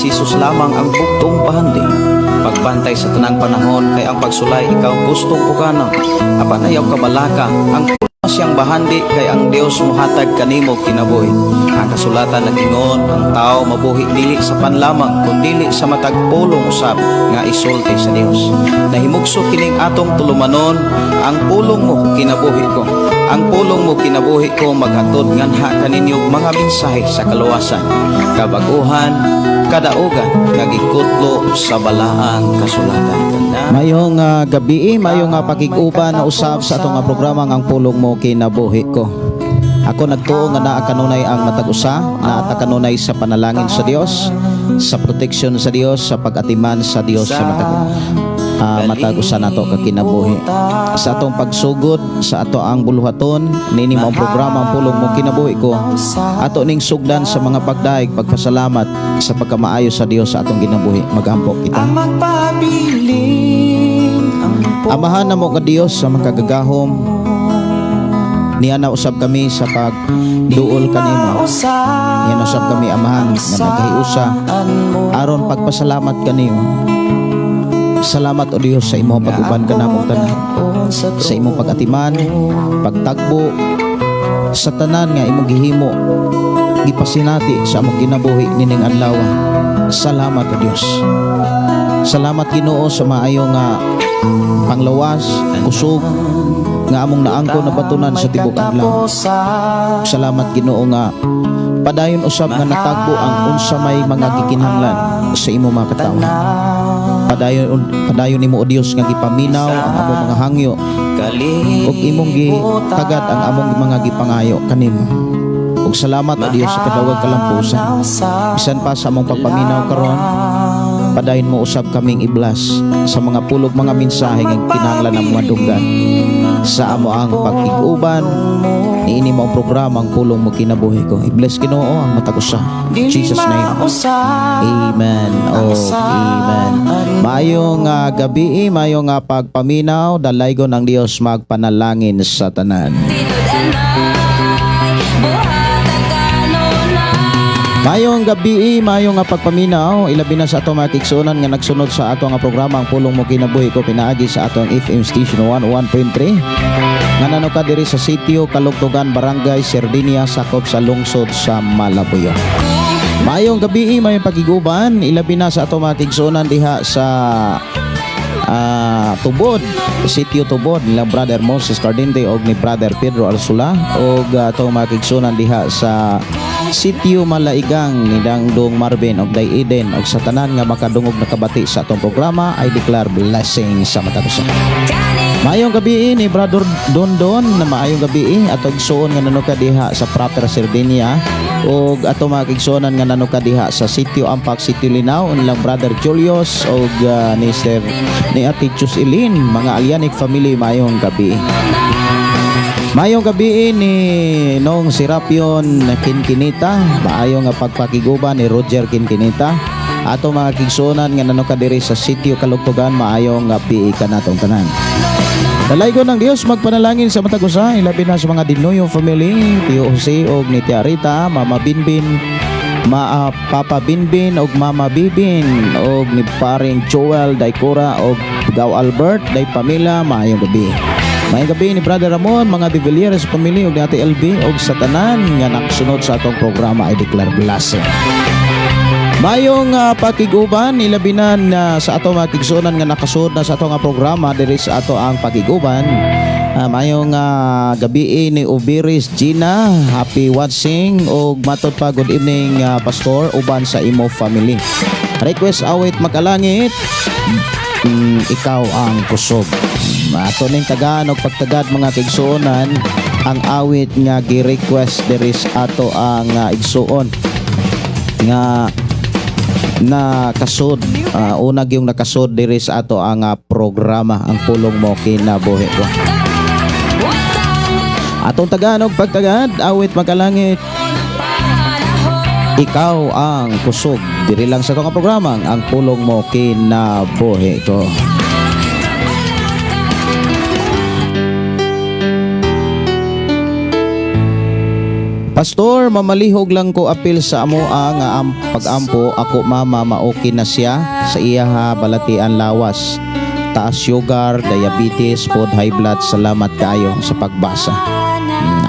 Si Jesus lamang ang bugtong bahandi. Pagbantay sa tanang panahon kay ang pagsulay ikaw gustong pukanon. Apan ayaw kabalaka ang siyang bahandi kay ang Dios mohatag kanimo kinabuhi. Ang kasulatan nag-ingon, ang tao mabuhi dili sa pan lamang kundili sa matag pulong usab nga isulti sa Dios. Nahimugso kining atong tulumanon, ang pulong mo kinabuhi ko. Ang pulong mo kinabuhi ko maghatod nganha kaninyo mga mensahe sa kaluwasan, kabaguhan, kadaugan nga gikutlo sa balaang kasulatan. Mayong gabi, mayong pakig-uban na usab sa atong programa nga Ang Pulong Mo Kinabuhi Ko. Ako nagtuo nga naa kanunay ang matag usa, naa kanunay sa panalangin sa Dios, sa proteksyon sa Dios, sa pag-atiman sa Dios sa matag usa nato ka kinabuhi. Sa atong pagsugod sa ato ang buluhaton niini mao ang programa Ang Pulong Mo Kinabuhi Ko. Ato ning sugdan sa mga pagdaig, pagpasalamat sa pagkamaayo sa Dios sa atong kinabuhi. Magampo kita. Ang magpabilin ang Amahan namo nga Dios sa makagagahom, niana usab kami sa pagduol kanimo. Niana usab kami, Amahan, nga naghiusa aron pagpasalamat kanimo. Salamat, o Dios, sa imong pag-uban kanamong tanan, sa imong pag-atiman, pagtagbo sa tanan nga imong gihimo, gipasinati sa among kinabuhi nining adlaw. Salamat, o Dios. Salamat, Ginoo, sa maayo nga panglawas, kusog nga among naangko na batunan sa tibok adlaw. Salamat, Ginoo, nga padayon usab nga natagbo ang unsa may mga gikinahanglan sa imong mga katawhan. Padayon, padayon nimo, o Dios, nga gipaminaw ang among mga hangyo ug imong gitagad ang among mga gipangayo kanimo. Ug salamat, o Dios, sa kadawag kalampusan. Bisan pa sa among pagpaminaw karon, padayon mo usab kaming i-bless sa mga pulog, mga mensahe nga kinahanglan ang mga dunggan sa amo ang pag-iguban niini mao ang programa Ang Pulong Mo Kinabuhi Ko. I-bless, Ginoo, ang matag usa. Jesus name. Amen. Oh, amen. Maayong gabi, maayong pagpaminaw, dalaygon ang Dios magpanalangin sa tanan. Tinud-anay, buhata kanunay. Maayong gabi, maayong pagpaminaw, ilabi na sa ato mga kigsuonan nga nagsunod sa ato nga programa Ang Pulong Mo Kinabuhi Ko pinaagi sa atong FM station 101.3. Nga nanuka diri sa sitio Kalugtugan, Barangay Sardinia, sakop sa lungsod sa Malabuyo. Maayong gabi, maayong pagiguban, ilabi na sa ato mga kigsuonan diha sa Tubod, Sitio Tubod, nila Brother Moses Cardente og ni Brother Pedro Alsula og atong mga kigsuonan diha sa Sitio Malaigang ni Dangdong Marvin og Day Eden og sa tanan nga makadungog, nakabati sa atong programa, I declare blessing sa matag usa. Maayong gabi ni Brother Don Don na maayong gabi atong igsuon nga nanuka diha sa proper Sardinia ug ato mga kigsuonan nga nanuka diha sa Sitio Ampak, Sitio Linaw, nilang Brother Julius ug ni Sir ni Ate Jocelyn, mga Alyanik family, maayong gabi. Maayong gabi ni Nong Serapion Kinkinita, maayong nga pagpakiguban ni Roger Kinkinita. Ato mga kigsuonan nga nanuka diri sa Sitio Kalugtugan, maayong gabi kanatong tanan. Dalaygon ng Dios magpanalangin sa matag usa, ilabi na sa mga Dinoyo family, Tio Jose og ni Tia Rita, Mama Binbin, Papa Binbin og Mama Bibin og ni paring Joel Daikora og Gaw Albert, Day Pamela, maayong gabi. Maayong gabi ni Brother Ramon, mga De Villieres family og ni Ate LB og sa tanan nga nakasunod sa atong programa, I declare blessing. Mayong pakiguban, ilabi na na sa ato mga kigsuonan nga nakasud na sa ato nga programa diri sa ato ang pakiguban. Mayong gabi ni Ubiris Gina, happy watching ug matod pa, good evening, Pastor, uban sa imo family. Request awit Makalangit, Ikaw ang Kusog. Ato ning tagaan og pagtagad, mga kigsuonan, ang awit nga gi-request diri sa ato ang igsuon nga nakasud, unag yung nakasud diri sa ato ang programa Ang Pulong Mo Kinabuhi Ko. Atong tagaan og pagtagad awit Makalangit, Ikaw ang Kusog, diri lang sa atong nga programa Ang Pulong Mo Kinabuhi Ko. Pastor, mamalihog lang ko apil sa amoa nga ang pag-ampo ako mama maoki na siya sa iyaha balatian lawas. Taas sugar, diabetes, pod high blood. Salamat kaayo sa pagbasa.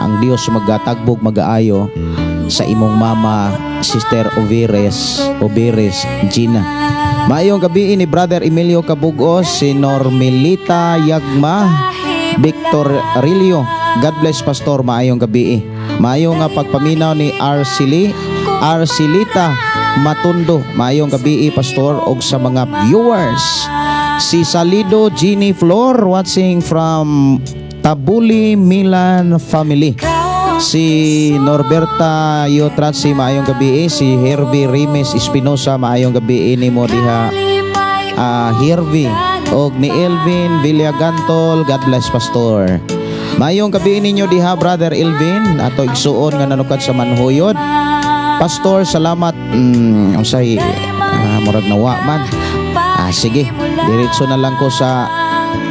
Ang Dios magatagbog magaayo sa imong mama, Sister Overes, Overes Gina. Maayong gabi ni Brother Emilio Cabugos, si Normilita Yagma, Victor Rilio. God bless, Pastor, maayong gabi. Maayo nga pagpaminaw ni Arceli, Arcelita Matundo. Maayong gabi, Pastor, og sa mga viewers. Si Salido Jeannie Flor watching from Tabuli Milan family. Si Norberta Yotratsi, maayong gabi. Si Hervey Rimes Espinosa, maayong gabi nimo diha, Hervey. Og ni Elvin Villagantol, God bless, Pastor. Maayong gabi ninyo diha, Brother Elvin, ato igsuon nga nanukad sa Manhuyod. Pastor, salamat. Unsay murag nawa man. Sige, diretso na lang ko sa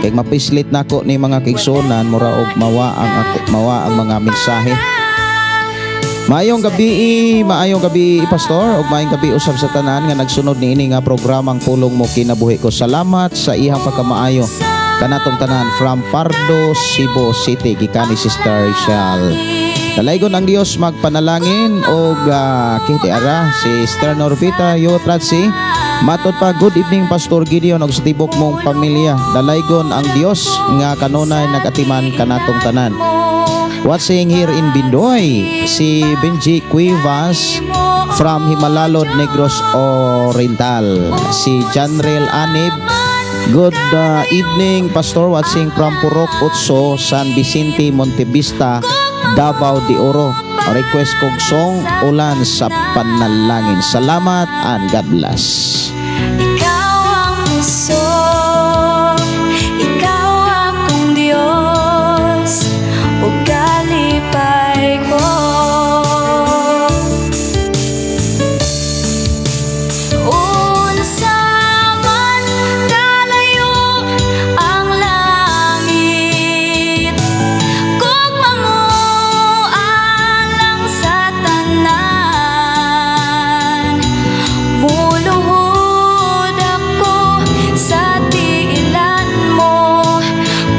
kay mapislit nako ni mga kaigsuonan, mura og mawa ang ako, mawa ang mga mensahe. Maayong gabi, maayong gabi, Pastor, ug maayong gabi usab sa tanan nga nagsunod niini nga programang Pulong Mo Kinabuhi Ko. Salamat sa iyang pagkamaayo kanatong tanan from Pardo, Cebu City, gikan ni Sister Shal. Dalaygon ang Dios magpanalangin og kiti ara si Sister Norvita Yotratsi. Matod pa, good evening, Pastor Gideon ug sa tibok mong pamilya. Dalaygon ang Dios nga kanunay nagatiman kanatong tanan. Watching here in Bindoy, si Benji Cuevas from Jimalalud, Negros Oriental. Si Janrel Anib, good evening, Pastor, watching from Purok Otso, San Vicente, Montevista, Davao de Oro. Request kog song Ulan sa Panalangin. Salamat and God bless. Ikaw ang puso, ikaw akong Diyos, ug kalipay ko. Unsa man kalayo ang langit, gugma mo alang sa tanan. Muluhod ako sa tiilan mo,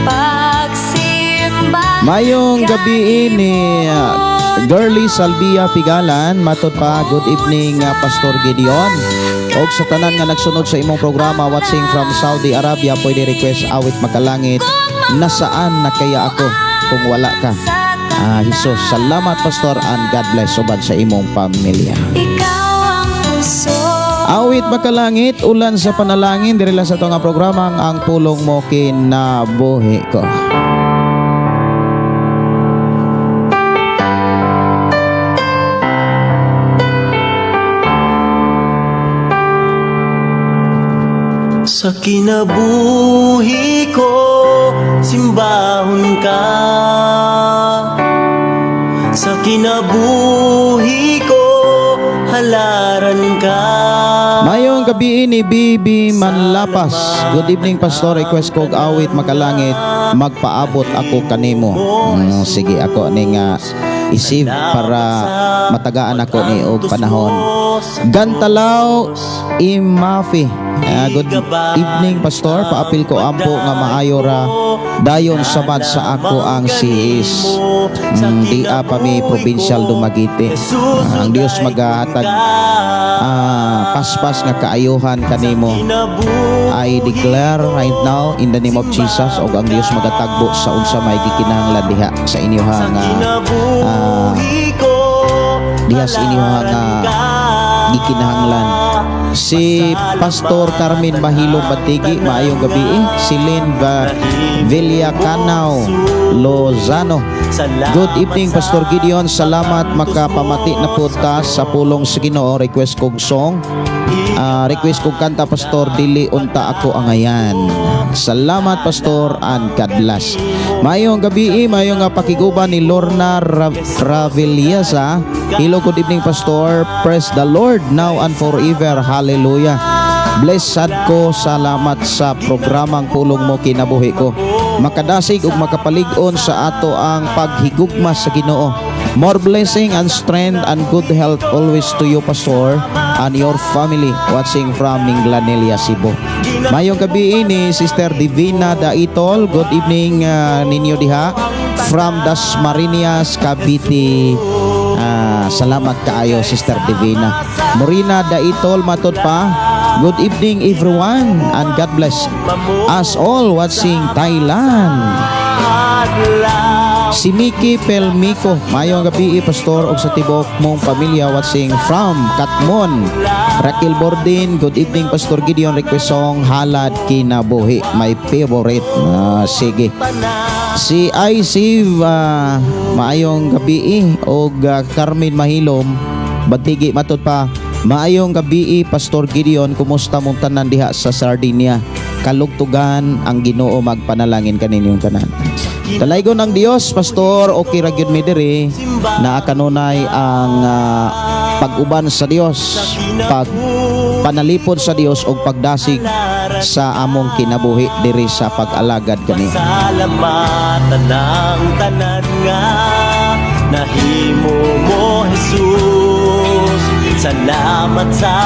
pagsimba. Mayong gabi ni Girly Salvia Pigalan, matod pa, good evening, Pastor Gideon. Og sa tanan nga nagsunod sa imong programa, watching from Saudi Arabia, pwede request awit Makalangit, Nasaan na kaya ako kung wala ka? Jesus, salamat, Pastor, and God bless uban sa imong pamilya. Ikaw ang puso. Awit Makalangit, Ulan sa Panalangin, diri lang sa ato nga programa ang Pulong Mo Kinabuhi Ko. Sa kinabuhi ko, simbahon ka. Sa kinabuhi ko, halaran ka. Mayong gabi ni Bibi Manlapas. Good evening, Pastor. Request ko og awit Makalangit, Magpaabot Ako Kanimo. Sige, ako ni nga isave para matagaan ako ni og panahon. Gantalaw Imafi. Good evening, Pastor. Paapil ko ampo nga maayo ra dayon sabad sa ako ang siis. Dia pa mi Provincial Dumaguete. Ang Dios magahatag paspas nga kaayuhan kanimo. I declare right now in the name of Jesus og ang Dios magatagbo sa unsa may gikinahanglan diha sa inyo nga diha sa inyo nga gikinahanglan. Si Pastor Carmen Mahilong Batigi, maayong gabi eh. Si Lynn Villacanao Lozano. Good evening, Pastor Gideon. Salamat makapamati na po ta sa pulong sa Ginoo. Request kog song. Request kog kanta, Pastor, Dili Unta Ako Angayan. Salamat, Pastor, and God bless. Maayong gabi, eh, maayong nga pakiguban ni Lorna Ravilliasa. Hello, good evening, Pastor. Praise the Lord now and forever. Hallelujah. Blessed ko, salamat sa programang Pulong Mo Kinabuhi Ko. Makadasig ug makapalig-on sa ato ang paghigugma sa Ginoo. More blessing and strength and good health always to you, Pastor, and your family. Watching from Minglanilla, Cebu. Mayong gabi ni Sister Divina Daitol. Good evening ninyo diha from Dasmariñas, Cavite. Salamat kaayo, Sister Divina. Morina Daitol matod pa. Good evening, everyone, and God bless us all watching Thailand. Si Miki Pelmico, mayong gabi, Pastor, og sa tibok mong pamilya, watching from Katmon. Raquel Bordin, good evening, Pastor Gideon, request song "Halad Kinabuhi", my favorite. Sige. Si Isiv, maayong gabi, og Carmen Mahilom, Batigi matod pa. Maayong gabi, Pastor Gideon, kumusta mong tanan diha sa Sardinia? Kalugtugan ang Ginoo, magpanalangin kaninyong tanan. Dalaygon ang Dios, Pastor, okay ra gyud mi diri, naa kanunay ang pag-uban sa Dios, pag panalipod sa Dios ug pagdasig sa among kinabuhi diri sa pag-alagad kaniya. Salamatan ang tanan nga nahimo mo, Jesus. Salamat sa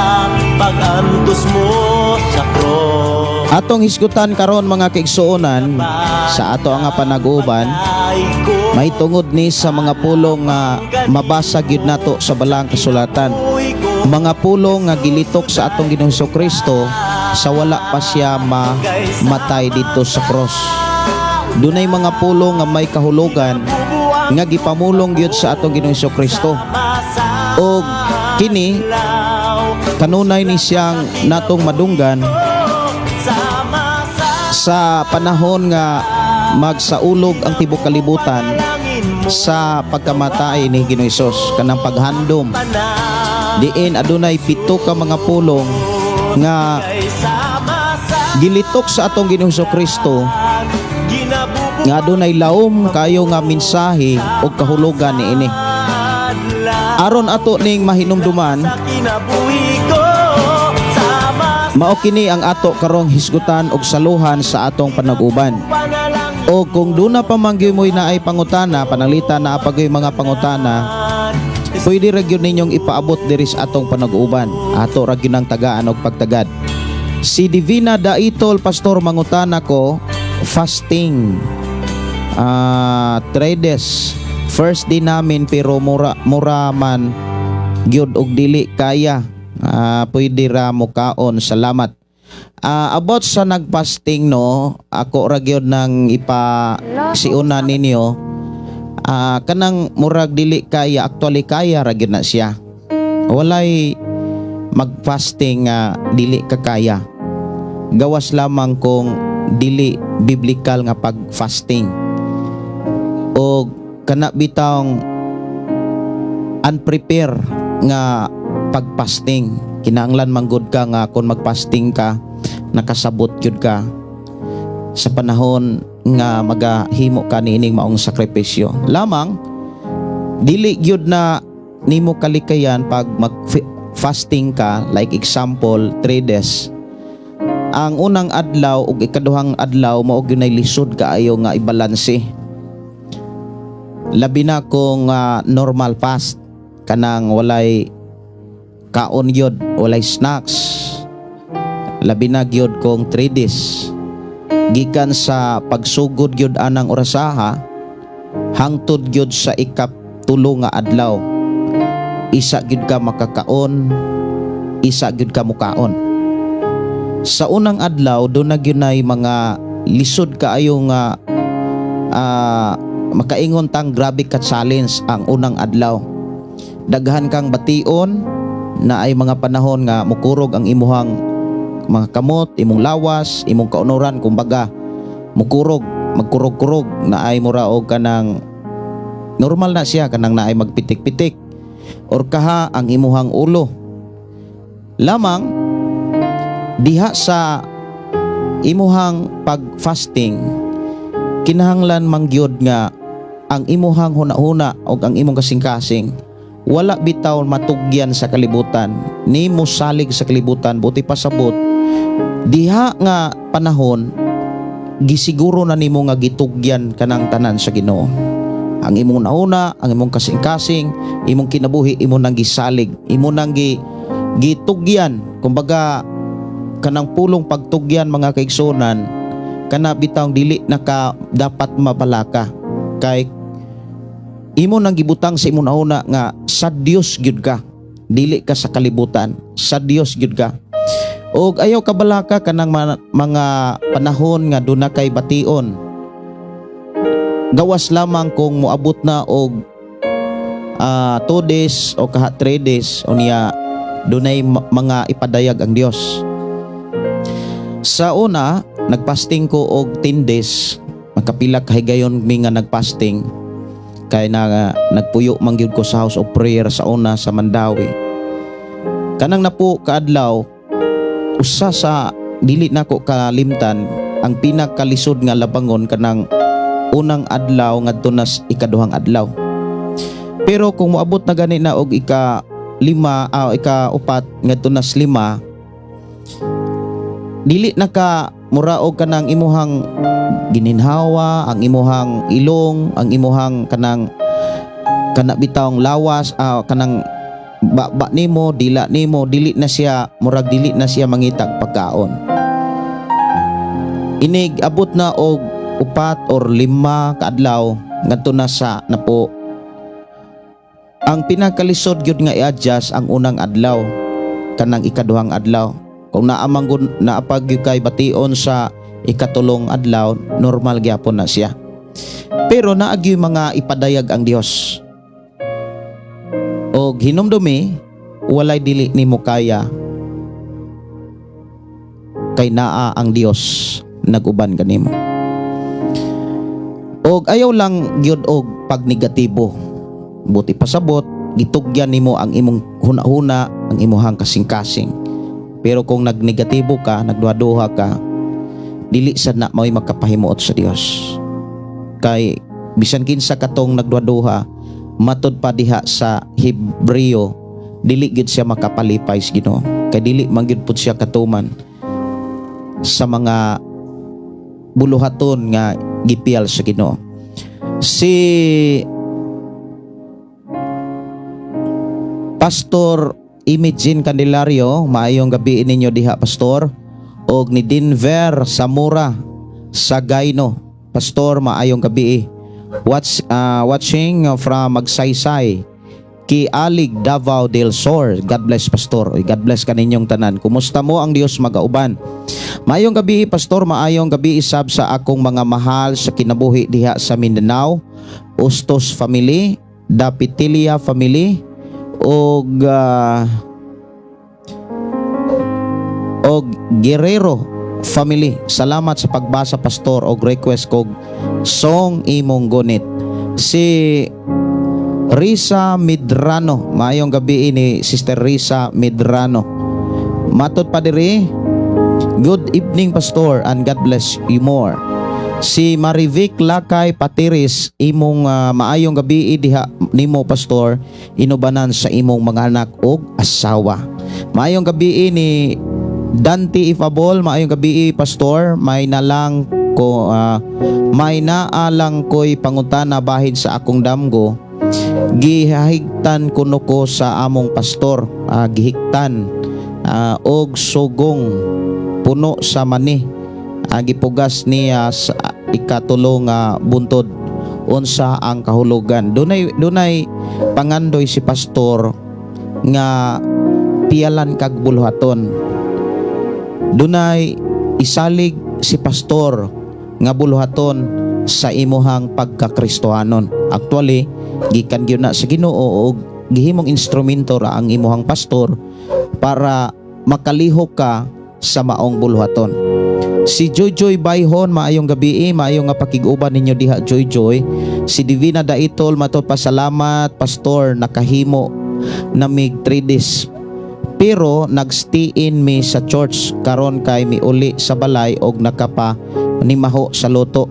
pag-antos mo sa krus. Atong hisgutan karon, mga kaigsuonan, sa ato ang panag-uban may tungod ni sa mga pulong nga mabasa gyud nato sa Balaang Kasulatan. Mga pulong nga gilitok sa atong Ginoong Kristo sa wala pa siya mamatay dito sa cross. Dunay mga pulong nga may kahulugan nga gipamulong gyud sa atong Ginoong Kristo. Og kini kanunay ni siyang natong madunggan sa panahon nga magsaulog ang tibok kalibutan sa pagkamatay ni Ginoong Hesus, kanang paghandom diin adunay pito ka mga pulong nga gilitok sa atong Ginoong Hesus Kristo nga adunay laom kayo nga mensahe o kahulugan niini aron ato ning mahinumduman. Mao kini ang ato karong hisgutan og saluhan sa atong panag-uban. O kung duna pa man gyud mo'y naay pangutana, pananglitan naa pa gyud mga pangutana, pwede ra gyud ninyong ipaabot diri sa atong panag-uban. Ato ra gyud ang tagaan og pagtagad. Si Divina Daitol, "Pastor, mangutana ko, fasting 3 days first day namin pero mura mura man gyud og dili kaya, pwede ra mo kaon? Salamat." About sa nagfasting, no, ako ra gyud nang ipa siuna ninyo, kanang murag dili kaya, actually kaya ra gyud na siya. Walay magfasting nga dili ka kaya, gawas lamang kung dili biblical nga pag-fasting o kana bitawng unprepare nga pagfasting. Kinahanglan manggod ka nga kung magfasting ka, nakasabot gyud ka sa panahon nga magahimo ka niining maong sakripisyo. Lamang dili gyud na nimo kalikayan pag mag fasting ka, like example 3 days, ang unang adlaw ug ikaduhang adlaw mao gyud nay lisod kaayo nga ibalanse, labi na kung normal fast, kanang walay kaon gyud, walay snacks, labi na gyud kung 3 days gikan sa pagsugod gyud anang orasaha hangtod gyud sa ikatulo nga adlaw, isa gyud ka makakaon, isa gyud ka mukaon. Sa unang adlaw do na gyud nay mga lisod kaayo nga makaingon tang grabe ka challenge ang unang adlaw. Daghan kang bation na ay mga panahon nga mukurog ang imuhang mga kamot, imong lawas, imong kaunoran, kumbaga mukurog, magkurog-kurog na ay mura og kanang normal na siya, kanang naay magpitik-pitik or kaha ang imuhang ulo. Lamang diha sa imuhang pag-fasting, kinahanglan mangyud nga ang imuhang huna-huna o ang imong kasing-kasing wala bitaw matugyan sa kalibutan ni mosalig sa kalibutan. Buti pasabot diha nga panahon. Gisiguro na nimo nga gitugyan kanang tanan sa Ginoo. Ang imong nauna, ang imong kasing-kasing, imong kinabuhi, imo nang gisalig, imo nang gitugyan. Kumbaga kanang pulong pagtugyan, mga kaigsunan, kana bitawng dili na ka dapat mabalaka kay imo nang gibutang sa imong nauna nga sa Dios gyud ka, dili ka sa kalibutan, sa Dios gyud ka. Og ayaw kabalaka kanang mga panahon nga duna kay bation, gawas lamang kung moabot na og 2 days o kaha 3 days, unya dunay mga ipadayag ang Dios. Sa una, nagfasting ko og 10 days. Magkapila kahigayon mi nga nagfasting kay na nagpuyo man gyud ko sa house of prayer sa una sa Mandaue. Kanang napo kaadlaw, usa sa dili nako kalimtan, ang pinakalisod nga labangon kanang unang adlaw ngadto na ikaduhang adlaw. Pero kung moabot na gani na og ika lima, ika upat ngadto na 5, dili na ka muraog kanang imuhang gininhawa, ang imuhang ilong, ang imuhang kanang kana bitawng lawas, kanang ba nimo, dila nimo, dili na siya murag dili na siya mangitag pagkaon. Inig abot na og upat or lima kaadlaw ngadto na sa napo, ang pinakalisod gyud nga i-adjust ang unang adlaw kanang ikaduhang adlaw. Kung naa man gud naapag gyud kay bation sa ikatulong adlaw, normal gyapon na siya. Pero naa gyud mga ipadayag ang Dios. Og hinumdumi, walay dili nimo kaya kay naa ang Dios naguban kanimo. Og ayaw lang gyud og pagnegatibo. Buti pasabot, gitugyan nimo ang imong huna-huna, ang imuhang kasing-kasing. Pero kung nagnegatibo ka, nagduha-duha ka, dili sad na mao'y makapahimuot sa Dios. Kay bisan kinsa katong nagduha-duha, matud pa diha sa Hebreo, dili gyud siya makapalipay sa Ginoo. Kay dili man gyud pud siya katuman sa mga buluhaton nga gipiyal sa Ginoo. Si Pastor Imagine Candelario, maayong gabi ninyo diha, Pastor. Og ni Denver Samura Sagayno. Pastor, maayong gabi. Watching from Magsaysay, Kialig, Davao del Sur. God bless, Pastor. Oy, God bless kaninyong tanan. Kumusta mo? Ang Dios magauban. Maayong gabi, Pastor, maayong gabi isab sa akong mga mahal sa kinabuhi diha sa Mindanao. Ustos family, Dapitilia family, og Guerrero family. Salamat sa pagbasa, Pastor, og request kog song Imong Gunit. Si Risa Midrano, maayong gabi ni Sister Risa Midrano. Matod pa diri, good evening, Pastor, and God bless you more. Si Marivic Lakay Patiris, imong maayong gabi diha nimo, Pastor, inubanan sa imong mga anak ug asawa. Maayong gabi ni Dante Ifabol, maayong gabi, Pastor, may naalang ko'y pangutana bahin sa akong damgo. Gihigtan kuno ko sa among pastor, gihigtan og sugong puno sa mani. Gipugas niya sa ikatulo nga buntod. Unsa ang kahulugan? Dunay pangandoy si pastor nga piyalan kag buluhaton. Dunay isalig si pastor nga buluhaton sa imuhang pagkakristohanon. Actually, gikan gyud na sa Ginoo og gihimong instrumento ra ang imuhang pastor para makalihok ka sa maong buluhaton. Si Joy Joy Bayhon, maayong gabi, maayong nga pakig-uban ninyo diha, Joy Joy. Si Divina Daitol, mato pasalamat, Pastor, nakahimo namig 3 days. Pero nagstay in mi sa church karon kay miuli sa balay og nakapa nimaho sa luto.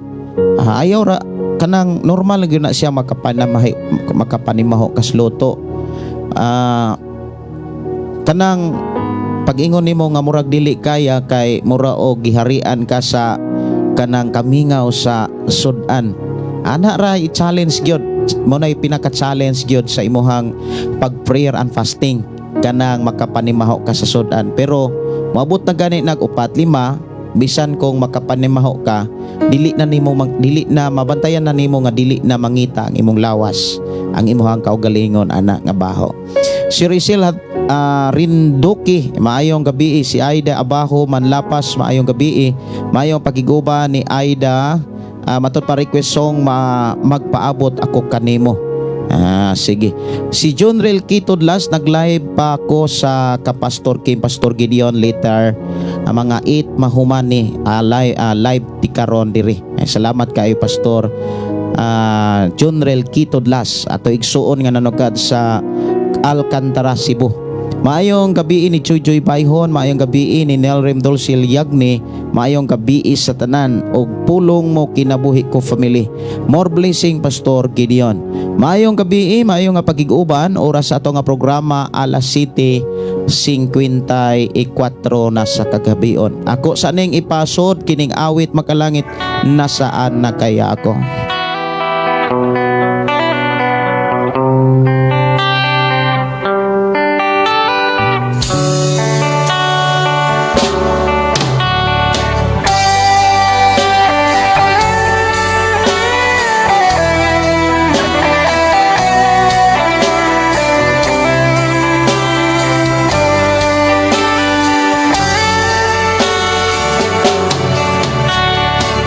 Ayaw ra kanang normal gyud na siya makapanimaho kas luto. Kanang pag-ingon nimo nga murag dili kaya kay mura og giharian ka sa Kanang kamingaw sa sudan. Ana ra i-challenge gyud mo na, pinaka-challenge gyud sa imuhang pag-prayer and fasting, kanang makapanimaho ka sa sudan. Pero moabot na gani nag upat lima, bisan kung makapanimaho ka, dili na nimo dili na mabantayan na nimo nga dili na mangita ang imong lawas, ang imuhang kaugalingon ana nga baho. Si Rizal Rinduki, maayong gabi. Si Aida Abajo Manlapas, maayong gabi. Maayong pakiguba ni Aida. Matod pa request song "Magpaabot Ako Kanimo". Ah, sige. Si John Rel Kitodlas, nag-live pa ako sa Kapastor Kim, Pastor Gideon, later ang mga 8 mahuman ni live ti karon diri. Eh, salamat kayo, Pastor John Rel Kitodlas, ato igsuon nga nanugad sa Alcantara, Cebu. Maayong gabi ni Chuy Joy Bayhon, maayong gabi ni Nelrim Dulcil Yagni, maayong gabi sa tanan og Pulong Mo Kinabuhi Ko family. More blessing, Pastor Gideon. Maayong gabi, maayong nga pagig-uban, oras sa ato nga programa alas 7:54 na sa kagabion. Ako sa ning ipasod kining awit, "Makalangit Nasaan Na Kaya Ako".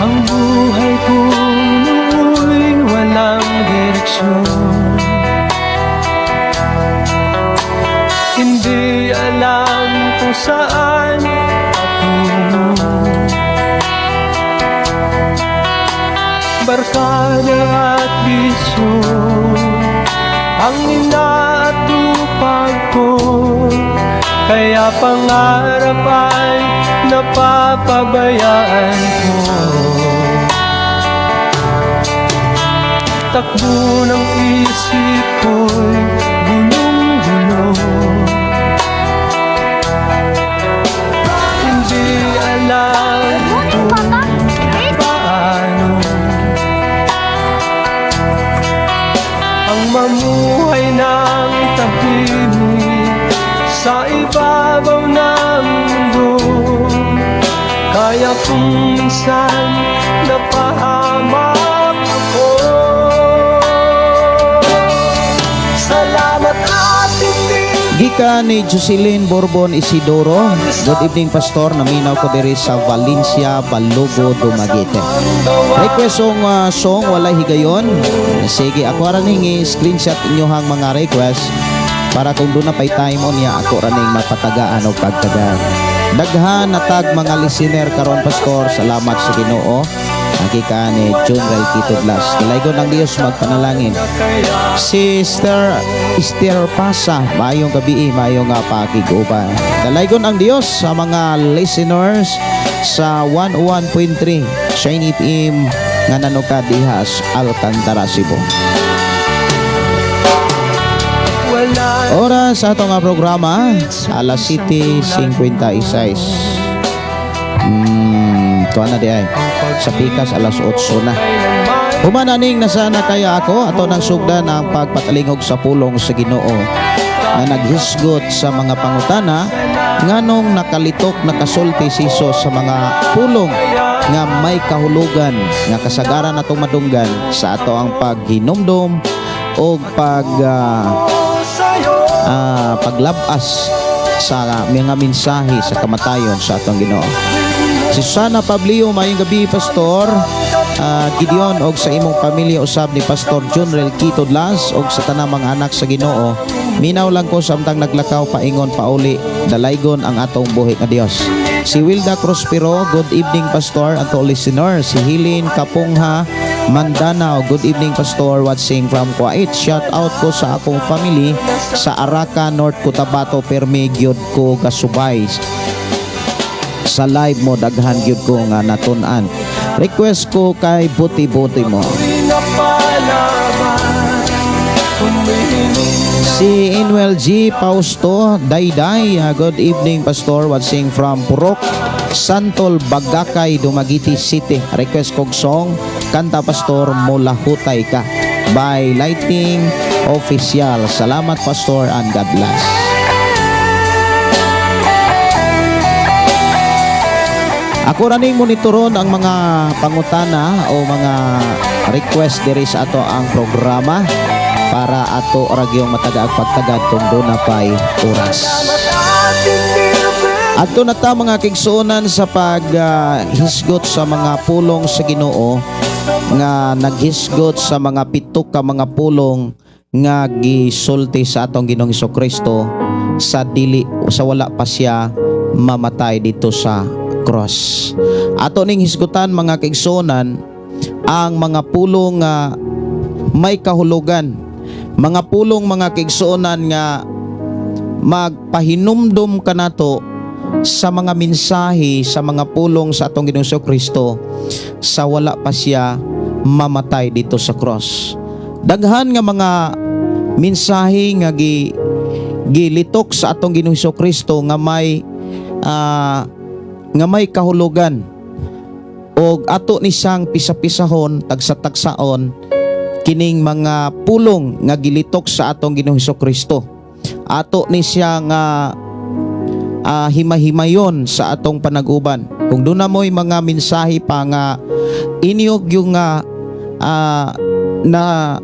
Ang buhay ko noo'y walang direksyon. Hindi alam kung saan patungo. Barkada at bisyo ang inaatupag ko, kaya pangarap ay napapabayaan ko. Takbo ng isip ko'y gulong-gulo. Hindi alam kung paano ang mamuhay ng tahimik sa ibabaw ng mundo. Kaya kung minsan napahamak ako, salamat at hindi Gikan ni Jocelyn Bourbon Isidoro. Good evening, Pastor. Naminaw ko diri sa Valencia, Balugo, Dumaguete. Request song "Walay Higayon". Sige, ako ra ning screenshot inyohang mga request para kung doon na pay time on niya, ako ra ning mapatagaan og pagtagaan. Daghan na tag mga listener karon, Pastor. Salamat sa Ginoo. Gikan ni John Rel Quito Blas. Dalaygon ng Dios, magpanalangin. Sister Esther Pasa, maayong gabi, maayong nga pakig-uban. Dalaygon ang Dios sa mga listeners sa 101.3 Shine FM nga nanukad diha sa Alcantara, Cebu. Wala. Oras sa atong nga programa, alas 7:56. Tuwa na di ay. Sa pikas alas 8 na. Human aning "Nasaan Na Kaya Ako", ato nang sugdan ang pagpatalingog sa pulong sa Ginoo na naghisgot sa mga pangutana nganong nakalitok nakasulti si Jesus sa mga pulong nga may kahulugan nga kasagaran atong madunggan sa ato ang paghinumdom o paglabas sa mga mensahe sa kamatayon sa atong Ginoo. Si Susana Pablio, maayong gabi, Pastor Gideon og sa imong pamilya usab ni Pastor John Quito Dlas og sa tanang mga anak sa Ginoo. Minaw lang ko samtang naglakaw paingon pauli. Dalaygon ang atong buhi nga Dios. Si Wilda Prospero, good evening, Pastor and to all listeners. Si Hilin Kapungha Mandanao, good evening, Pastor, watching from Kuwait. Shout out ko sa akong family sa Araca, North Cotabato, permi gyud ko gasubay sa live mo, daghan gyud ko nga natun-an. Request ko kay "Buti Buti Mo". Pinapalaban. Humihiling. Si Inwel G. Pausto Dayday, good evening, Pastor, watching from Purok Santol, Bagakay, Dumaguete City. Request kog song, Kanta Pastor, Mulahutay Ka by Lightning Official. Salamat, Pastor, and God bless. Ako ra ning monitoron ang mga pangutana o mga request diri sa ato ang programa para ato ra gyud mataga ang pagtagad kung duna pay oras. Adto na ta, mga kigsuonan, sa paghisgot sa mga pulong sa Ginoo nga naghisgot sa mga pito ka mga pulong nga gisulti sa atong Ginoong Kristo sa dili sa wala pa siya mamatay dito sa cross. Ato ning hisgutan, mga kaigsuonan, ang mga pulong nga may kahulugan. Mga pulong, mga kaigsuonan, nga magpahinumdum kanato sa mga mensahe, sa mga pulong sa atong Ginoong Kristo sa wala pa siya mamatay dito sa cross. Daghan nga mga mensahe nga gilitok sa atong Ginoong Kristo nga may kahulugan og ato ni siyang pisa-pisahon, tagsa-tagsaon kining mga pulong nga gilitok sa atong Ginoong Kristo. Ato ni siya nga himahimayon sa atong panaguban. Kung duna mo'y mga mensahe pa nga inyog yung nga na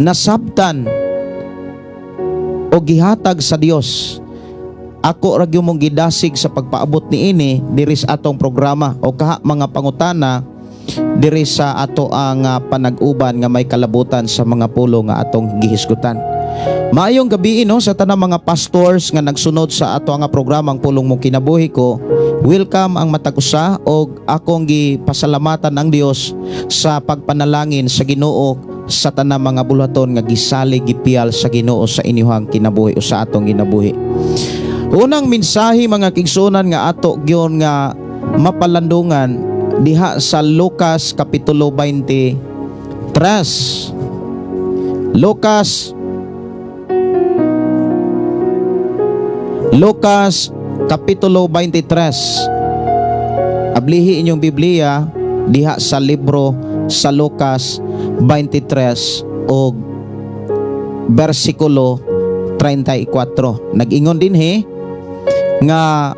nasabtan o gihatag sa Dios, ako ra gyud mong gidasig sa pagpaabot niini diri sa atong programa o kaha mga pangutana diri sa ato ang panag-uban nga may kalabutan sa mga pulong nga atong gihisgutan. Maayong gabi, no, sa tanang mga pastors nga nagsunod sa ato ang programang Pulong Mo Kinabuhi Ko. Welcome ang matag usa og akong gipasalamatan ang Dios sa pagpanalangin sa Ginoo sa tanang mga buluhaton nga gisalig, gipiyal sa Ginoo sa inyuhang kinabuhi o sa atong kinabuhi. Unang mensahe, mga kigsunan, nga ato gyon nga mapalandungan diha sa Lucas kapitulo 23. Lucas kapitulo 23. Ablihi inyong Biblia diha sa libro sa Lucas 23 og bersikulo 34. Nag-ingon dinhi nga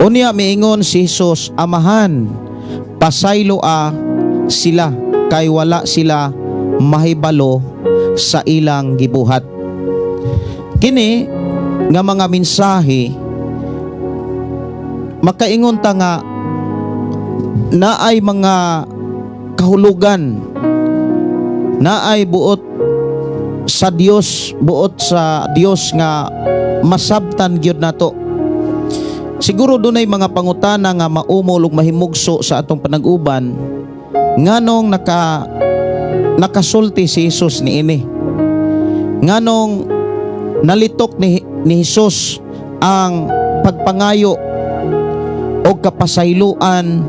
unya miingon si Jesus, "Amahan, pasayloa sila kay wala sila mahibalo sa ilang gibuhat." Kini nga mga mensahe, makaingon ta nga naay mga kahulugan, naay buot sa Dios nga masabtan gyud nato. Siguro dunay mga pangutana nga maumol ug mahimugso sa atong panag-uban, nganong nakasulti si Jesus niini? Nganong nalitok ni Jesus ang pagpangayo o kapasayloan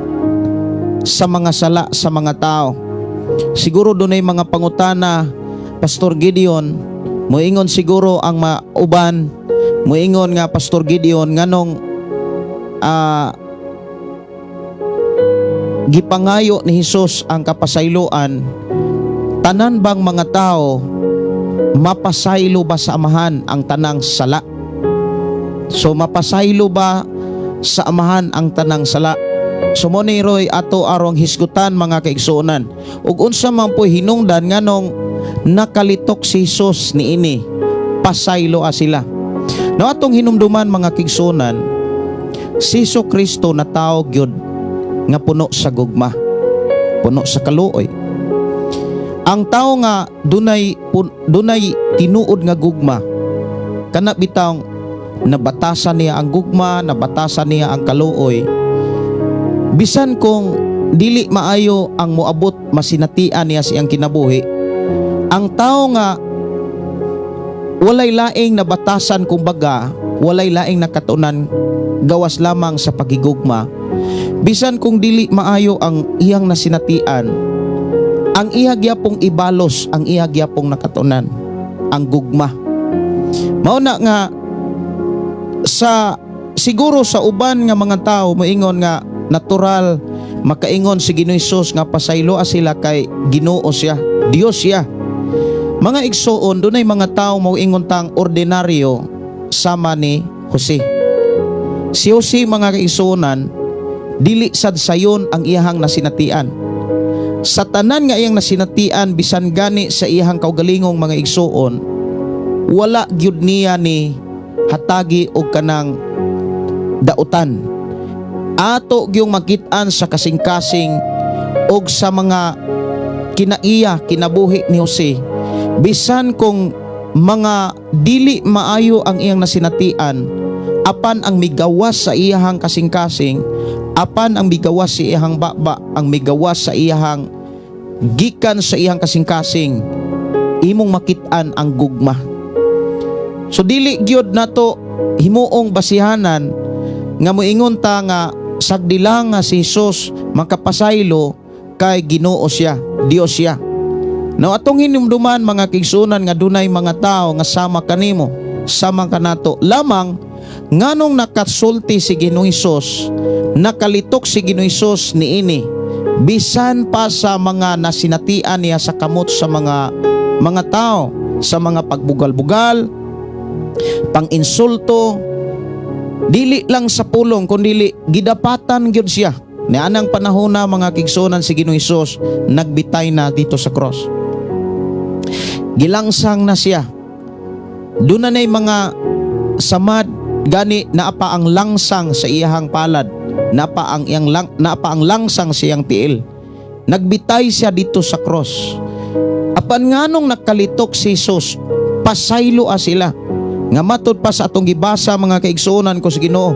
sa mga sala sa mga tao? Siguro dunay mga pangutana, Pastor Gideon, moingon siguro ang mauban, moingon nga, "Pastor Gideon, nganong gipangayo ni Jesus ang kapasayloan? Tanan bang mga tao, mapasaylo ba sa Amahan ang tanang sala?" So mapasaylo ba sa Amahan ang tanang sala? So mo ni roy ato arong hisgutan, mga kaigsuonan. Ug unsa man po'y hinungdan nganong nakalitok si Jesus niini, "Pasaylo sila"? No, atong hinumduman, mga kaigsuonan, si Hesus Kristo na tao gyud nga puno sa gugma, puno sa kaluoy. Ang tao nga dunay tinuod nga gugma, kana bitawng nabatasan niya ang gugma, nabatasan niya ang kaluoy. Bisan kung dili maayo ang moabot, masinatian niya siyang kinabuhi. Ang tao nga walay laing nabatasan, kumbaga, walay laing nakatunan gawas lamang sa pagigugma. Bisan kung dili maayo ang iyang nasinatian, ang iya gyapong ibalos, ang iya gyapong nakatunan, ang gugma. Mao na nga sa siguro sa uban nga mga tao moingon nga natural makaingon si Ginoo Hesus nga pasayloa sila kay Ginoo siya, Dios siya. Mga igsoon, dunay mga tao moingon tang ordinaryo sama ni Jose. Si Jose, mga kaigsuonan, dili sad sayon ang iyahang nasinatian. Sa tanan nga iyang nasinatian, bisan gani sa iyahang kaugalingong, mga igsuon, wala gyud niya ni hatagi og kanang dautan. Ato gyung makit-an sa kasing-kasing og sa mga kinaiya, kinabuhi ni Jose, bisan kung mga dili maayo ang iyang nasinatian, apan ang migawas sa iyahang kasing-kasing, apan ang migawas sa iyahang baba, ang migawas sa iyahang gikan sa iyang kasing-kasing, imong makit-an ang gugma. So dili gyud nato himuong basihanan nga moingon ta nga sagdi lang nga si Jesus makapasaylo kay Ginoo siya, Dios siya. Now atong hinumduman, mga kaigsuonan, nga dunay mga tao nga sama kanimo, sama kanato. Lamang nganong nakasulti si Ginoong Hesus, nakalitok si Ginoong Hesus niini bisan pa sa mga nasinatian niya sa kamot sa mga tao, sa mga pagbugal-bugal, pang-insulto, dili lang sa pulong kundili gidapatan gyud siya. Nianang panahon na, mga kaigsuonan, si Ginoong Hesus nagbitay na dito sa cross. Gilangsang na siya. Doon na na'y mga samad gani naa pa ang langsang sa iyahang palad, naa pa ang langsang sa iyang tiil. Nagbitay siya dito sa cross. Apan nganong nakalitok si Jesus, "Pasaylo a sila"? Nga matud pa sa atong gibasa, mga kaigsuonan ko sa Ginoo,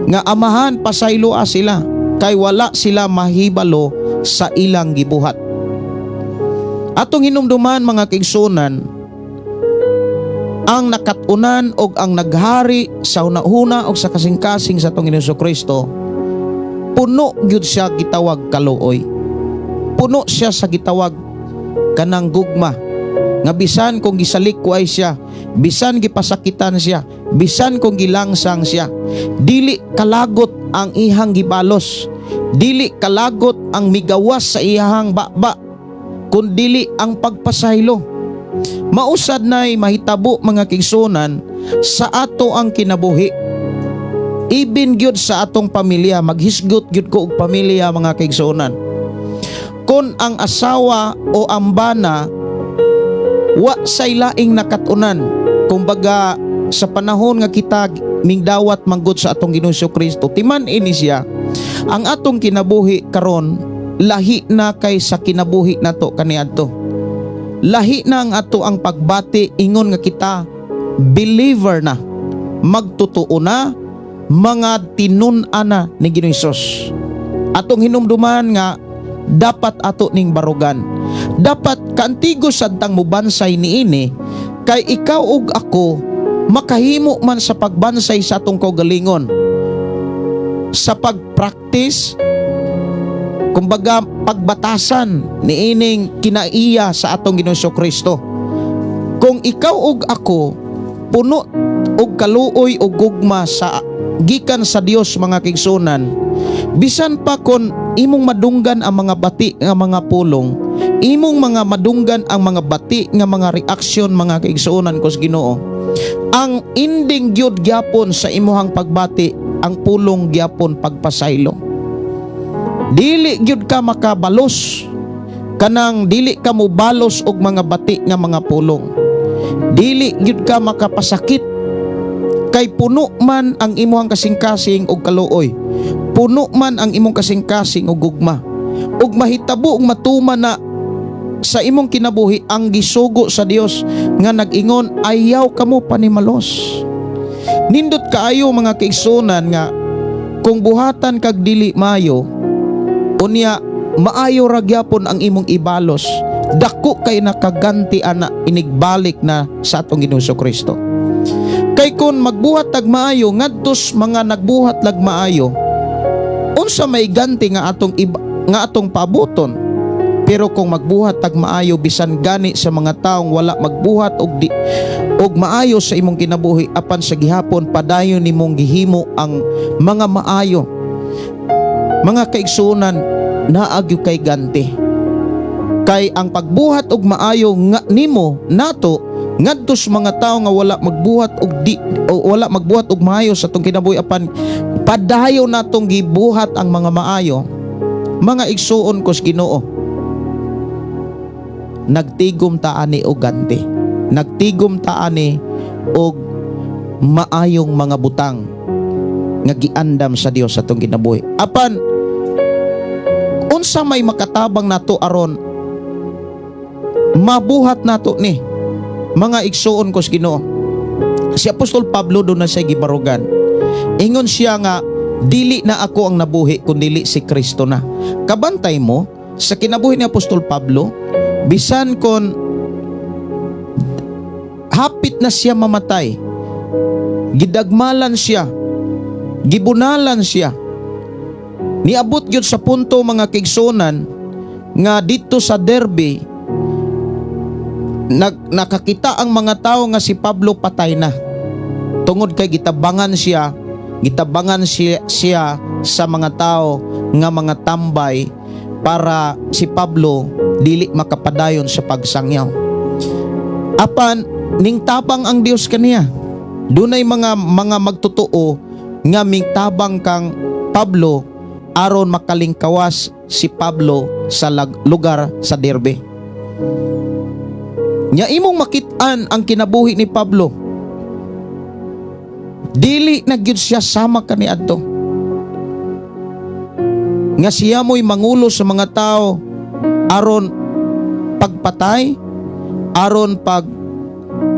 nga "Amahan, pasaylo a sila kay wala sila mahibalo sa ilang gibuhat." Atong hinumduman, mga kaigsuonan, ang nakatunan og ang naghari sa hunahuna og sa kasing-kasing sa atong Ginoong Kristo, puno gyud siya gitawag kaluoy. Puno siya sa gitawag kanang gugma nga bisan kung gisalikway siya, bisan gipasakitan siya, bisan kung gilangsang siya, dili kalagot ang ihang gibalos, dili kalagot ang migawas sa iyahang baba, kun dili ang pagpasaylo. Mausad na'y mahitabo, mga kaigsuonan, sa ato ang kinabuhi. Ibin gyud sa atong pamilya, maghisgot gyud ko og pamilya, mga kaigsuonan. Kung ang asawa o ang bana wa say laing nakatunan, kumbaga sa panahon nga kita mingdawat manggod sa atong Ginoong Kristo, timan ini siya, ang atong kinabuhi karon lahi na kay sa kinabuhi nato kaniadto. Lahi na ang ato ang pagbati ingon nga kita believer na, magtotoo na, mga tinun-an na ni Ginoong Hesus. Atong hinumduman nga dapat ato ning barugan. Dapat kaantigo sadtang mubansay niini kay ikaw ug ako makahimo man sa pagbansay sa atong kaugalingon. Sa pagpractice, kumbaga pagbatasan niining kinaiya sa atong Ginoong Kristo. Kung ikaw ug ako puno og kaluoy og gugma sa gikan sa Dios, mga kaigsuonan, bisan pa kon imong madunggan ang mga bati nga mga pulong, imong mga madunggan ang mga bati nga mga reaksyon, mga kaigsuonan ko sa Ginoo, ang ending gyud gyapon sa imuhang pagbati, ang pulong gyapon pagpasaylo. Dili gyud ka makabalos, kanang dili ka mobalos og mga bati nga mga pulong, dili gyud ka makapasakit kay puno man ang imuhang kasing-kasing og kaluoy, puno man ang imong kasing-kasing og gugma, ug mahitabo og matuman na sa imong kinabuhi ang gisugo sa Dios nga nag-ingon, "Ayaw kamo panimalos." Nindot kaayo, mga kaigsuonan, nga kung buhatan kag dili maayo, unya maayo ra gyapon ang imong ibalos, dako kay nakaganti ana inigbalik na sa atong Ginoong Kristo. Kay kung magbuhat tag maayo ngadtos mga nagbuhat lag maayo, unsa may ganti nga atong pabuton? Pero kung magbuhat tag maayo bisan gani sa mga taong wala magbuhat og di og maayo sa imong kinabuhi, apan sa gihapon padayon nimong gihimo ang mga maayo, mga kaigsuonan, naa gyud kay ganti. Kay ang pagbuhat og maayo nga nimo nato ngadto sa mga tawo nga wala magbuhat og di o wala magbuhat og maayo sa atong kinabuhi, apan padayon natong gibuhat ang mga maayo, mga igsuon ko sa Ginoo, nagtigom ta ani og ganti, nagtigom ta ani og maayong mga butang nga giandam sa Dios sa atong kinabuhi. Apan unsa may makatabang nato aron mabuhat nato ni, mga igsuon ko sa Ginoo? Si Apostol Pablo, duna siya gibarugan. Ingon siya nga dili na ako ang nabuhi kundi si Kristo na. Kabantay mo sa kinabuhi ni Apostol Pablo, bisan kon hapit na siya mamatay, gidagmalan siya, gibunalan siya, niabot gyud sa punto, mga kaigsuonan, nga dito sa Derbe nakakita ang mga tao nga si Pablo patay na tungod kay gitabangan siya sa mga tao nga mga tambay para si Pablo dili makapadayon sa pagsangyaw. Apan ning tabang ang Dios kaniya. Dunay mga magtotoo nga mingtabang kang Pablo aron makalingkawas si Pablo sa lugar sa Derbe. Nya imong makit-an ang kinabuhi ni Pablo. Dili na gyud siya sama kaniadto. Nga siya mo'y mangulo sa mga tao aron pagpatay, aron pag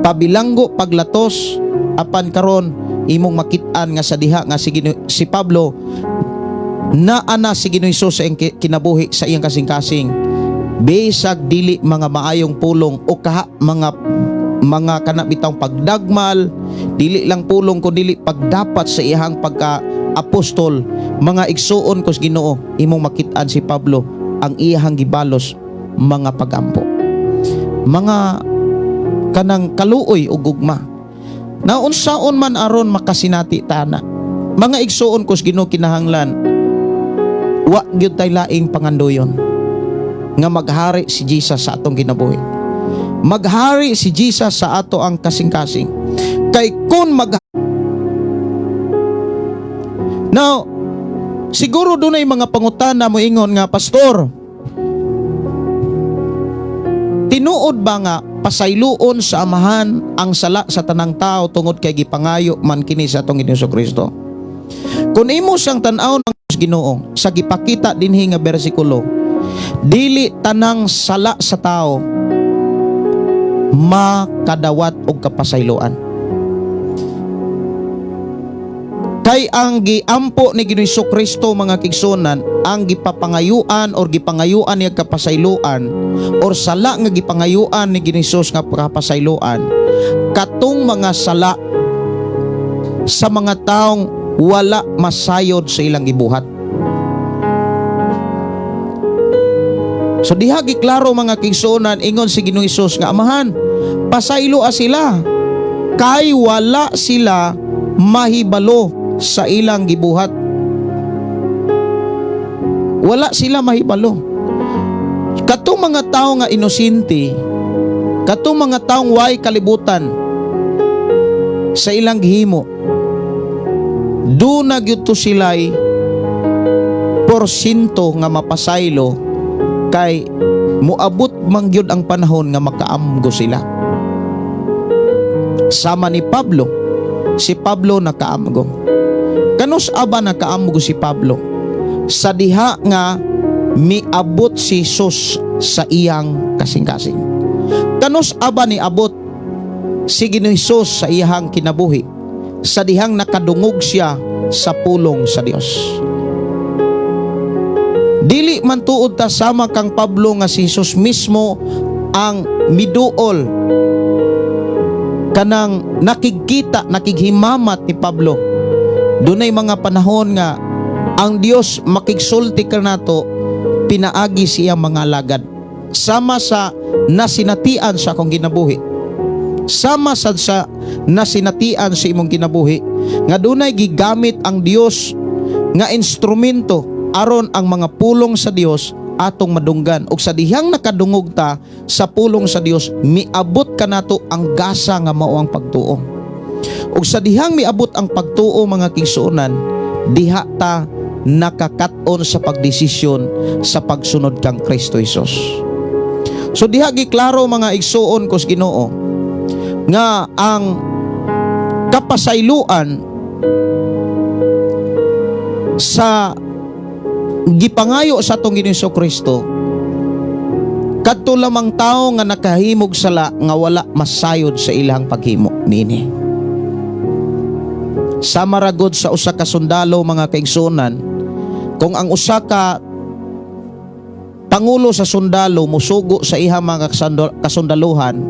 pabilanggo, paglatos, apan karon imong makit-an nga sa diha nga si Pablo naa na si Ginoo Hesus sa iyang kinabuhi, sa iyang kasing-kasing, bisag dili mga maayong pulong o kaha mga kana bitawng pagdagmal, dili lang pulong kundi pagdapat sa iyang pagka apostol. Mga igsuon ko sa Ginoo, imong makit-an si Pablo, ang iyang gibalos mga pagampo, mga kanang kaluoy ug gugma. Na unsaon man aron makasinati tana, mga igsuon ko sa Ginoo? Kinahanglan wa gyud tay laing pangandoyon nga maghari si Jesus sa atong kinabuhi, maghari si Jesus sa ato ang kasing-kasing. Kay kun mag Now, siguro dunay mga pangutana mo ingon nga, "Pastor, tinuod ba nga pasayloon sa Amahan ang sala sa tanang tao tungod kay gipangayo man kini sa atong Ginoong Kristo?" Kung imo siyang tan-aw ng Ginoo sa gipakita dinhi nga bersikulo, dili tanang sala sa tao makadawat og kapasayloan. Kay ang giampo ni Ginoong Kristo, mga kaigsuonan, ang gipapangayuan or gipangayuan niya kapasayloan or sala nga gipangayuan ni Ginoong Hesus nga kapasayloan, katong mga sala sa mga taong wala masayod sa ilang gibuhat. So diha giklaro, mga kaigsuonan, ingon si Ginoong Hesus nga, "Amahan, pasayloa sila kay wala sila mahibalo sa ilang gibuhat." Wala sila mahibalo. Katong mga tao nga inosente, katong mga taong way kalibutan sa ilang gihimo, duna gyud to sila'y porsyento nga mapasaylo kay muabot man gyud ang panahon nga makaamgo sila. Sama ni Pablo, si Pablo nakaamgo. Kanus aba nakaamgo si Pablo? Sa diha nga miabot si Jesus sa iyang kasing-kasing. Kanus aba niabot si Ginoong Hesus sa iyang kinabuhi? Sa dihang nakadungog siya sa pulong sa Dios. Dili man tuod ta sama kang Pablo nga si Jesus mismo ang miduol, kanang nakigkita, nakighimamat ni Pablo. Dunay mga panahon nga ang Dios makigsulti kanato pinaagi siyang mga alagad. Sama sa nasinatian sa akong ginabuhi, sama sad sa nasinatian sa imong kinabuhi, nga dunay gigamit ang Dios nga instrumento aron ang mga pulong sa Dios atong madunggan, ug sa dihang nakadungog ta sa pulong sa Dios, miabot kanato ang gasa nga mao ang pagtuo. Ug sa dihang miabot ang pagtuo, mga kaigsuonan, diha ta nakakat-on sa pagdesisyon sa pagsunod kang Kristo Hesus. So diha giklaro, mga igsuon ko sa Ginoo, nga ang kapasayloan sa gipangayo sa atong Ginoong Kristo, kadto lamang tao nga nakahimog sala nga wala masayod sa ilang paghimo niini. Sama ra gud sa usa ka sundalo, mga kaigsuonan, kung ang usa ka pangulo sa sundalo musugo sa iha mga kasundaluhan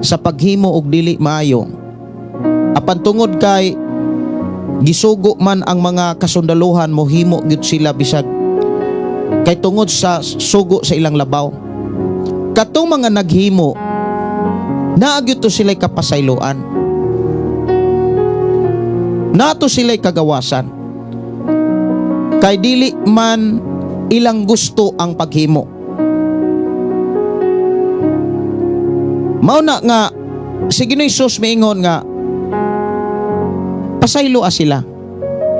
sa paghimo og dili maayo, apan tungod kay gisugo man ang mga kasundaluhan, mohimo gyud sila bisag kay tungod sa sugo sa ilang labaw. Katong mga naghimo, naa gyud to sila'y kapasayloan, nato sila'y kagawasan kay dili man ilang gusto ang paghimo. Mao na nga si Ginoong Hesus miingon nga pasayloa sila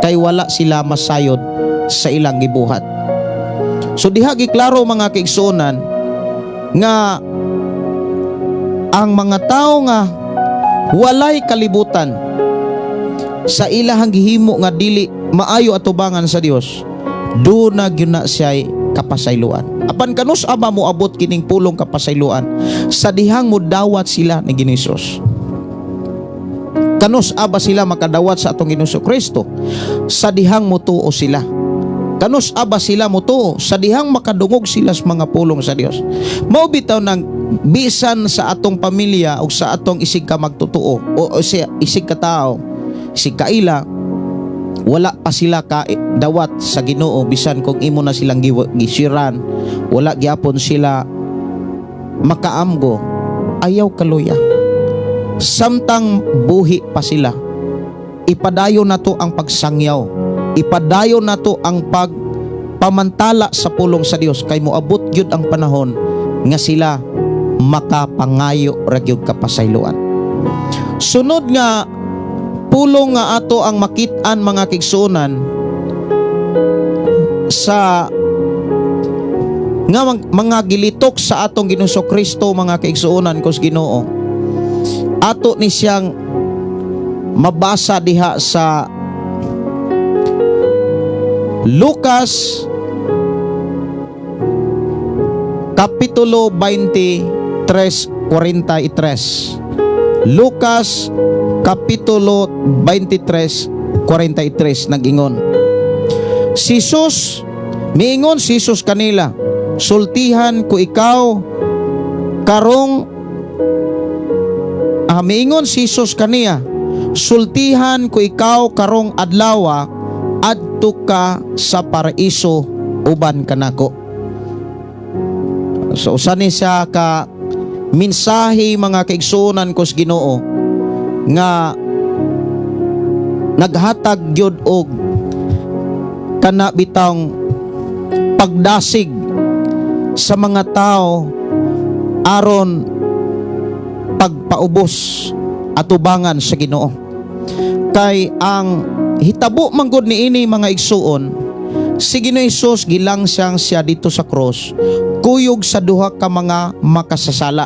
kay wala sila masayod sa ilang gibuhat. So diha giklaro, mga kaigsuonan, nga ang mga tao nga walay kalibutan sa ilahang gihimo nga dili maayo atubangan sa Dios, duna gyud na siya'y kapasayloan. Apan kanus aba moabot kining pulong kapasayloan? Sa dihang mo dawat sila ni Ginoong Hesus. Kanus aba sila makadawat sa atong Ginoong Kristo? Sa dihang mutuo sila. Kanus aba sila mutuo? Sa dihang makadungog sila sa mga pulong sa Dios. Mao bitaw nang bisan sa atong pamilya o sa atong isig ka magtotoo o isig ka tao, isig kaila, wala pa sila ka dawat sa Ginoo, bisan kung imo na silang gisiran, wala gyapon sila makaamgo, ayaw kaluya. Samtang buhi pa sila, ipadayon nato ang pagsangyaw, ipadayon nato ang pagpamantala sa pulong sa Dios, kay moabot gyud ang panahon nga sila makapangayo ra gyud kapasayloan. Sunod nga pulong nga ato ang makit-an, mga kaigsuonan, sa nga mga gilitok sa atong Ginoong Kristo, mga kaigsuonan ko sa Ginoo, ato ni siyang mabasa diha sa Lucas Kapitulo 23:43. Lucas Kapitulo 23:43, nag-ingon si Jesus, miingon si Jesus kanila, "Sultihan ko ikaw karong," miingon si Jesus kaniya, "Sultihan ko ikaw karong adlawa, adto ka sa paraiso uban kanako." So usa ni siya ka mensahe, mga kaigsuonan ko sa Ginoo, nga naghatag gyud og kana bitang pagdasig sa mga tao aron pagpaubos atubangan sa Ginoo. Kay ang hitabo manggod niini, mga igsuon, si Ginoo Hesus gilangsang siya dito sa cross kuyog sa duha ka mga makasasala.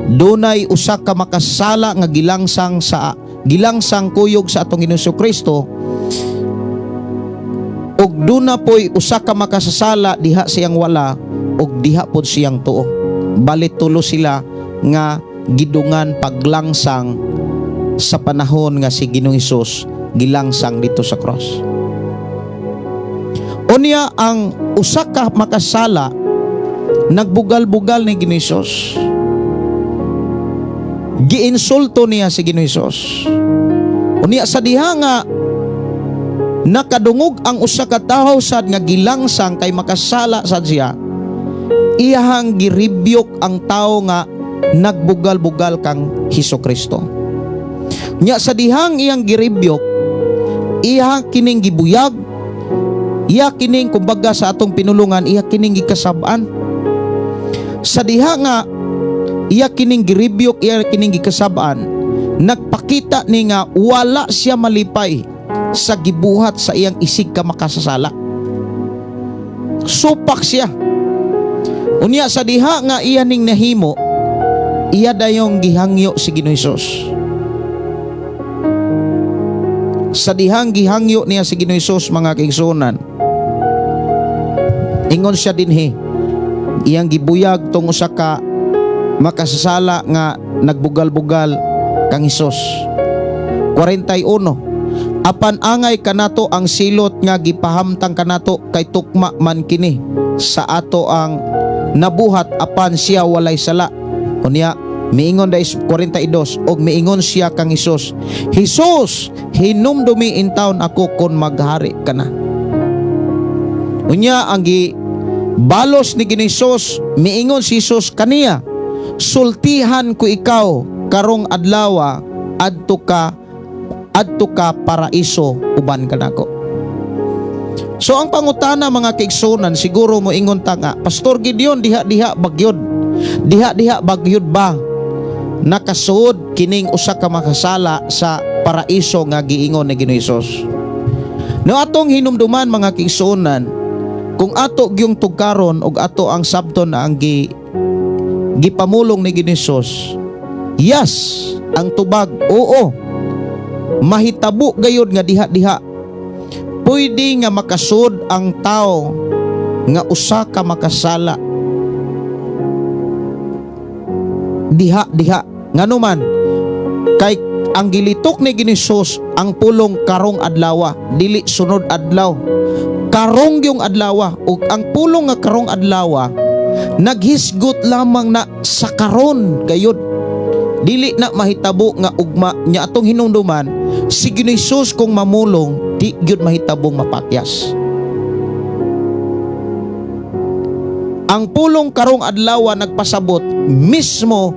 Dunay usa ka makasala nga gilangsang kuyog sa atong Ginoong Kristo ug duna poy usa ka makasasala diha siyang wala ug diha pod siyang tuo. Balit tulo sila nga gidungan paglangsang sa panahon nga si Ginoong Hesus gilangsang dito sa cross. Unya ang usa ka makasala nagbugal-bugal ni Ginoong Hesus. Giinsulto niya si Ginoong Hesus. Unya sa diha nga nakadungog ang usa ka tawo sad nga gilangsang kay makasala sad siya. Iyahang girebuke ang tao nga nagbugal-bugal kang Hesus Kristo. Nya sa dihang iyang girebuke, iyang kining gibuyag, iya kining, kumbaga sa atong pinulungan, iya kining gikasab-an. Sa diha nga iya kining girebuke, iya kining gikasab-an, nagpakita ni nga wala siya malipay sa gibuhat sa iyang isig ka makasasala. Supak siya. Unya sa diha nga iya ning nahimo, iya dayong gihangyo si Ginoo Hesus. Sa dihang gihangyo niya si Ginoo Hesus, mga kaigsuonan, ingon siya dinhi, iyang gibuyag tong usa ka makasasala nga nagbugal-bugal kang Hesus. 41. "Apan angay kanato ang silot nga gipahamtang kanato, kay tukma man kini sa ato ang nabuhat, apan siya walay sala." Unya miingon dais 42, og miingon siya kang Hesus, "Hesus, hinumdumi intawon ako kon maghari ka na." Unya ang gi balos ni Ginoo Hesus, miingon si Hesus kaniya, "Sultihan ko ikaw, karong adlawa adto ka paraiso uban kanako." So ang pangutana, mga kaigsuonan, siguro mo ingon ta nga, "Pastor Gideon, diha-diha bagyod. Diha-diha bagyod ba nakasuod kining usa ka makasala sa paraiso nga giingon ni Ginoo Hesus?" No atong hinumduman, mga kaigsuonan, kung ato gyung tugkaron og ato ang sabton na ang gipamulong ni Ginoo Hesus, yes, ang tubag, oo. Mahitabo gayod nga diha-diha pwede nga makasud ang tao nga usa ka makasala diha-diha. Ngano man kay ang gilitok ni Ginoo Hesus ang pulong "karong adlawa", dili "sunod adlaw", karong yung adlawa. Ug ang pulong nga "karong adlawa" naghisgot lamang na sa karon gayud, dili na mahitabo nga ugma. Nya atong hinumduman, si Ginoo Hesus kung mamulong, di gyud mahitabong mapakyas. Ang pulong "karong adlaw" nagpasabot mismo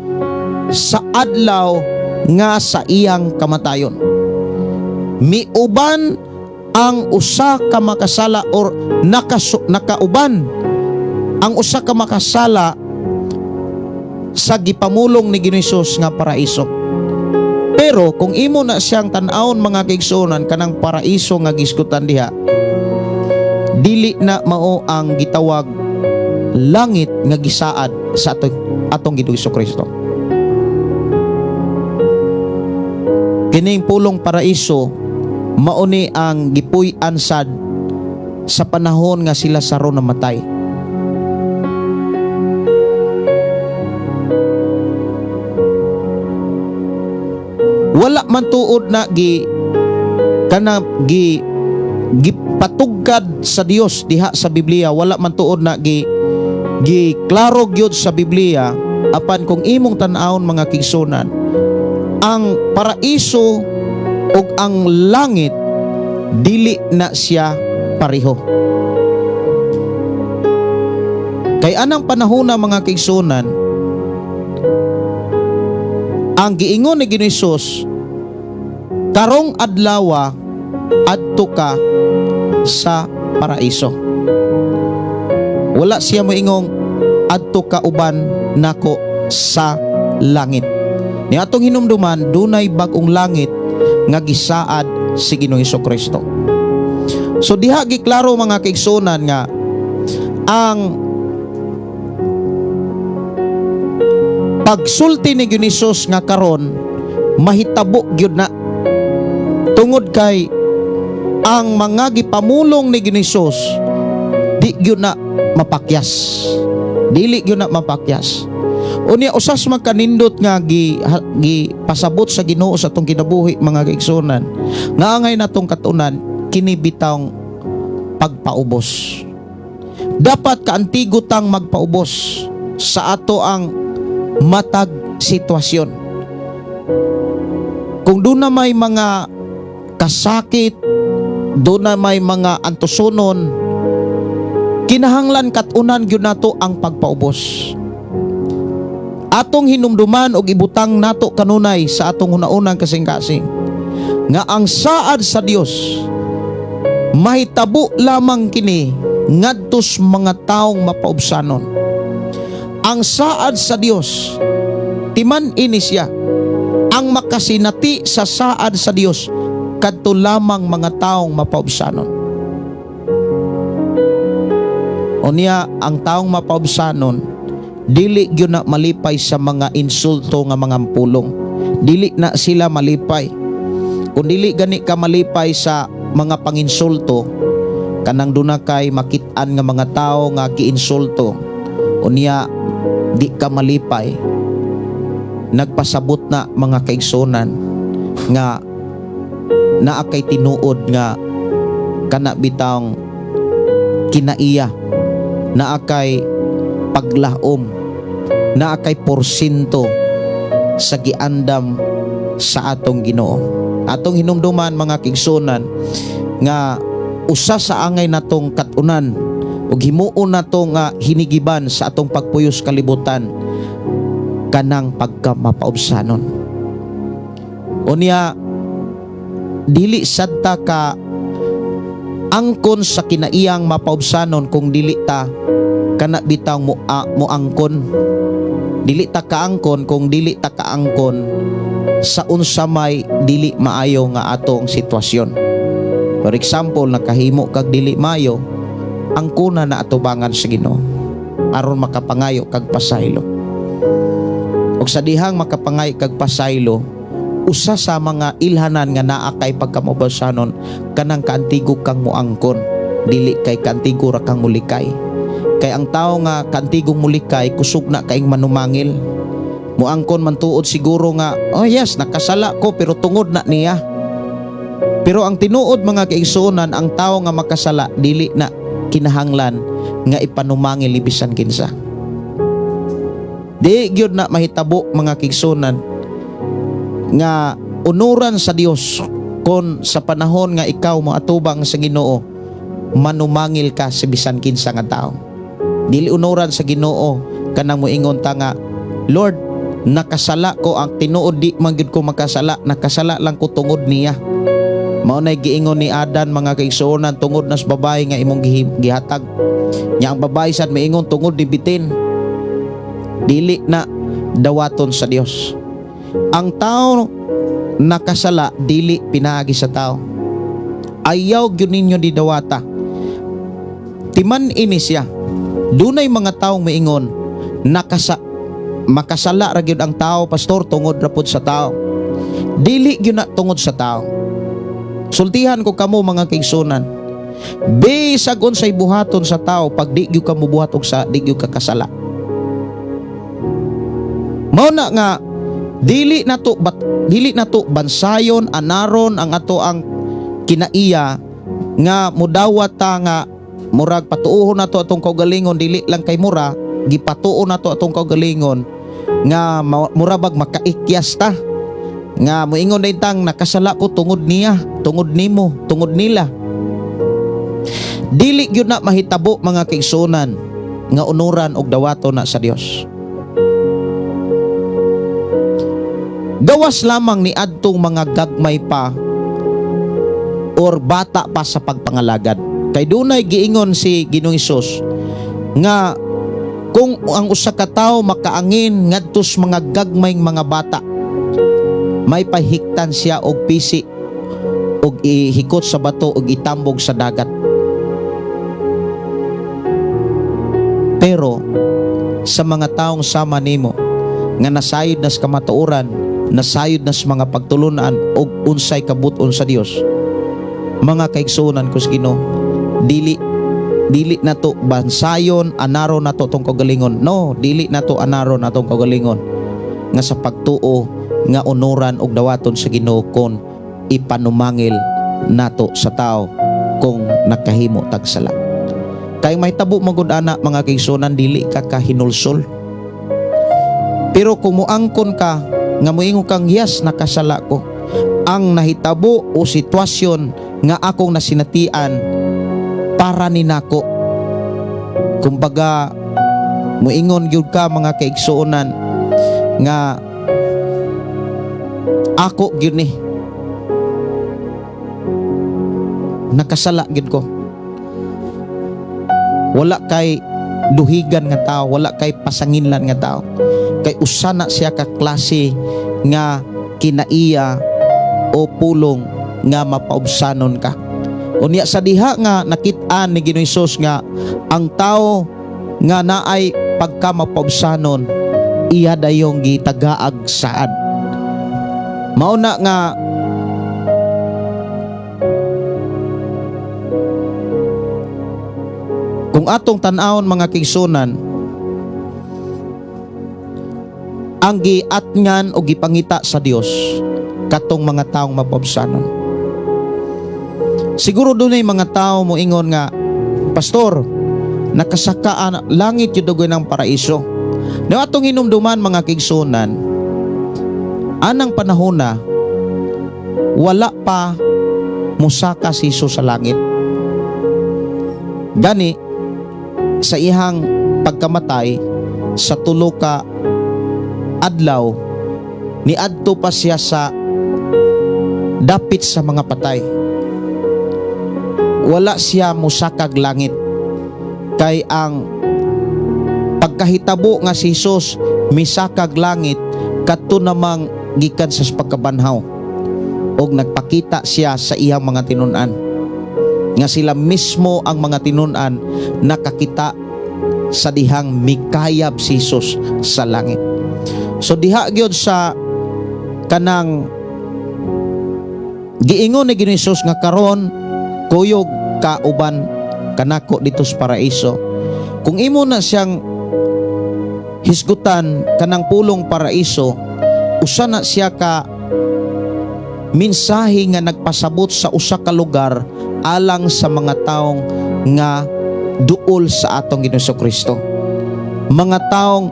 sa adlaw nga sa iyang kamatayon. Miuban ang usa ka makasala or nakauban ang usa ka makasala sa gipamulong ni Ginoo Hesus nga paraiso. Pero kung imo na siyang tan-awon, mga kaigsuonan, kanang paraiso nga gisgutan diha, dili na mao ang gitawag langit nga gisaad sa atong Ginoo Kristo. Kining pulong paraiso mao ni ang gipuy-an sad sa panahon nga sila Lazaro namatay. Wala man tuod na gi kana gi gipatugkad sa Dios diha sa Biblia, wala man tuod na gi gi klaro gyud sa Biblia. Apan kung imong tan-awon, mga kaigsuonan, ang paraiso ug ang langit dili na siya pareho. Kay anang panahon na, mga kaigsuonan, ang giingon ni Ginoo Hesus, "Karong adlawa adto ka sa paraiso." Wala siya moingong "adto ka uban nako sa langit." Ni atong hinumduman, dunay bag-ong langit nga gisaad si Ginoong Kristo. So diha giklaro, mga kaigsuonan, nga ang pagsulti ni Ginoo Hesus nga karon, mahitabo gyud na, tungod kay ang mga gipamulong ni Ginoo Hesus di gyud na mapakyas, dili gyud na mapakyas. Unya usas makanindot nga gi pasabot sa Ginoo sa atong kinabuhi, mga kaigsuonan, nga angay natong katunan kini bitawng pagpaubos. Dapat kaantigo tang magpaubos sa ato ang matag sitwasyon. Kung doon na may mga kasakit, doon na may mga antusonon, Kinahanglan katunan gyud nato ang pagpaubos. Atong hinumduman og ibutang nato kanunay sa atong hunaunang kasing-kasing nga ang saad sa Dios mahitabo lamang kini ngadto sa mga taong mapaubsanon. Ang saad sa Dios, timan ini siya, ang makasinati sa saad sa Dios kadto lamang mga taong mapaubsanon. Unya, ang taong mapaubsanon, dili gyud na malipay sa mga insulto nga mga pulong. Dili na sila malipay. Kung dili gani ka malipay sa mga panginsulto, kanang duna kay makit-an nga mga tao nga giinsulto, unya di ka malipay, nagpasabot na, mga kaigsunan, nga naa kay tinuod nga kana bitawng kinaiya, naa kay paglaom, naa kay porsinto sa giandam sa atong Ginoo. Atong hinumduman, mga kaigsunan, nga usa sa angay natong katunan ug himuon nato nga hinigiban sa atong pagpuyos kalibutan kanang pagka mapaubsanon. Unya, dili sad ta ka angkon sa kinaiyang mapaubsanon kung dili ta kana bitaw mo angkon. Dili ta kaangkon kung dili ta kaangkon sa unsa may dili maayo nga atong sitwasyon. For example, nakahimo kag dili maayo, angkona na atubangan sa Ginoo aron makapangayo kag pasaylo. Ug sa dihang makapangayo kag pasaylo, usa sa mga ilhanan nga naa kay pagkamapaubsanon, kanang kaantigo kang muangkon, dili kay kaantigo ra kang mulikay. Kay ang tawo nga kaantigong mulikay, kusog na kaing manumangil. Muangkon man tuod siguro nga, "Oh yes, nakasala ko, pero tungod na niya." Pero ang tinuod, mga kaigsuonan, ang tawo nga makasala, dili na kinahanglan nga ipanumangil ni bisan kinsa. Di gyud na mahitabo, mga kaigsuonan, nga unuran sa Dios kon sa panahon nga ikaw moatubang sa Ginoo, manumangil ka sa bisan kinsa nga tao. Dili unuran sa Ginoo kanang moingon ta nga, "Lord, nakasala ko, ang tinuod di man gyud ko makasala, nakasala lang ko tungod niya." Mao nay giingon ni Adan, mga kaigsuonan, "Tungod nas babae nga imong gihatag." Nya ang babae sad miingon, "Tungod ni bitin." Dili na dawaton sa Dios. Ang tao nakasala dili pinaagi sa tao. Ayaw gyud ninyo di dawata. Timan ini siya. Dunay mga taong miingon, "Makasala ra gyud ang tao, pastor, tungod ra pud sa tao." Dili gyud na tungod sa tao. Sultihan ko kamo, mga kaigsunan. Bisag unsay buhaton sa tao, pag di gyud ka mobuhat og sa, di gyud ka kasala. Mao na nga dili nato bansayon, anaron ang ato ang kinaiya nga mudawat ta nga murag patuohon nato atong kaugalingon, dili lang kay mura gipatuo nato atong kaugalingon nga mura bag makaikyas ta nga moingon din tang, "Nakasala ko tungod niya, tungod nimo, tungod nila." Dili gyud na mahitabo, mga kaigsuonan, nga unuran og dawaton na sa Dios. Gawas lamang ni adtong mga gagmay pa or bata pa sa pagpangalagad. Kay dunay giingon si Ginoong Hesus nga kung ang usa ka tawo makaangin ngadto sa mga gagmayng mga bata, may pahiktan siya og pisi og ihikot sa bato og itambog sa dagat. Pero sa mga taong sama nimo nga nasayod na sa kamatuoran, nasayod na sa mga pagtulunan og unsay kabut-on sa Dios, mga kaigsuonan ko sa Ginoo, dili dili na to bansayon, anaro na to tong kaugalingon. No, dili na to anaro na tong kaugalingon nga sa pagtuo nga unuran og dawaton sa Ginoo kon ipanumangil nato sa tao kung nakahimo tag sala. Kay mahitabo magud ana, mga kaigsuonan, dili ka kahinulsol. Pero kung muangkon ka nga moingon kang, "Yes, nakasala ko. Ang nahitabo o sitwasyon nga akong nasinatian para ni nako." Kumbaga muingon gyud ka, mga kaigsuonan, nga ako gyud ni, nakasala gyud ko. Wala kay duhigan nga tao, wala kay pasanginlan nga tao, kay usa na siya ka klase nga kinaiya o pulong nga mapaubsanon ka. Unya sa diha nga nakit-an ni Ginoong Hesus nga ang tao nga naay pagka mapaubsanon, iya dayong gitagaag saad. Mao na nga kung atong tan-awon, mga kaigsuonan, ang giatngan o gipangita sa Dios katong mga taong mapaubsanon. Siguro dunay mga tao moingon nga, "Pastor, nakasakaan langit yun ng paraiso." No, atong hinumduman, mga kaigsuonan, anang panahon na wala pa musaka si Jesus sa langit. Gani sa ihang pagkamatay sa 3 ka adlaw, niadto pa siya sa dapit sa mga patay. Wala siya musakag langit kay ang pagkahitabo nga si Jesus misakag langit kadto namang gikan sa pagkabanhaw og nagpakita siya sa iyang mga tinun-an, nga sila mismo ang mga tinun-an nakakita sa dihang mikayab si Jesus sa langit. So diha gyud sa kanang giingon ni Ginoong Hesus nga karon kuyog ka uban kanako dito sa paraiso. Kung imo na siyang hisgutan kanang pulong paraiso, usa na siya ka mensahe nga nagpasabot sa usa ka lugar alang sa mga taong nga duol sa atong Ginoong Kristo. Mga taong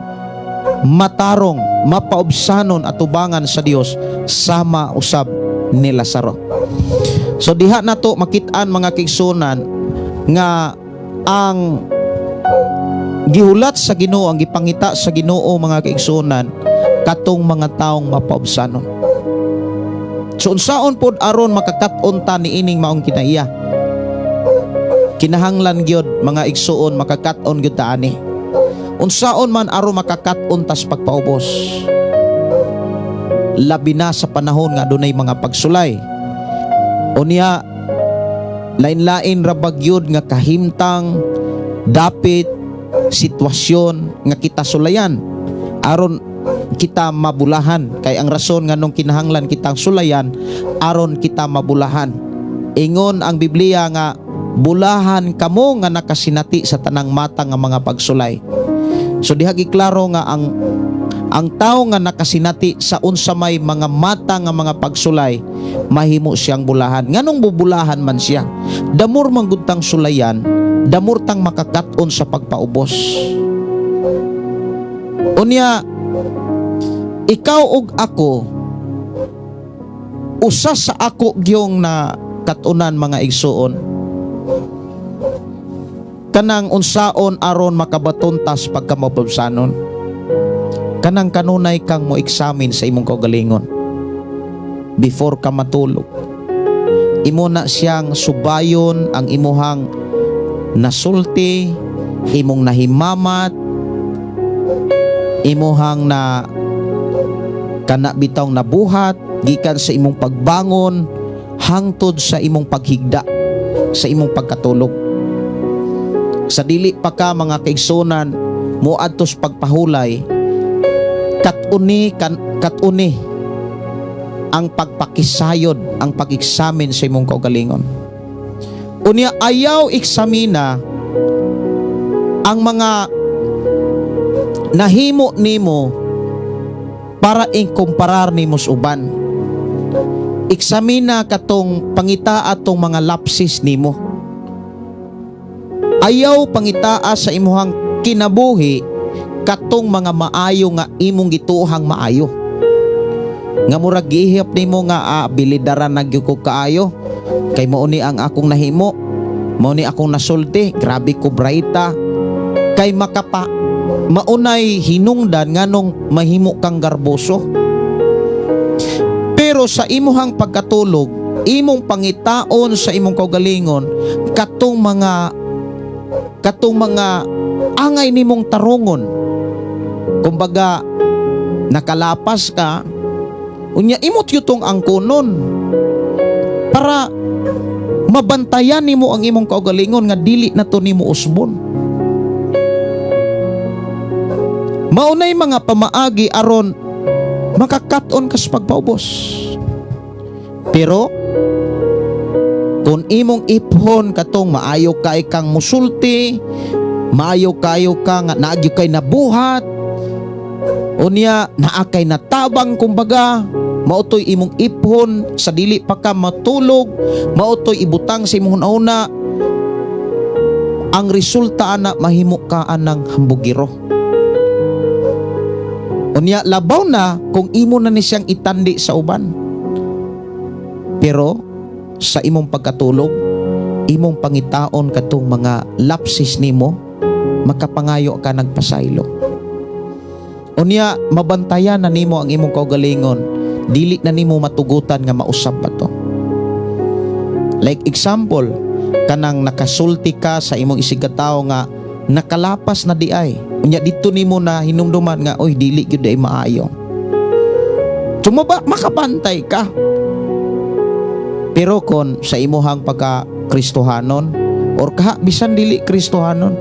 matarong, mapaubsanon atubangan sa Dios sama usab ni Lazaro. So diha nato makit-an, mga kaigsuonan, nga ang gihulat sa Ginoo, ang gipangita sa Ginoo, mga kaigsuonan, katong mga taong mapaubsanon. So unsaon pod aron makakat-on ta niining maong kinaiya? Kinahanglan gyud, mga igsuon, makakat-on gyud ta ani. Unsaon man aron makakat-on tas pagpaubos? Labi na sa panahon nga dunay mga pagsulay. Unya lain-lain ra bagyod nga kahimtang, dapit, sitwasyon nga kita sulayan aron kita mabulahan, kay ang rason nganong kinahanglan kitang sulayan aron kita mabulahan. Ingon ang Biblia nga bulahan kamo nga nakasinati sa tanang mata nga mga pagsulay. So diha giklaro nga ang tao nga nakasinati sa unsa may mga mata nga mga pagsulay, mahimo siyang bulahan. Nganong bubulahan man siya? The more man gud tang sulayan, the more tang makakat-on sa pagpaubos. Unya ikaw ug ako, usa sa ako gyong na katunan, mga igsuon, kanang unsaon aron makabaton tas pagkamabubsanon, kanang kanunay kang mo examine sa imong kaugalingon before ka matulog. Imo na siyang subayon ang imuhang nasulti, imong nahimamat, imuhang na kana bitawng nabuhat gikan sa imong pagbangon hangtod sa imong paghigda, sa imong pagkatulog. Sa dili pa ka, mga kaigsunan, moadtos pagpahulay, kat-uni kan, kat-uni ang pagpakisayod, ang pag-examine sa imong kaugalingon. Unya ayaw eksamina ang mga nahimo nimo para ikumparar nimo sa uban. Eksamina katong pangita atong mga lapses nimo. Ayaw pangitaa sa imuhang kinabuhi katong mga maayo nga imong gituohang maayo. Nga murag gihip nimo nga abilidaran na gyud ko kaayo kay mao ni ang akong nahimo, mao ni akong nasulti, grabe ko braita. Kay makapa maunay hinungdan nganong mahimo kang garboso. Pero sa imuhang pagkatulog, imong pangitaon sa imong kaugalingon katong mga angay nimong tarungon. Kumbaga nakalapas ka, unya imo tong angkonon para mabantayan nimo ang imong kaugalingon nga dili na to nimo usbon. Maunay mga pamaagi aron makakat-on kas pagpaubos. Pero kung imong iphon katong maayo kay kang musulti, maayo kayo ka nga naagyo kay nabuhat, unya naa kay natabang, kumbaga mautoy imong iphon sa dili pa ka matulog, mautoy ibutang sa imong una, ang resulta ana, mahimo ka anang hambugiro. Unya labaw na kung imo na ni siyang itandi sa uban. Pero sa imong pagkatulog, imong pangitaon katong mga lapses nimo, makapangayo ka nagpasaylo. Unya mabantayan na nimo ang imong kaugalingon, dili na nimo matugutan nga mausab pa to. Like example, kanang nakasulti ka sa imong isigkatawo nga nakalapas na di ay. Unya dito nimo na hinumduman nga, "Oy, dili gyud ay maayo." Tumaba makabantay ka. Pero kon sa imuhang pagka Kristohanon or kaha bisan dili Kristohanon,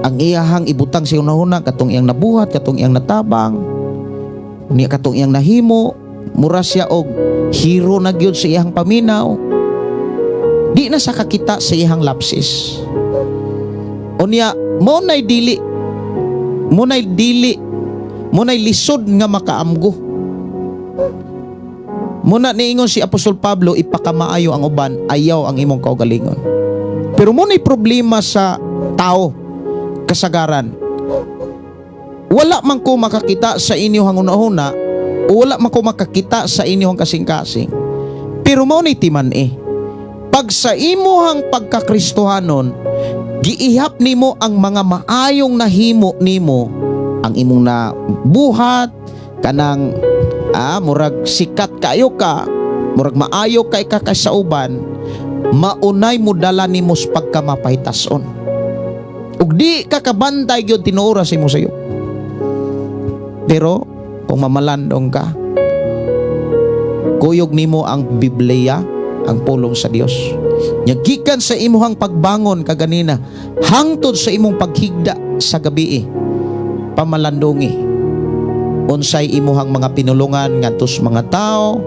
ang iyahang ibutang sa unahuna katong iyang nabuhat, katong iyang natabang, unya katong iyang nahimo, mura siya og hero na gyud sa iyang paminaw. Di na sa kakita sa iyang lapses. Unya mo nay dili mo nay lisod nga makaamgo. Muna niingon si Apostol Pablo, "Ipakamaayo ang uban, ayaw ang imong kaugalingon." Pero mo nay problema sa tao kasagaran. Wala man ko makakita sa inyong hunahuna o wala man ko makakita sa inyong kasing-kasing. Pero mao ni timan eh. Pag sa imuhang pagkakristohanon, giihap nimo ang mga maayong nahimo nimo, ang imong na buhat, kanang murag sikat kayo ka, murag maayo kay ka kay sa uban, maunay mo dala nimo sa pagkamapahitason. Ug di ka kabantay gyud tinuora sa imo sayo. Pero kung mamalandong ka, kuyog nimo ang Biblia, ang pulong sa Dios. Nya gikan sa imuhang pagbangon kaganina hangtod sa imong paghigda sa gabi, pamalandungi unsay imuhang mga pinulungan ngadto sa mga tao,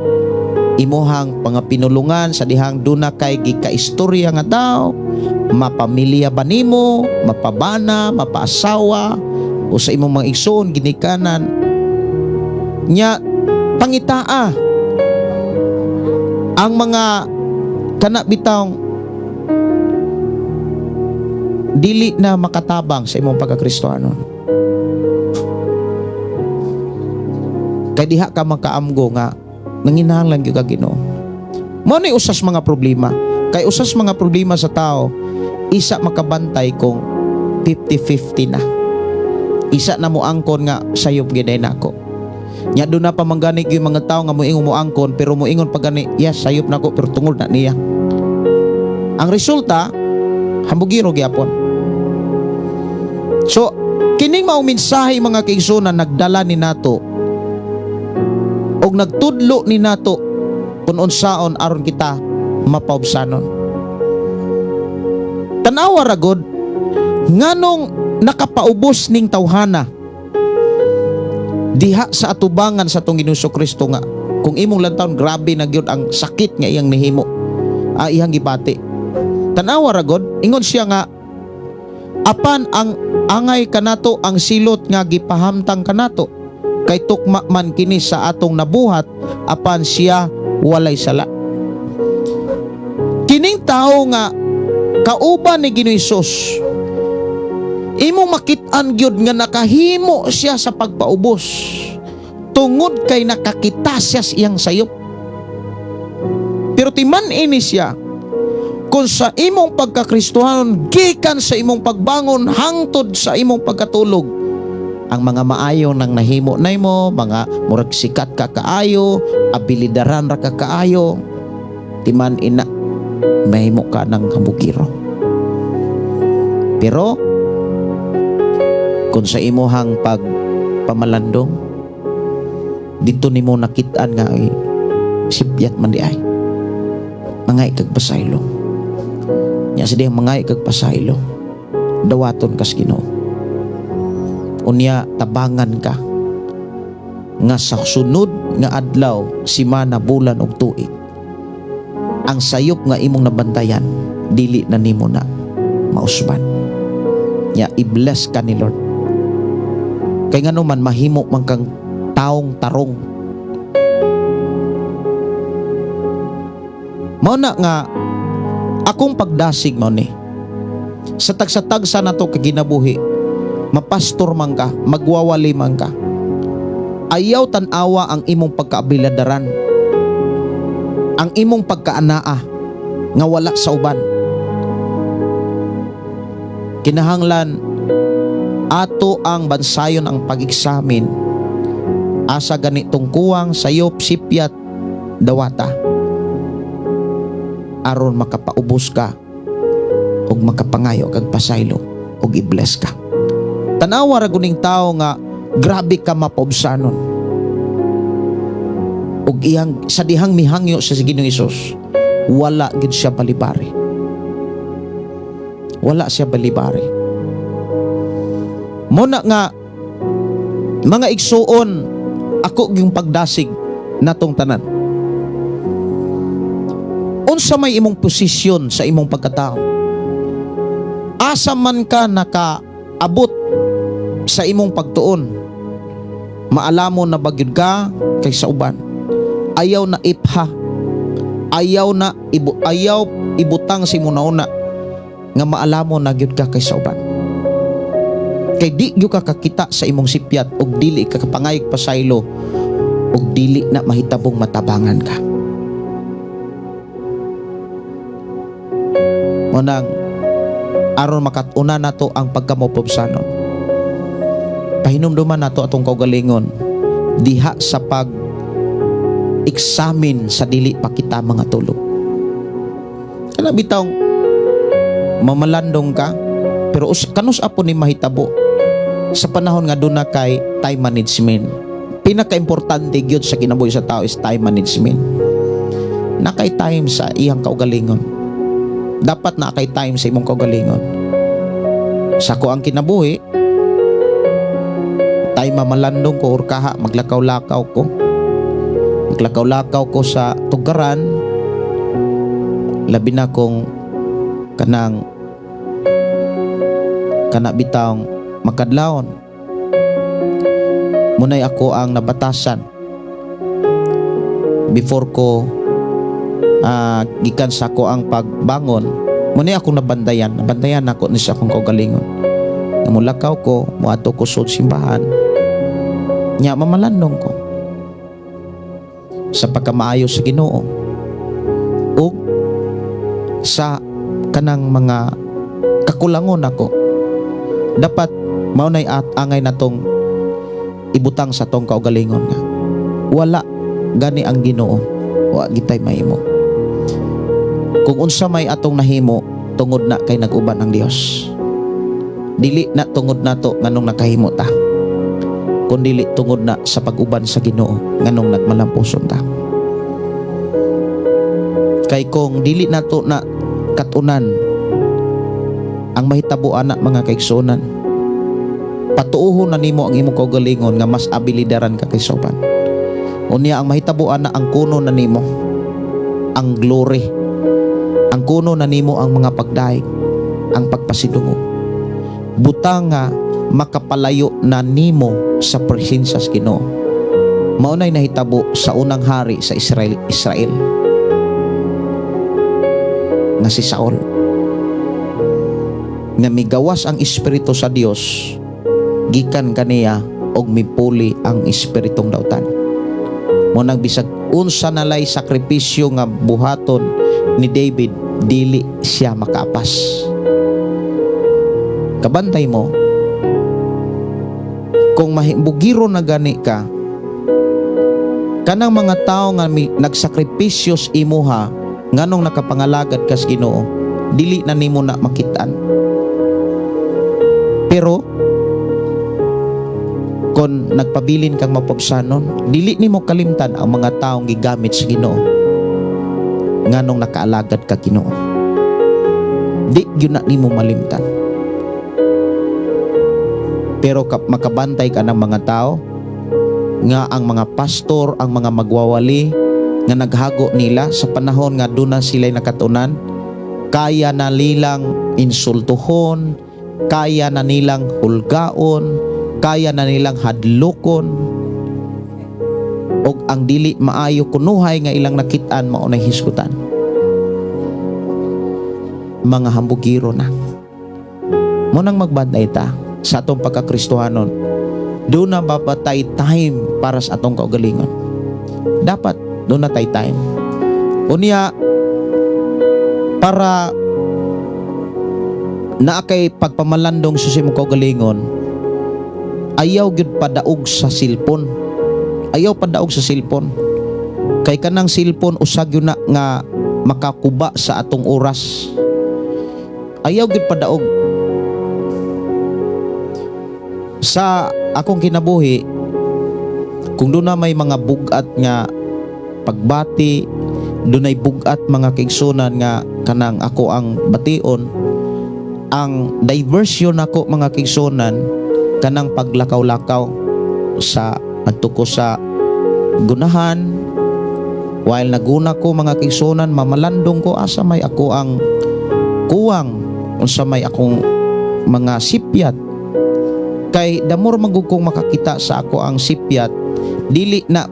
imuhang mga pinulungan sa dihang duna kay gikaistorya nga tao, mapamilya ba nimo, mapabana, mapaasawa o sa imong mga igsoon, ginikanan. Nya pangitaa ang mga kana bitawng dili na makatabang sa imong pagkakristohanon, kay diha ka makaamgo nga nanginahanglan gyud ka Ginoo. Mao ni usas mga problema, kay usas mga problema sa tao, isa makabantay kung 50-50 na, isa na mo angkon nga sayop gyud nako. Nya doon na pa manggani yung mga tao nga moingon mo angkon, pero moingon pa gani, "Yes, sayop nako, pero tungod na niya." Ang resulta, hambugiro gyapon. So kining mao mensahe, mga kaigsuonan, nagdala ni nato og nagtudlo ni nato kung unsaon aron kita mapaubsanon. Tanawa ra gud nganong nakapaubos ning tawhana diha sa atubangan sa atong Ginoong Kristo nga kung imong lantawon, grabe na gyud ang sakit nga iyang nihimo, iyang gibati. Tanawa ra gud, ingon siya nga, "Apan ang angay kanato ang silot nga gipahamtang kanato, kay tukma man kini sa atong nabuhat, apan siya walay sala." Kining tao nga kauban ni Ginoong Hesus, imong makit-an gyud nga nakahimo siya sa pagpaubos tungod kay nakakita siya sa iyang sayop. Pero timan ini siya, Kung sa imong pagkakristohanon, gikan sa imong pagbangon hangtod sa imong pagkatulog, ang mga maayo nang nahimo nimo, mga murag sikat ka kaayo, abilidaran ra ka kaayo, timan ina mahimo ka ng hambugiro. Pero kung sa imuhang pagpamalandong dito nimo nakit-an nga ay sipyat man diay, mangay kag pasaylo. Nya sa dihang mangay kag pasaylo, dawaton kas Ginoo. Unya tabangan ka nga sa sunod nga adlaw, simana, bulan ug tuig, ang sayop nga imong nabantayan dili na nimo na mausban. Nya i-bless ka ni Lord, kay ngano man mahimo man kang taong tarong. Mao na nga akong pagdasig mao ni sa tagsa-tagsa nato kaginabuhi, mapastor man ka, magwawali man ka, ayaw tan-awa ang imong pagkaabiladaran, ang imong pagkaanaa nga wala sa uban. Kinahanglan ato ang bansayon ang pag-examine, asa ganitong kuwang, sayop, sipyat, dawata aron makapaubos ka ug makapangayo kag pasaylo ug i-bless ka. Tanawa ra guning tao nga grabe ka mapaubsanon ug iyang sa dihang mihangyo sa Ginoong Hesus, wala gid siya balibari, wala siya balibari. Muna nga mga igsuon, ako yung pagdasig natong tanan, unsa may imong posisyon sa imong pagkatao, asa man ka nakaabot sa imong pagtuon, maalamon na ba gyud ka kaysa uban, ayaw na ipha, ayaw na ibu, ayaw ibutang sa imong nauna nga maalamon na gyud ka kaysa uban, kay di gyud ka kakita sa imong sipyat ug dili ka kapangayog pasaylo ug dili na mahitabong matabangan ka. Munang aron makat-una nato ang pagkamupobsanon, pahinumduman nato atong kaugalingon diha sa pag examine sa dili pa kita mga tulog. Kana bitawng mamalandong ka, pero kanus apo ni mahitabo sa panahon nga duna kay time management. Pinakaimportante gyud sa kinabuhi sa tao is time management. Nakay time sa iyang kaugalingon. Dapat na kay time sa imong kaugalingon. Sa ko ang kinabuhi, time mamalandong ko or kaha maglakaw-lakaw ko. Maglakaw-lakaw ko sa tugaran, labi na kung kanang kana bitawng makadlawon. Munay ako ang nabatasan before ko gikan sa ako ang pagbangon, munay akong nabantayan, nabantayan ako ni sa akong kaugalingon. Nga mulakaw ko, muadto ko sa simbahan. Nya mamalandong ko sa pagkamaayo sa Ginoo ug sa kanang mga kakulangon ako. Dapat mao nay at angay natong ibutang sa tong kaugalingon nga wala gani ang Ginoo, wa gitay mahimo. Kung unsa may atong nahimo, tungod na kay nag-uban ang Dios. Dili na tungod nato nganong nakahimo ta, kun dili tungod na sa pag-uban sa Ginoo nganong nagmalampuson ta. Kay kung dili nato na katunan ang mahitabo ana, mga kaigsuonan, patuohon na nimo ang imong kaugalingon nga mas abilidaran ka kaysa uban. Unya ang mahitabo ana, ang kuno na nimo ang glory, ang kuno na nimo ang mga pagdaig, ang pagpasidungog, butang nga makapalayo na nimo sa presensya sa Ginoo. Mao nay nahitabo sa unang hari sa Israel nga si Saul, nga migawas ang espiritu sa Dios gikan kaniya og mipuli ang espiritong dautan. Mo nang bisag unsa nalay sakripisyo nga buhaton ni David, Dili siya makapas. Kabantay mo kung mahibugiro na gani ka, kanang mga tao nga nagsakripisyo sa imuha nganong nakapangalagad kas Ginoo, dili na nimo na makitaan. Pero kon nagpabilin kang mapabsanon, dili nimo kalimtan ang mga taong gigamit sa Ginoo nganong nakaalagad ka Ginoo. Di gyud na nimo malimtan. Pero makabantay ka ng mga tao nga ang mga pastor, ang mga magwawali nga naghago nila sa panahon nga doon na sila'y nakatunan, kaya na nilang insultuhon, kaya na nilang hulgaon, kaya na nilang hadlokon, og ang dili maayo kunuhay nga ilang nakit-an mao nay hisgutan. Mga hambugiro na. Mo nang magbantay ta sa atong pagkakristohanon. Doon na ba tay time para sa atong kaugalingon? Dapat doon na tay time. Unya, para naa kay pagpamalandong sa imong kaugalingon, ayaw gyud padaog sa cellphone. Ayaw padaog sa cellphone. Kay kanang cellphone usa gyud na nga makakuba sa atong oras. Ayaw gyud padaog. Sa akong kinabuhi, kung doon na may mga bugat nga pagbati, dunay bugat mga kaigsunan nga kanang ako ang bation, ang diversion nako mga kaigsunan kanang paglakaw-lakaw sa adto ko sa gunahan. While naguna ko mga kaigsunan, mamalandong ko asa may ako ang kuwang, unsa may akong mga sipyat. Kay damor magug kong makakita sa ako ang sipyat, dili na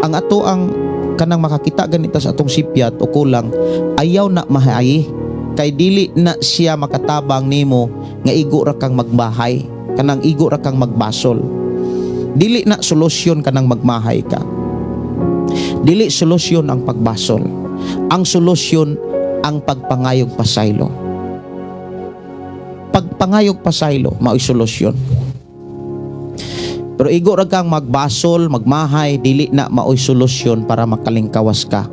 ang ato ang kanang makakita ganita sa atong sipyat o kulang, ayaw na mahayi. Kay dili na siya makatabang nimo nga igo ra kang magbahay, kanang igo ra kang magbasol. Dili na solusyon kanang magmahay ka. Dili solusyon ang pagbasol. Ang solusyon ang pagpangayog pasaylo. Pagpangayog pasaylo mao'y solusyon. Pero igo ra kang magbasol, magmahay, dili na mao'y solusyon para makalingkawas ka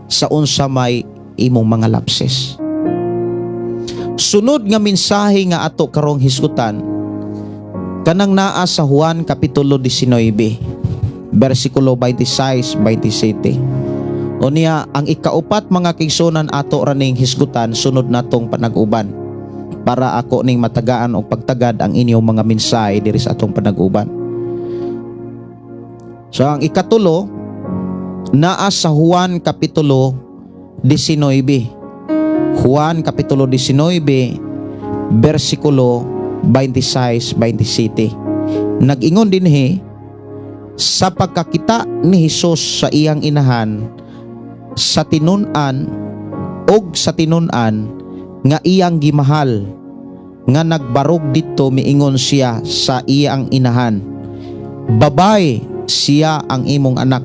sa unsa may imong mga lapses. Sunod nga mensahe nga ato karong hisgutan kanang naa sa Juan kapitulo 19 bersikulo 26, 27. Unya ang ikaupat mga kaigsunan ato raning hisgutan sunod natong panag-uban para ako ning matagaan og pagtagad ang inyong mga mensahe diri sa atong panag-uban. So ang ikatulo naa sa Juan kapitulo 19. Juan kapitulo 19 bersikulo 26, 27. Nag-ingon dinhi, sa pagkakita ni Hesus sa iyang inahan sa tinun-an og sa tinun-an nga iyang gimahal nga nagbarog didto, miingon siya sa iyang inahan, "Babay, siya ang imong anak."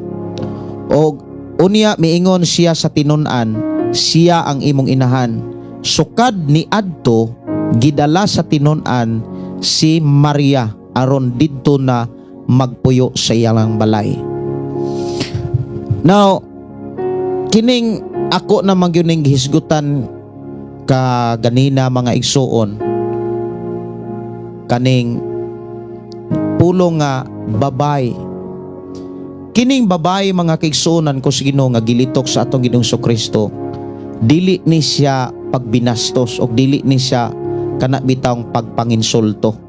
Og unya miingon siya sa tinun-an, "Siya ang imong inahan." Sukad ni adto, gidala sa tinun-an si Maria aron didto na magpuyo sa iyang balay. Now, kining ako na magyuning gihisgutan ka ganina mga igsuon, kaning pulong nga babay. Kining babae mga kaigsuonan ko sa Ginoo nga gilitok sa atong Ginoong Kristo, dili ni siya pagbinastos o dili ni siya kana bitawng pagpanginsulto.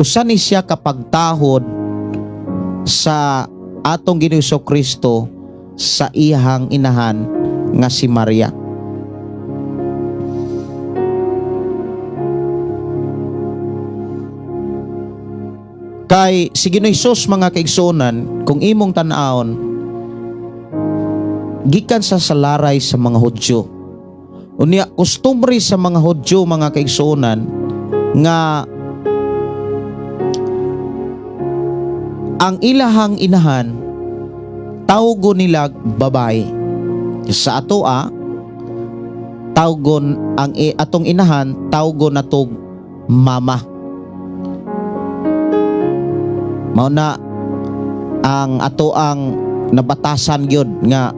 Usa ni siya kapagtahod sa atong Ginoong Kristo sa iyang inahan nga si Maria. Kay si Ginoong Hesus mga kaigsuonan, kung imong tan-awon, gikan sa salaray sa mga Hudyo. Unya kostumbre sa mga Hudyo mga kaigsuonan nga ang ilahang inahan Tawgon nila babae. Sa atoa, tawgon ang atong inahan, tawgon natog mama. Mao na ang ato ang nabatasan gyud nga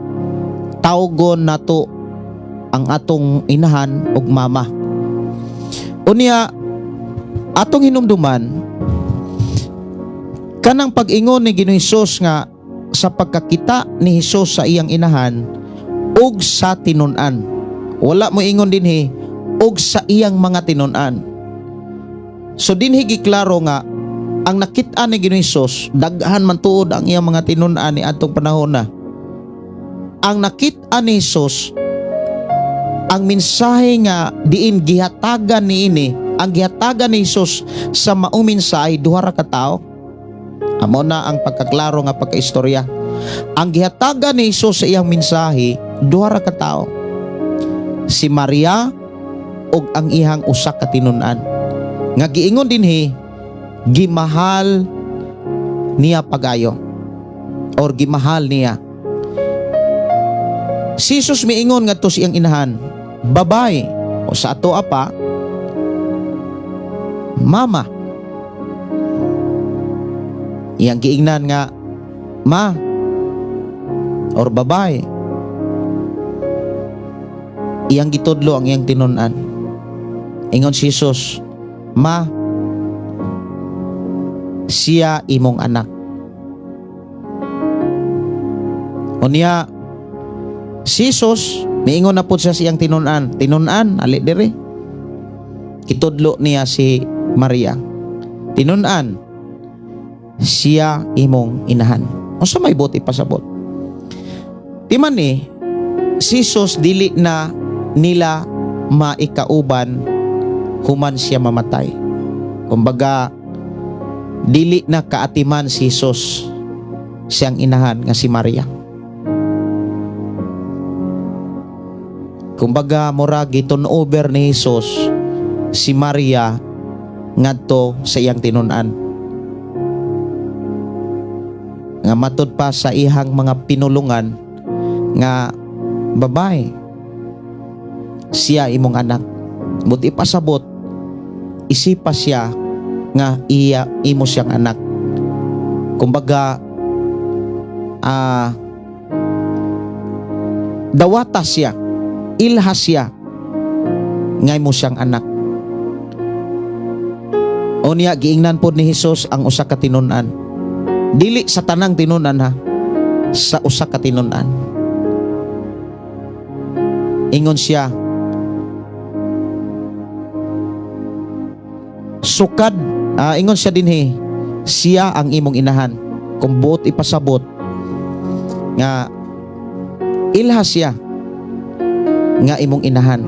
tawgon nato ang atong inahan og mama. Unya, atong hinumduman kanang pag-ingon ni Ginoong Hesus nga sa pagkakita ni Hesus sa iyang inahan ug sa tinun-an. Wala mo ingon dinhi og sa iyang mga tinun-an. So dinhi giklaro nga ang nakit-an ni Ginoong Hesus, daghan man tuod ang iyang mga tinun-an ni atong panahon na. Ang nakit-an ni Hesus, ang mensahe nga diin gihatagan niini, ang gihatagan ni Hesus sa maong mensahe, duha ra ka tawo. Amo na ang pagkaklaro nga pagkaistorya. Ang gihatagan ni Hesus sa iyang mensahe, duha ra ka tawo. Si Maria ug ang iyang usa ka tinun-an. Nga giingon dinhi, gimahal niya pagayo or gimahal niya. Si Jesus miingon ngadto sa iyang inahan, "Babay," o sa ato apa, mama. Iyang giingnan nga ma or babay. Iyang gitudlo ang iyang tinun-an. Ingon si Jesus, "Ma, siya imong anak." Unya, si Jesus, miingon na pud siya sa iyang tinun-an, "Tinun-an, ali diri." Kitudlo niya si Maria. "Tinun-an, siya imong inahan." Unsa may buot ipasabot? Timan ni, si Jesus dili na nila maikauban human siya mamatay. Kumbaga, dili na kaatiman si Jesus siyang inahan nga si Maria. Kumbaga, mura giturn over ni Jesus si Maria ngadto sa iyang tinun-an. Nga matud pa sa ihang mga pinulungan nga, "Babay, siya imong anak." But ipasabot, isipa siya nga iya imo siyang anak. Kumbaga, dawata siya, ilha siya nga imo siyang anak. Unya, giingnan pod ni Hesus ang usa ka tinun-an. Dili sa tanang tinun-an ha, sa usa ka tinun-an. Ingon siya, sukad, ingon siya dinhi, "Siya ang imong inahan." Kung buot ipasabot nga ilha siya nga imong inahan.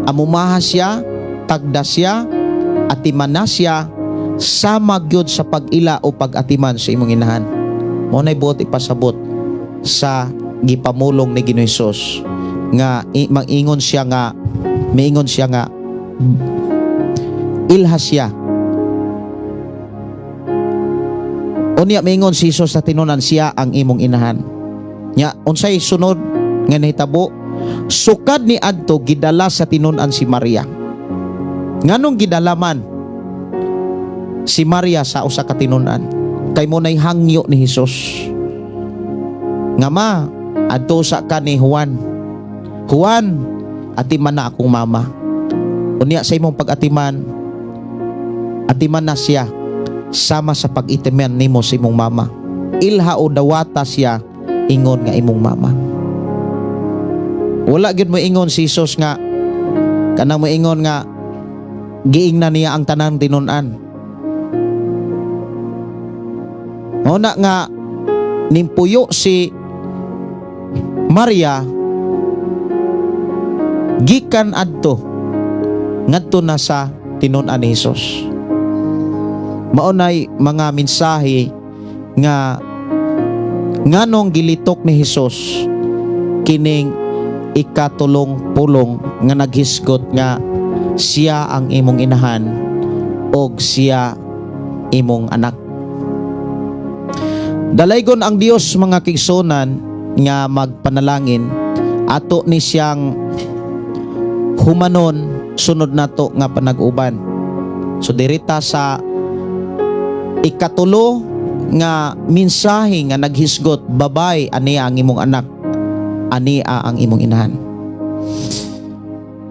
Amumaha siya, tagda siya, atiman na siya, sama gyud sa pag-ila o pag-atiman sa imong inahan. Mao nay buot ipasabot sa gipamulong ni Ginoong Hesus nga mangingon siya nga miingon siya nga ilha siya. Unya miingon si Jesus sa tinunan, "Siya ang imong inahan." Nya unsay sunod nga nahitabo? Sukad ni adto, gidala sa tinun-an si Maria. Nganong gidala man si Maria sa usa ka tinun-an? Kay mao nay hangyo ni Hesus. Nga ma, adto sa ka ni Juan. "Juan, atiman na akong mama. Unya sa imong pag-atiman, atiman na siya sama sa pag-itiman nimo sa imong mama. Ilha o dawata siya ingon nga imong mama." Wala gyud mo ingon si Jesus nga kanang mo ingon nga giingnan niya ang tanang tinun-an. Mao na nga nimpuyo si Maria gikan adto ngadto na sa tinun-an ni Hesus. Mao nay mga mensahe nga nganong gilitok ni Hesus kining ikatulong pulong nga naghisgot nga siya ang imong inahan og siya imong anak. Dalaygon ang Dios, mga kaigsuonan, nga magpanalangin. Ato ni siyang humanon sunod nato nga panag-uban. So dirita sa ikatulo nga mensahe nga naghisgot, "Babay, ania ang imong anak, ania ang imong inahan."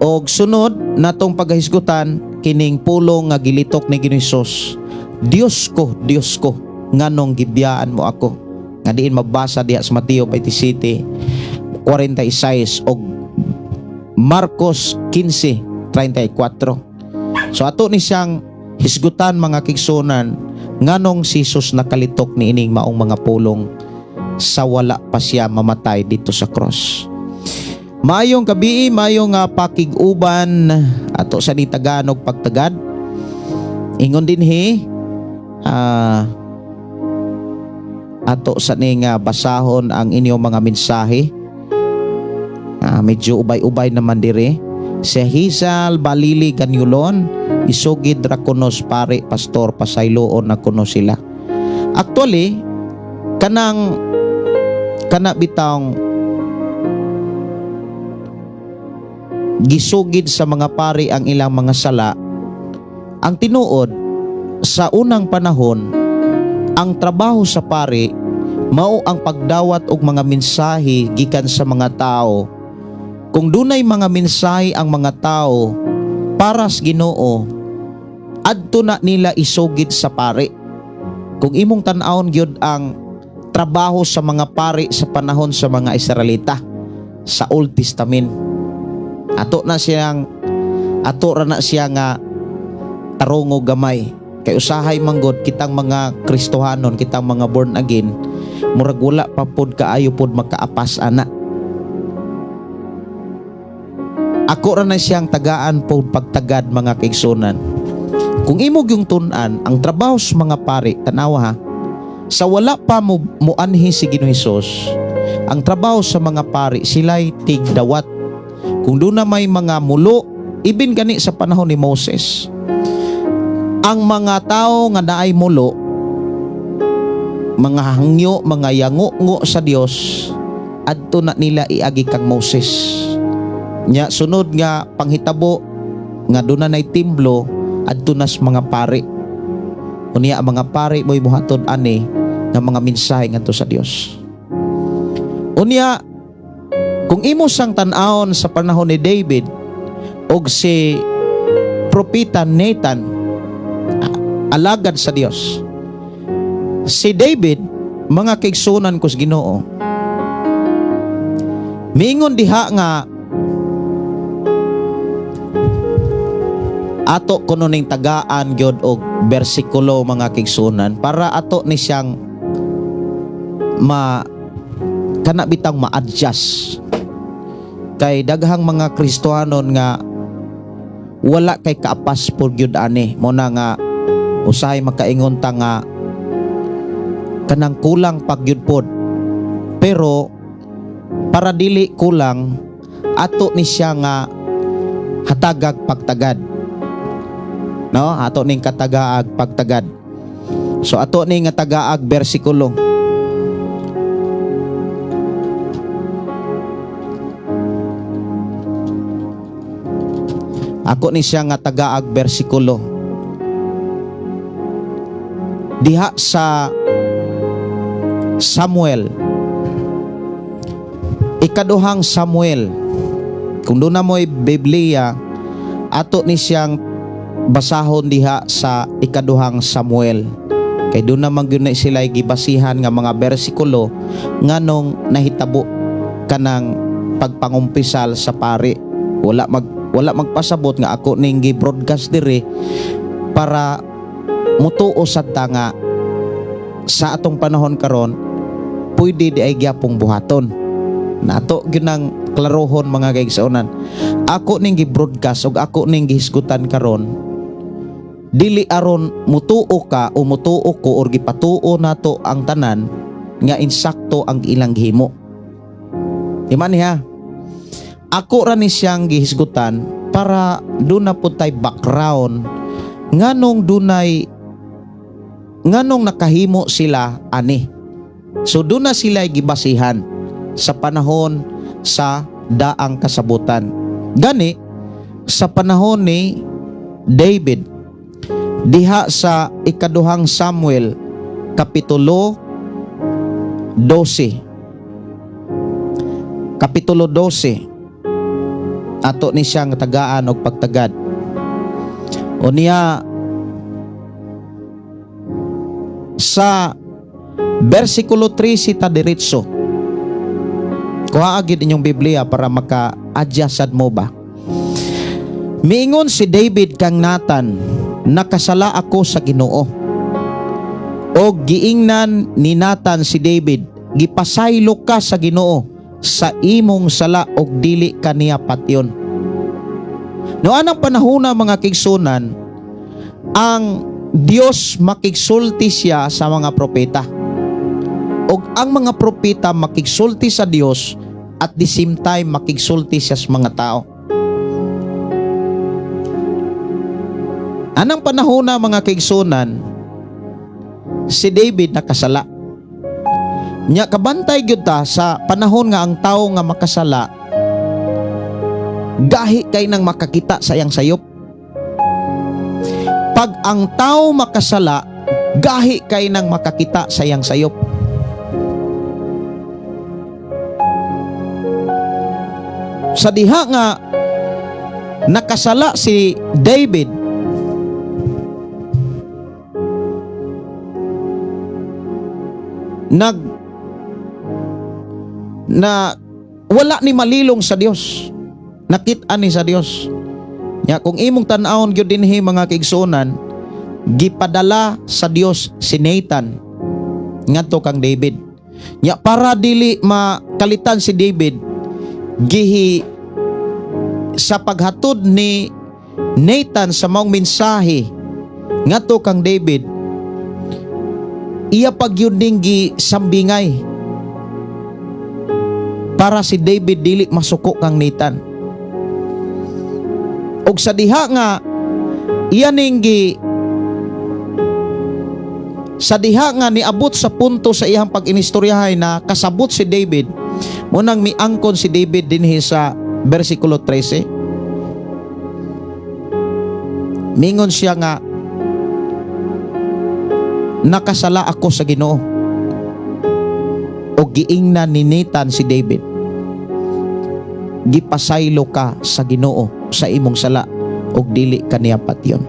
Og sunod natong paghisgutan kining pulong nga gilitok ni Ginoong Hesus, "Diyos ko, Diyos ko, nganong gibiyaan mo ako?" nga diin mabasa diha sa Mateo 27:46 og Marcos 15:34. So ato ni siyang hisgutan, mga kaigsuonan, nganong si Jesus nakalitok ni ining maong mga pulong sa wala pa siya mamatay dito sa cross. Maayong gabii, maayong pakig-uban, ato sa ni tagaan og pagtagad. Ingon dinhi, ato sa ni nga basahon ang inyong mga mensahe. Medyo ubay-ubay naman dire. Si Hazel Balili Ganyulon, isugid ra kuno sa pare, pastor, pasayloon na kuno sila. Actually, kanang kana bitawng gisugid sa mga pari ang ilang mga sala, ang tinuod, sa unang panahon, ang trabaho sa pari mao ang pagdawat og mga mensahe gikan sa mga tao. Kung dunay mga mensahe ang mga tao para sa Ginoo, adto na nila isugid sa pari. Kung imong tan-awon gyud ang trabaho sa mga pari sa panahon sa mga Israelita sa Old Testament, ato ra na siya nga tarungo gamay, kay usahay manggod kitang mga Kristohanon, kitang mga born again, murag wala pa pod kaayo pod makaapas ana. Ako ra na siyang tagaan pod pagtagad, mga kaigsuonan. Kung imo gyung tun-an ang trabaho sa mga pari, tanawa ha, sa wala pa mo muanhi si Ginoong Hesus, ang trabaho sa mga pari, sila'y tigdawat kung doon na may mga mulo. Ibin gani sa panahon ni Moses, ang mga tao nga naay mulo, mga hangyo, mga yango sa Dios, adto na nila iagi kang Moses. Nya sunod nga panghitabo nga doon na nay timblo, adto na sa mga pari. Unya ang mga pari mo'y muhatod ani nga mga mensahe ngadto sa Dios. Unya kung imo sang tan-awon sa panahon ni David og si propeta Nathan, alagad sa Dios. Si David, mga kaigsuonan ko sa Ginoo, miingon diha nga ato kuno ning tagaan gyud og bersikulo, mga kaigsuonan, para ato ni siyang ma kana bitang ma-adjust, kay daghang mga Kristohanon nga wala kay kaapas por gyud ani. Mo na nga usahay makaingon ta nga kanang kulang pag gyud pod, pero para dili kulang, ato ni siya nga hatagag pagtagad, no? Ato ning katagaag pagtagad. So ato ning nga tagaag bersikulo. Ako ni siya nga tagaag bersikulo diha sa Samuel, Ikaduhang Samuel. Kung doon na mo'y Biblia, ato ni siyang basahon diha sa Ikaduhang Samuel, kay doon naman gyud na sila gibasihan nga mga bersikulo nganong nahitabo kanang pagpangumpisal sa pari. Wala magpasabot nga ako ning gi-broadcast diri para mutuo sa ta nga sa atong panahon karon pwede di ay gyapong buhaton. Nato gyud nang klarohon, mga kaigsuonan. Ako ning gi-broadcast ug ako ning gihisgutan karon dili aron mutuo ka o mutuo ko or gipatuo nato ang tanan nga insakto ang ilang gihimo. Di man niya. Ako ra ni siyang gihisgutan para doon na po tay background nganong dunay, nganong nakahimo sila ani. So doon na sila gibasihan sa panahon sa daang kasabutan. Gani sa panahon ni David, diha sa Ikaduhang Samuel kapitulo 12, kapitulo 12, ato ni siyang tagaan og pagtagad. Unya sa versikulo 13 ta diretso. Kuha gyud inyong Biblia para maka-adjust sad mo ba. Miingon si David kang Nathan, "Nakasala ako sa Ginoo." Og giingnan ni Nathan si David, "Gipasaylo ka sa Ginoo sa imong sala og dili ka niya patyon." No anang panahona, mga kaigsuonan, ang Dios makigsulti siya sa mga propeta. Og ang mga propeta makigsulti sa Dios, at the same time makigsulti siya sa mga tao. Anang panahon na, mga kaigsuonan, si David nakasala. Nya kabantay gyud ta sa panahon nga ang tao nga makasala, gahi kay nang makakita sa iyang sayop. Pag ang tao makasala, gahi kay nang makakita sa iyang sayop. Sa diha nga nakasala si David, nag na wala ni malilong sa Dios, nakit-an ni sa Dios. Nya kung imong tan-awon gyud dinhi, mga kaigsuonan, gipadala sa Dios si Nathan ngadto kang David. Nya para dili makalitan si David, gihi sa paghatod ni Nathan sa maong mensahe ngadto kang David, iya pagyud ning gisambingay para si David dili masuko kang Nathan. Og sa diha nga iya ning gi sa diha nga niabot sa punto sa iyang pag-inistoryahay na kasabot si David, mao nang miangkon si David dinhi sa versikulo 13. Mingon siya nga, "Nakasala ako sa Ginoo." O giingnan ni Nathan si David, "Gipasaylo ka sa Ginoo sa imong sala ug dili ka niya patyon."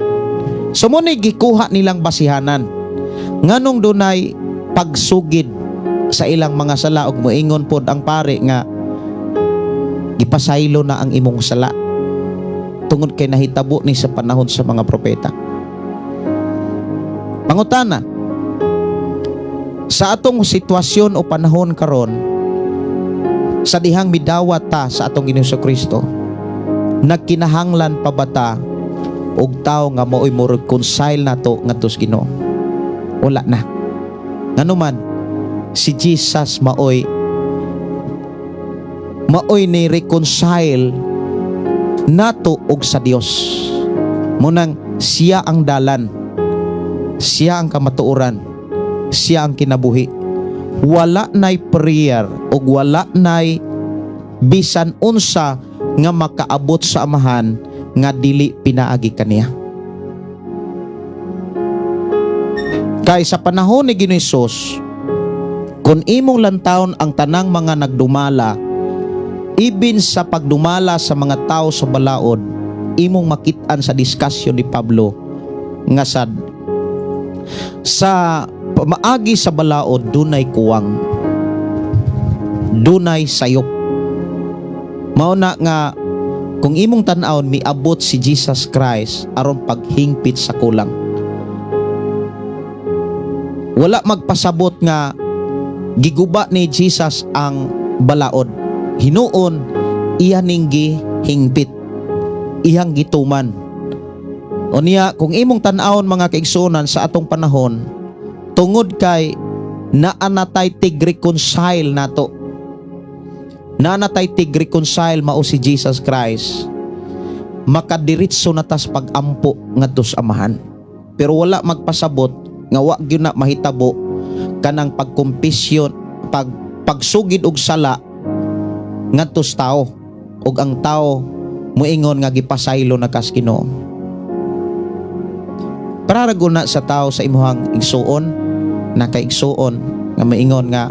So mao ni gikuha nilang basihanan nganong dunay pagsugid sa ilang mga sala ug moingon pod ang pare nga gipasaylo na ang imong sala, tungod kay nahitabo ni sa panahon sa mga propeta. Pangutana, sa atong sitwasyon o panahon karon, sa dihang midawat ta sa atong Ginoong Kristo, nagkinahanglan pa ba ta og tawo nga maoy mo-reconcile nato ngadto sa Ginoo? Wala na. Nganuman si Jesus maoy ni reconcile nato og sa Dios. Mao nang siya ang dalan, siya ang kamatuoran, siya ang kinabuhi. Wala nay prayer ug wala nay bisan unsa nga makaabot sa Amahan nga dili pinaagi kaniya. Kay sa panahon ni Ginoong Hesus, kung imong lantawon ang tanang mga nagdumala, ibin sa pagdumala sa mga tao sa balaod, imong makit-an sa diskusyon ni Pablo nga sad sa pamaagi sa balaod dunay kuwang, dunay sayop. Mao na nga kung imong tan-awon, miabot si Jesus Christ aron paghingpit sa kulang. Wala magpasabot nga giguba ni Jesus ang balaod. Hinuon iya ning gihingpit, iyang gituman. Unya kung imong tan-awon, mga kaigsuonan, sa atong panahon, tungod kay naa na tay tig-reconcile nato, naa na tay tig-reconcile, mao si Jesus Christ, makadiritso na tas pag-ampo ngadto sa Amahan. Pero wala magpasabot nga wa gyud na mahitabo. kanang pagkumpisyon, pagsugid og sala ngadto sa tao ug ang tao muingon nga gipasaylo na kas Ginoo. Para na sa tao sa imuhang igsuon, nakaigsuon nga maingon nga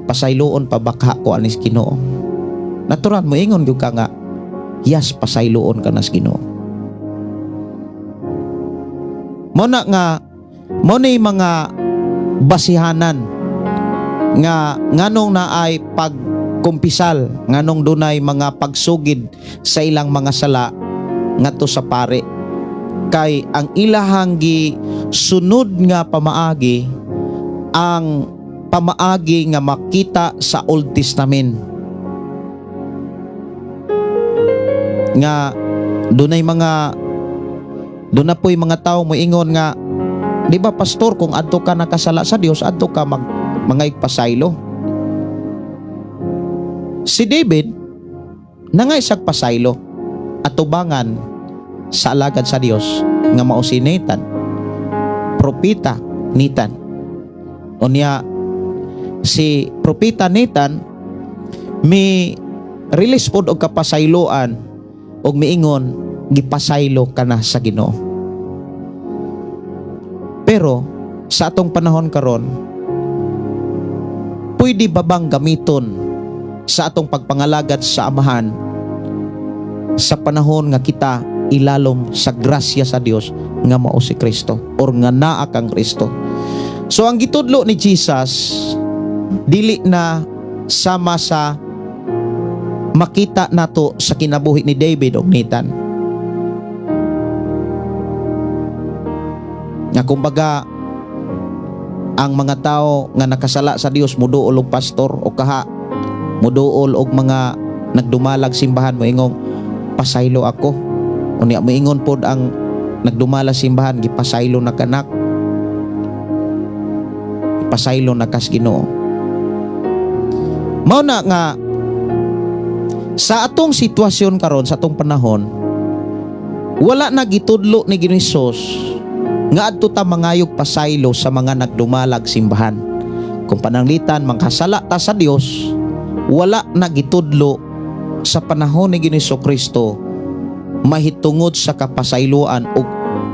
pasayloon pa bakha ko anis Ginoo. Natural moingon gyud ka nga yes, pasayloon ka nas Ginoo. Mo na nga mo ni mga basihanan nga nganong naay pagkumpisal, nganong dunay mga pagsugid sa ilang mga sala ngadto sa pare, kay ang ilahang gi sunod nga pamaagi ang pamaagi nga makita sa Old Testament nga dunay mga doon na po'y mga tao moingon nga, di ba, pastor, kung adto ka nakasala sa Dios, adto ka mag mga pasaylo. Si David nangay-sag pasaylo atubangan sa alagad sa Dios nga mao si Nathan, propeta Nathan. Unya si propeta Nathan mi release pod og kapasayloan og miingon gipasaylo ka na sa Ginoo. Pero sa atong panahon karon, pwede ba bang gamiton sa atong pagpangalagad sa Amahan sa panahon nga kita ilalom sa grasya sa Dios nga mao si Kristo or nga naa kang Kristo? So ang gitudlo ni Jesus dili na sama sa makita nato sa kinabuhi ni David og Nathan. Nga kumbaga ang mga tao nga nakasala sa Dios muduol og pastor o kaha muduol og mga nagdumalag simbahan, moingong pasaylo ako. Unya moingon pod ang nagdumala simbahan, gipasaylo na kanak, pasaylo na kas Ginoo. Mao na nga sa atong sitwasyon karon, sa atong panahon, wala na gitudlo ni Ginoong Hesus nga adto ta mangayog pasaylo sa mga nagdumalag simbahan. Kung pananglitan mangkasala ta sa Dios, wala na gitudlo sa panahon ni Ginoong Kristo mahitungod sa kapasayloan o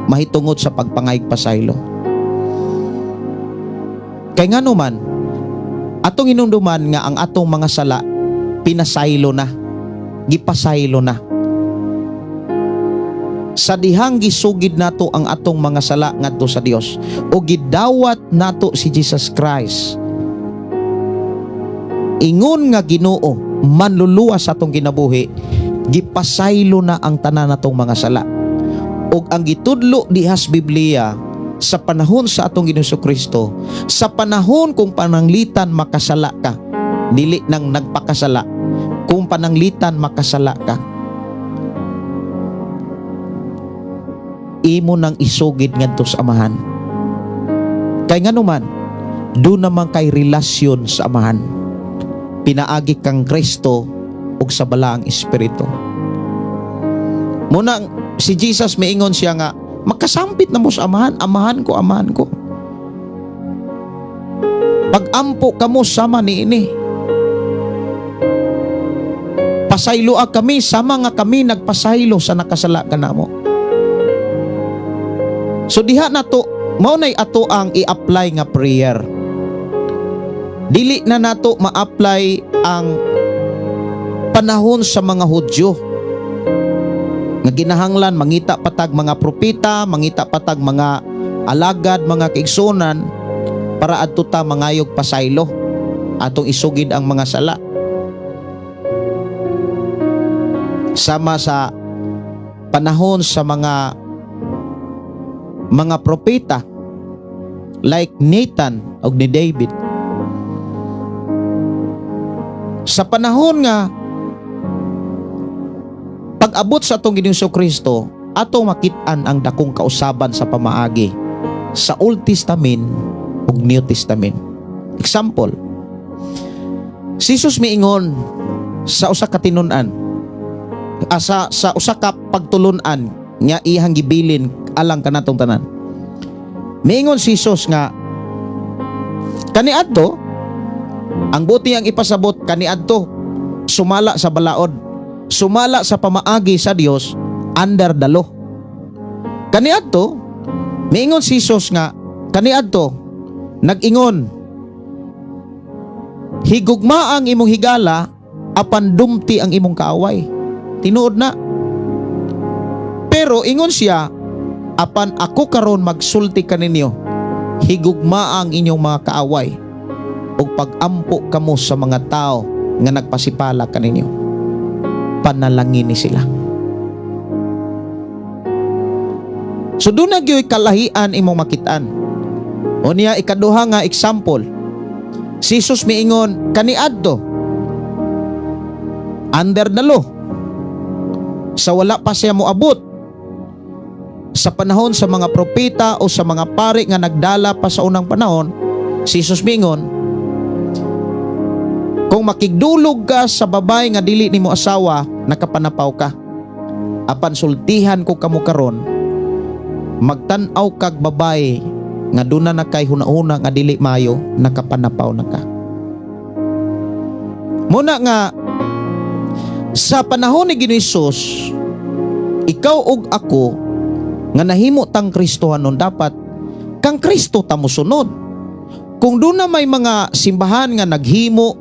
mahitungod sa pagpangayog pasaylo. Kay ngano man, atong hinumduman nga ang atong mga sala pinasaylo na, gipasaylo na. Sa dihang gisugid nato ang atong mga sala ngadto sa Dios o gidawat nato si Jesus Christ ingon nga Ginoo manluluwas sa atong kinabuhi, gipasaylo na ang tanan natong mga sala. Ug ang gitudlo dihas Biblia sa panahon sa atong Ginoong Kristo, sa panahon kung pananglitan makasala ka, dili nang nagpakasala, kung pananglitan makasala ka, imo nang isugid ngadto sa Amahan. Kay nganuman, do naman kay relasyon sa Amahan pinaagi kang Kristo ug sa Balaang Espiritu. Muna si Jesus miingon siya nga makasampit na mo sa Amahan, Amahan ko, Amahan ko. Pag-ampo kamo sama niini. Pasayloa kami sama nga kami nagpasaylo sa nakasala kanamo. So diha na to, mao nay ato ang i-apply nga prayer. Dili na nato ma-apply ang panahon sa mga Hudyo nga ginahanglan mangita patag mga propeta, mangita patag mga alagad, mga kaigsunan para adto ta mangayog pasaylo, atong isugid ang mga sala. Sama sa panahon sa mga propeta like Nathan og ni David. Sa panahon nga pag-abot sa atong Ginoong Kristo, atong makit-an ang dakong kausaban sa pamaagi sa Old Testament ug New Testament. Example, si Jesus miingon sa usa ka tinun-an, sa usa ka pagtulun-an nga iyang gibilin alang kanatong tanan. Miingon si Jesus nga Kaniadto, ang buti ang ipasabot kaniadto, sumala sa balaod, sumala sa pamaagi sa Dios under the law. Kaniadto, miingon si Jesus nga kaniadto nag-ingon, "Higugma ang imong higala apan dumti ang imong kaaway." Tinuod na. Pero ingon siya, "Apan ako karon magsulti kaninyo, higugma ang inyong mga kaaway ug pag-ampo kamo sa mga tao nga nagpasipala kaninyo. Panalangin ni sila." So doon na gyoy kalahian imong makitaan. O niya, ikaduha nga example. Si Jesus miingon kaniadto under the law, sa wala pa siya moabot sa panahon sa mga propeta o sa mga pari nga nagdala pa sa unang panahon, si Jesus miingon, "Kung makigdulog ka sa babae nga dili nimo asawa, nakapanapaw ka. Apan sultihan ko kamo karon, magtan-aw kag babae nga duna na kay hunahuna nga dili mayo, nakapanapaw na ka." Muna nga sa panahon ni Ginoong Hesus, ikaw ug ako nga nahimo tang Kristohanon, dapat kang Kristo ta mosunod. Kung doon na may mga simbahan nga naghimo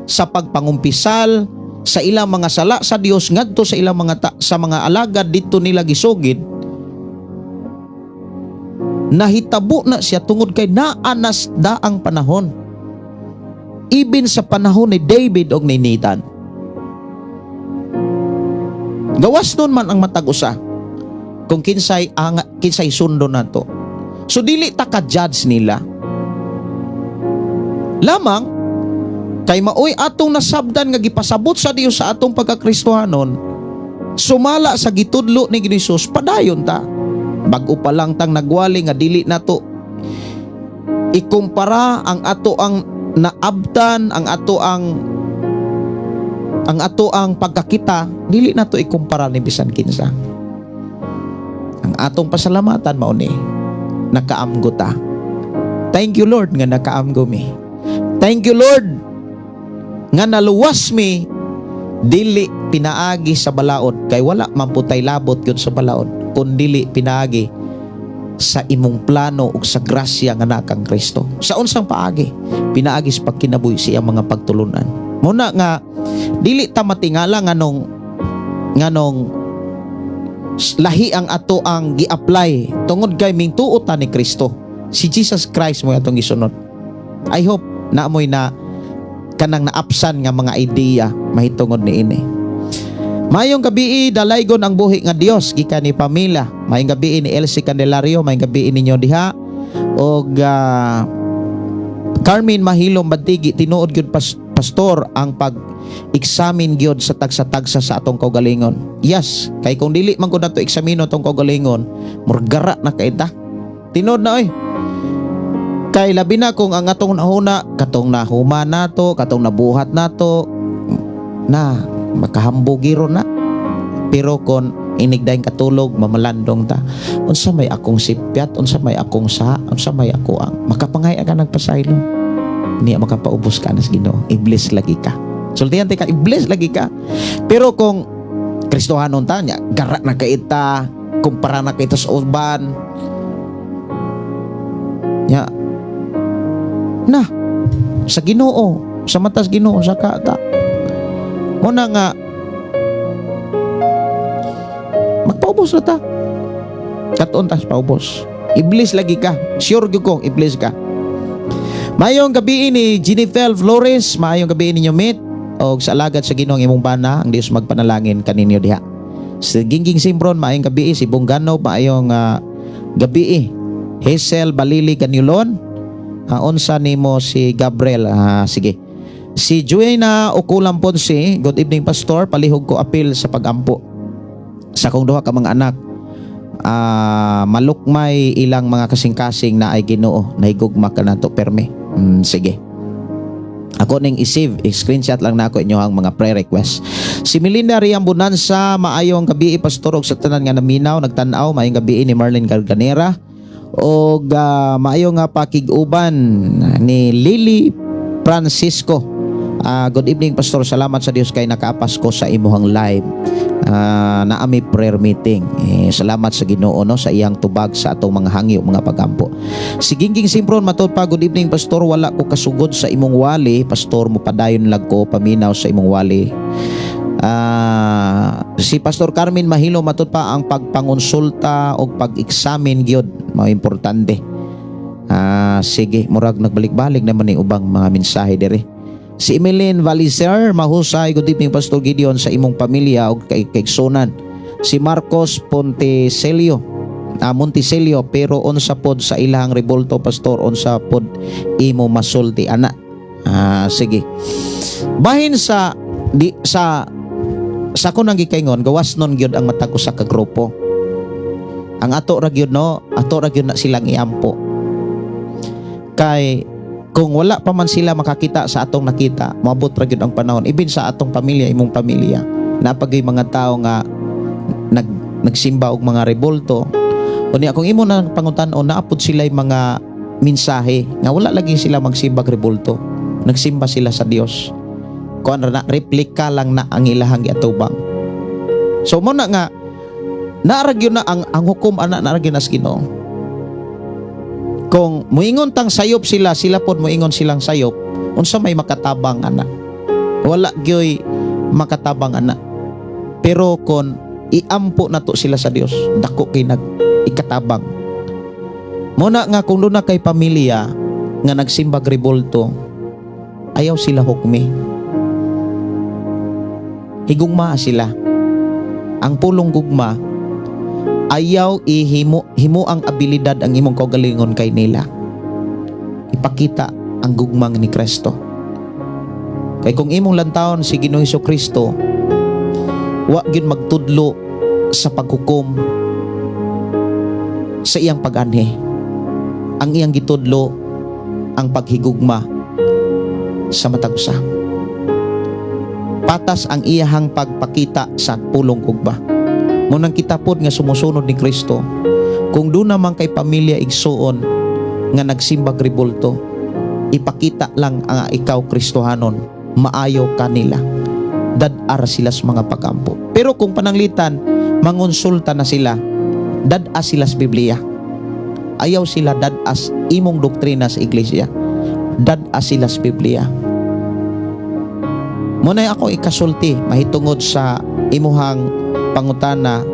sa pagpangumpisal sa ilang mga sala sa Dios ngadto sa ilang mga sa mga alagad dito nila gisugid, nahitabo na siya tungod kay naanas daang panahon, even sa panahon ni David og ni Nathan. Gawas nun man ang matag usa kung kinsay ang kinsay sundo nato. So dili ta ka judge nila. Lamang kay maoy atong nasabdan nga gipasabot sa Dios sa atong pagkakristohanon, sumala sa gitudlo ni Jesus, padayon ta. Bag-o pa lang tang nagwali nga dili nato ikumpara ang ato ang naabtan, ang ato ang pagkakita, dili nato ikumpara ni bisan kinsa. Ang atong pasalamatan mao ni nakaamgo ta. Thank you, Lord, nga nakaamgo mi. Thank you, Lord, nga naluwas mi dili pinaagi sa balaod, kay wala man putay labot yun sa balaod kun dili pinaagi sa imong plano ug sa grasya nga naa kang Kristo. Sa unsang paagi? Pinaagi sa pagkinabuhi sa iyang mga pagtulunan. Muna nga dili ta matingala nganong lahi ang ato ang gi-apply tungod kay mingtuo ta ni Kristo. Si Jesus Christ mo atong gisunod. I hope na amoy na kanang naapsan nga mga idea mahitungod ni ini. Mayong gabi, dalaygon ang buhi nga Dios, gikan ni Pamela. Mayong gabi ni Elsie Candelario, mayong gabi ninyo diha. Og Carmen Mahilom Badigi, tinuod gyud pastor ang pag examine gyud sa tagsa-tagsa sa atong kaugalingon. Yes, kay kung dili man gud nato eksamino atong kaugalingon, murgara na kay ta. Tinuod na oy. Kay labi na kung ang atong nahuna katong nahuma nato, katong nabuhat nato na makahambugiro na. Pero kon inigdaing katulog, mamalandong ta. Unsa may akong sipyat, unsa may akong sa, unsa may ako ang makapangay ka nagpasaylo. Niya makapaubos ka na sa Ginoo. Iblis lagi ka. Sultihan ka, iblis lagi ka. Pero kung Kristohanon ta niya, gara na kaita, kumpara na kita sa uban. Nya na sa Ginoo, sa matas Ginoo sa kata. Muna nga magpaubos na ta. Katon tas paubos. Iblis lagi ka. Sure gyud ko, iblis ka. Mayong gabi ni Jennifer Flores, maayong gabi ninyo mate og sa alagad sa Ginoo ang imong bana, ang Dios magpanalangin kaninyo diha. Si Gingging Simbron, maayong gabi. Si Bunggano, maayong gabi. Hazel Balili Ganulon, unsa nimo si Gabriel, sige. Si Joanna Okulam Ponce, good evening pastor, palihog ko apil sa pagampo sa akong duha ka mga anak. Malukmay ilang mga kasing-kasing na ay Ginoo, nahigugma ka nato perme. Sige. Ako ning i-save, i-screenshot lang nako inyo ang mga pre-request. Si Melinda Riang Bonanza, maayong gabi pastor og sa tanan nga naminaw, nagtan-aw, maayong gabi ni Marlene Garganera. Og maayo nga pakig-uban ni Lily Francisco. Good evening, Pastor. Salamat sa Dios kay nakaapas ko sa imuhang live. Naa mi prayer meeting. Eh, salamat sa Ginoo, no, sa iyang tubag sa atong mga hangyo, mga pagampo. Si Gingging Simpron matod pa, "Good evening, Pastor. Wala ko kasugod sa imong wali, Pastor. Mupadayon lang ko paminaw sa imong wali." Si Pastor Carmen Mahilo matod pa, "Ang pagpangonsulta o pag-examine gyud mao importante." Sige, murag nagbalik-balik naman ni ubang mga mensahe diri. Si Emeline Valizer, mahusay, "Good evening, Pastor Gideon, sa imong pamilya ug kay kaigsunan." Si Marcos Pontecelio, Monticelio, "Pero unsa pod sa ilang rebulto, Pastor, unsa pod imo masulti ana?" Sige. Bahin sa di sa sa ako nang gikaingon, gawas nun gyud ang matag usa ka grupo. Ang ato ra gyud, no, ato ra gyud na silang iampo. Kay kung wala pa man sila makakita sa atong nakita, moabot ra gyud ang panahon even sa atong pamilya, imong pamilya. Napagay mga tao nga nagsimba og mga rebulto. Unya kung imo na pangutan-on, naapod sila mga mensahe nga wala lagi sila magsimbag rebulto. Nagsimba sila sa Dios. Kuan ra na, replika lang na ang ilahang giatubang. So mo na nga naa ra gyud na ang hukom ana, naa ra gyud na sa Ginoo. Kung muingon tang sayop sila, sila pod muingon silang sayop, unsa may makatabang ana? Wala gyoy makatabang ana. Pero kon iampo nato sila sa Dios, dako kay nag ikatabang. Muna nga kung duna kay pamilya nga nagsimbag rebulto, ayaw sila hukmi. Higugmaa sila. Ang pulong gugma, ayaw ihimo himo ang abilidad ang imong kaugalingon kay nila. Ipakita ang gugmang ni Kristo. Kay kung imong lantawon si Ginoong Kristo, wa gyud magtudlo sa paghukom sa iyang pag-anhi. Ang iyang gitudlo ang paghigugma sa matag usa. Patas ang iyahang pagpakita sa pulong gugma. Munang kita pod nga sumusunod ni Kristo, kung duna man kay pamilya, igsuon, nga nagsimbag rebulto, ipakita lang ang ikaw Kristohanon, maayo kanila. Dad-a sila sa mga pagampo. Pero kung pananglitan, mangonsulta na sila, dad-a sila sa Biblia. Ayaw sila dad-as imong doktrina sa iglesia. Dad-a sila sa Biblia. Muna ako ikasulti mahitungod sa imuhang pangutana,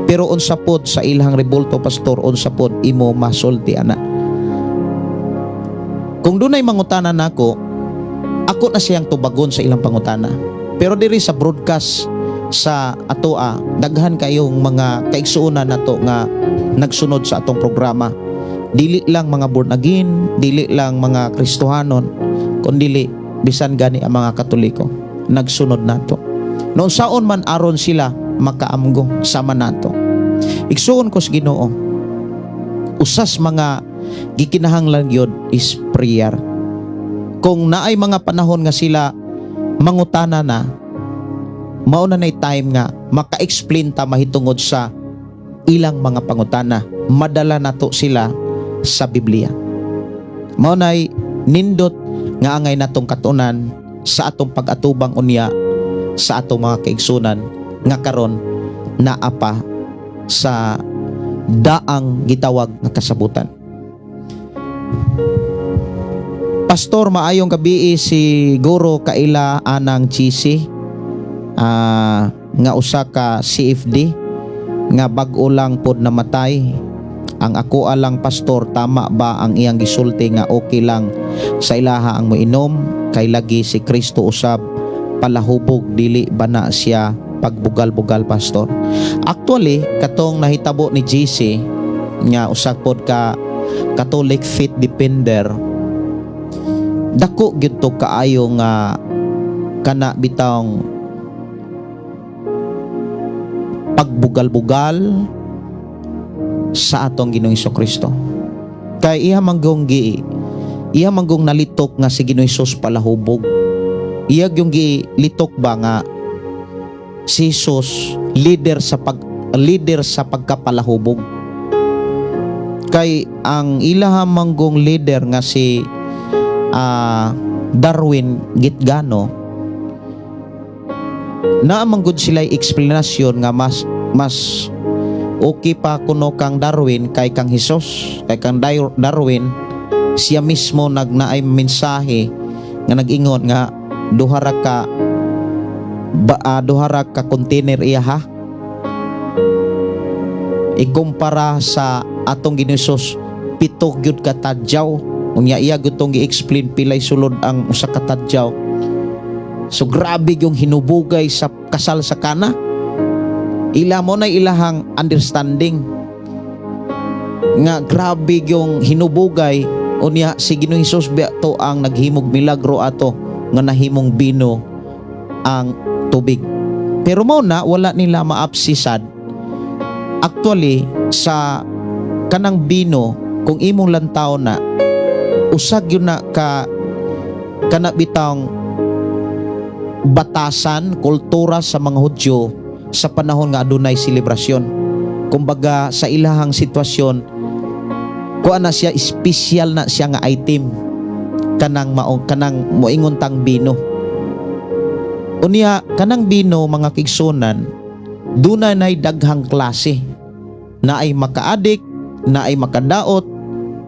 "Pero unsa pod sa ilahang rebulto, Pastor, unsa pod imo masulti ana?" Kung dunay mangutana nako, ako na siyang tubagon sa ilang pangutana. Pero diri sa broadcast sa atoa, daghan kayong mga kaigsuonan nato nga nagsunod sa atong programa. Dili lang mga born again, dili lang mga Kristohanon, kundili bisan gani ang mga Katoliko nagsunod nato. Noon saon man aron sila makaamgo sama nato. Igsuon ko sa Ginoo, usas mga gikinahanglan gyud is prayer. Kung naay mga panahon nga sila mangutana na, mao na nay time nga maka-explain ta mahitungod sa ilang mga pangutana. Madala nato sila sa Biblia. Mao nay nindot nga angay natong katunan sa atong pag-atubang unya sa atong mga kaigsunan nga karon naa pa sa daang gitawag nga kasabutan. "Pastor, maayong gabi, siguro kaila anang cheesy nga usa ka CFD nga bag-o lang pod namatay. Ang ako lang, Pastor, tama ba ang iyang gisulti nga okay lang sa ilaha ang moinom kay lagi si Kristo usab palahubog? Dili ba na siya pagbugal-bugal, Pastor?" Actually, katong nahitabo ni GC nga usa pod ka Catholic faith defender, dako gyud to kaayo nga kana bitawng pagbugal-bugal sa atong Ginoong Kristo. Kay iya manggong nalitok nga si Ginoong Hesus palahubog. Iya yung gilitok ba nga si Jesus leader sa pagkapalahubog. Kay ang ilaha manggong leader nga si Darwin Gitgano, naa man gud sila eksplanasyon nga mas mas okay pa kuno kang Darwin kay kang Hesus, kay kang Darwin siya mismo nagnaay mensahe nga nag-ingon nga duha ra ka container iya ha ikumpara sa atong Ginoong Hesus, 7 gyud ka tadyaw. Unya iya gyud tong gi-explain pilay sulod ang usa ka tadyaw. So grabe yung hinubugay sa kasal sa Kana. Ila mo na ilahang understanding nga grabe yung hinubugay. Unya si Ginoong Hesus biya to ang naghimog milagro ato nga nahimong bino ang tubig. Pero mo na wala nila maapsisad actually sa kanang bino. Kung imong lantaw na usag yun na ka kana bitang batasan kultura sa mga Hudyo sa panahon nga adunay selebrasyon. Kumbaga sa ilahang sitwasyon, kuan na siya, espesyal na siya nga item kanang mao kanang moingon tang bino. Unya kanang bino, mga kigsunan, duna nay daghang klase na ay makaadik, na ay makadaot,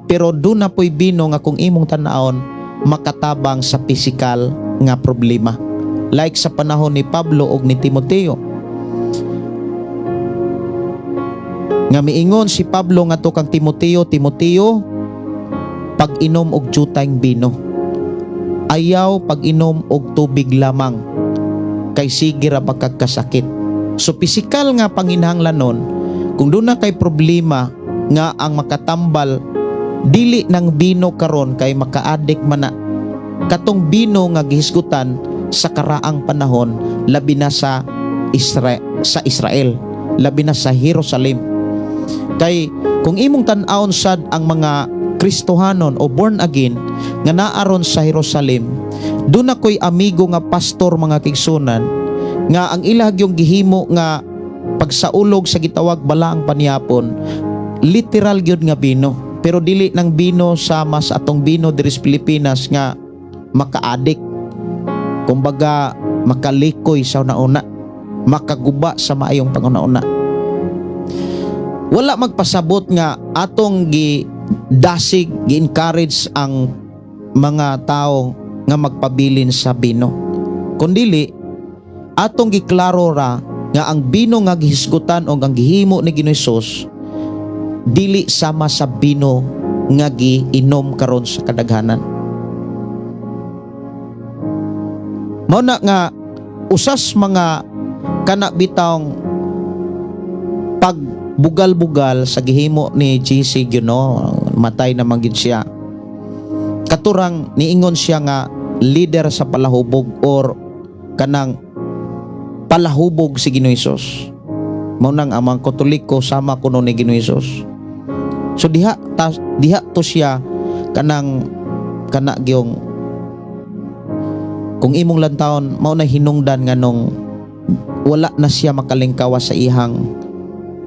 pero duna po'y bino nga kung imong tan-awon makatabang sa pisikal nga problema, like sa panahon ni Pablo ug ni Timoteo nga miingon si Pablo ngadto kang Timoteo, "Timoteo, pag-inom og jutayng bino. Ayaw pag-inom og tubig lamang kay sige ra pagkakasakit." So pisikal nga panginahanglanon, kung doon na kay problema nga ang makatambal dili ng bino karon kay makaadik man na, katong bino nga gihisgutan sa karaang panahon, labi na sa Israel, labi na sa Jerusalem. Kay kung imong tan-awon sad ang mga Kristohanon o born again nga naaron sa Jerusalem, doon ako'y amigo nga pastor, mga kigsunan, nga ang ilag yung gihimo nga pagsaulog sa gitawag Balaang Panihapon, literal gyud nga bino, pero dili ng bino sama sa atong bino diri sa Pilipinas nga makaadik, kumbaga makalikoy sa una-una, makaguba sa maayong panguna-una. Wala magpasabot nga atong gi dasig, gi-encourage ang mga tao nga magpabilin sa bino, kundili atong giklaro ra nga ang bino nga gihisgutan o ang gihimo ni Ginoong Hesus dili sama sa bino nga giinom karon sa kadaghanan. Mao na nga usas mga kana bitawng pagbugal-bugal sa gihimo ni GC Gino, matay naman gid siya. Katurang niingon siya nga leader sa palahubog or kanang palahubog si Ginoong Hesus. Mao nang amang Katoliko sama kuno ni Ginoong Hesus. So diha to siya kanang kana gyong kung imong lantawon mao na hinungdan nganong wala na siya makalingkawa sa ihang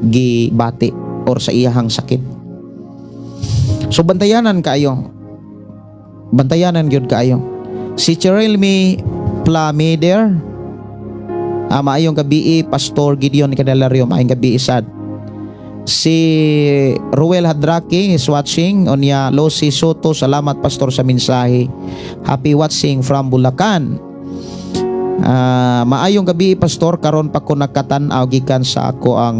gibati or sa iyahang sakit. So bantayanan kaayo. Bantayanan gyud kaayo. Si Cheryl Plamider, maayong gabii, Pastor Gideon Candelario, maayong gabii sad. Si Ruel Hadraki is watching. Onya Lucy Soto, salamat, Pastor, sa mensahe. Happy watching from Bulacan. Maayong gabi, Pastor, karon pa ko nakatan-aw gikan sa ako ang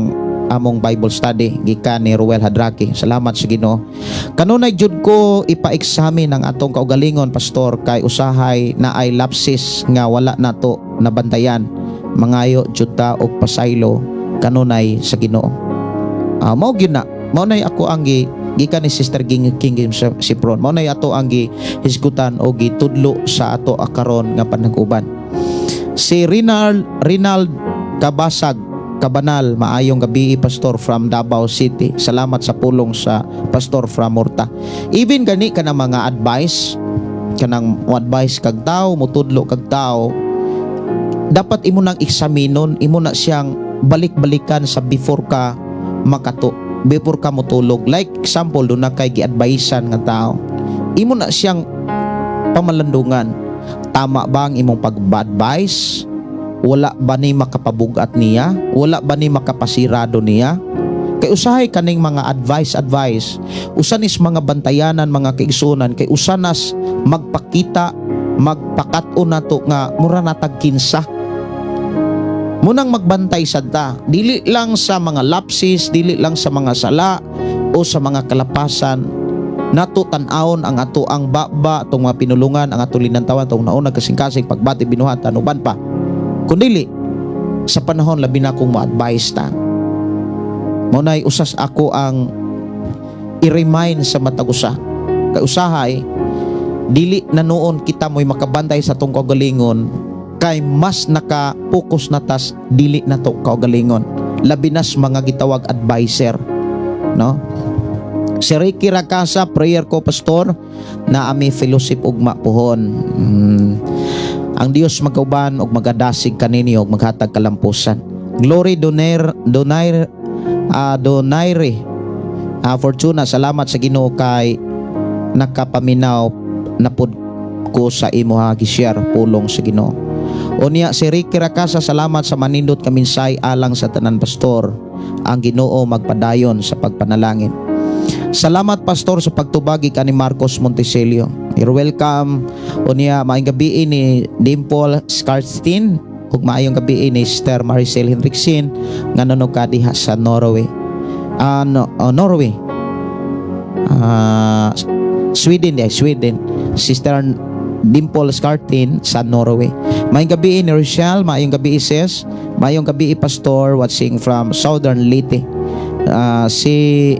among Bible study, gikan ni Ruel Hadraki. Salamat sa Ginoo. Kanunay jud ko ipa-examine ang atong kaugalingon, Pastor, kay usahay na ay lapses nga wala nato nabantayan. Mangayo jud ta og pasaylo kanunay sa Ginoo. Mao gyud na. Mao nay ako ang gikan ni Sister King King Sipron. Mao nay ato ang gihisgutan o gitudlo sa ato akaron nga panag-uban. Si Rinald Rinald Kabasag Kabanal, maayong gabi, Pastor, from Davao City. Salamat sa pulong sa Pastor from Murta. Even gani ka na mga advice, kanang mo advice kag tao, mutudlo kag tao, dapat imo nang eksaminon, imo na siyang balik-balikan sa before ka makato. before ka motulog. Like example, duna kay gi-advisean nga tao, imo na siyang pamalandungan, tama ba ang imong pag-advise? Wala ba ni makapabugat niya? Wala ba ni makapasirado niya? Kay usahay kaning mga advice advice, usa nis mga bantayanan, mga kaigsunan, kay usa nas magpakita, magpakat-on nato nga mura natag kinsa. Munang magbantay sad ta, dili lang sa mga lapses, dili lang sa mga sala o sa mga kalapasan. Nato tan-awon ang ato ang baba, atong mga pinulungan, ang ato linantawan, atong nauna, kasing-kasing, pagbati, binuhatan, uban pa. Kundili sa panahon labi na kung mo-advise ta. Mao nay usas ako ang i-remind sa matag usa. Kay usahay dili na noon kita mo'y makabantay sa atong kaugalingon kay mas naka-focus na tas dili na to kaugalingon. Labi nas mga gitawag advisor, no? Si Ricky Rakasa, "Prayer ko, pastor, na ami fellowship ugma puhon." Ang Dios magkauban ug magadasig kaninyo ug maghatag kalampusan. Glory Donair Donair Donaire Fortuna, "Salamat sa Ginoo kay nakapaminaw na pud ko sa imo ha gi-share pulong sa Ginoo." Unya si Ricky Rakasa, "Salamat sa manindot ka mensahe alang sa tanan, pastor. Ang Ginoo magpadayon sa pagpanalangin. Salamat, pastor, sa pagtubagi ka ni Marcos Montesilio." You're welcome. Unya maayong gabi ni Dimple Skarstein ug maayong gabi ni Sister Maricel Henriksen nga nanonood ka diha sa Norway. Ah, no, oh, Norway. Ah, Sweden di, Sweden. Sister Dimple Skartin sa Norway. Maayong gabi ni Rochelle, maayong gabi, sis. Maayong gabi, pastor, watching from Southern Leyte. Ah, si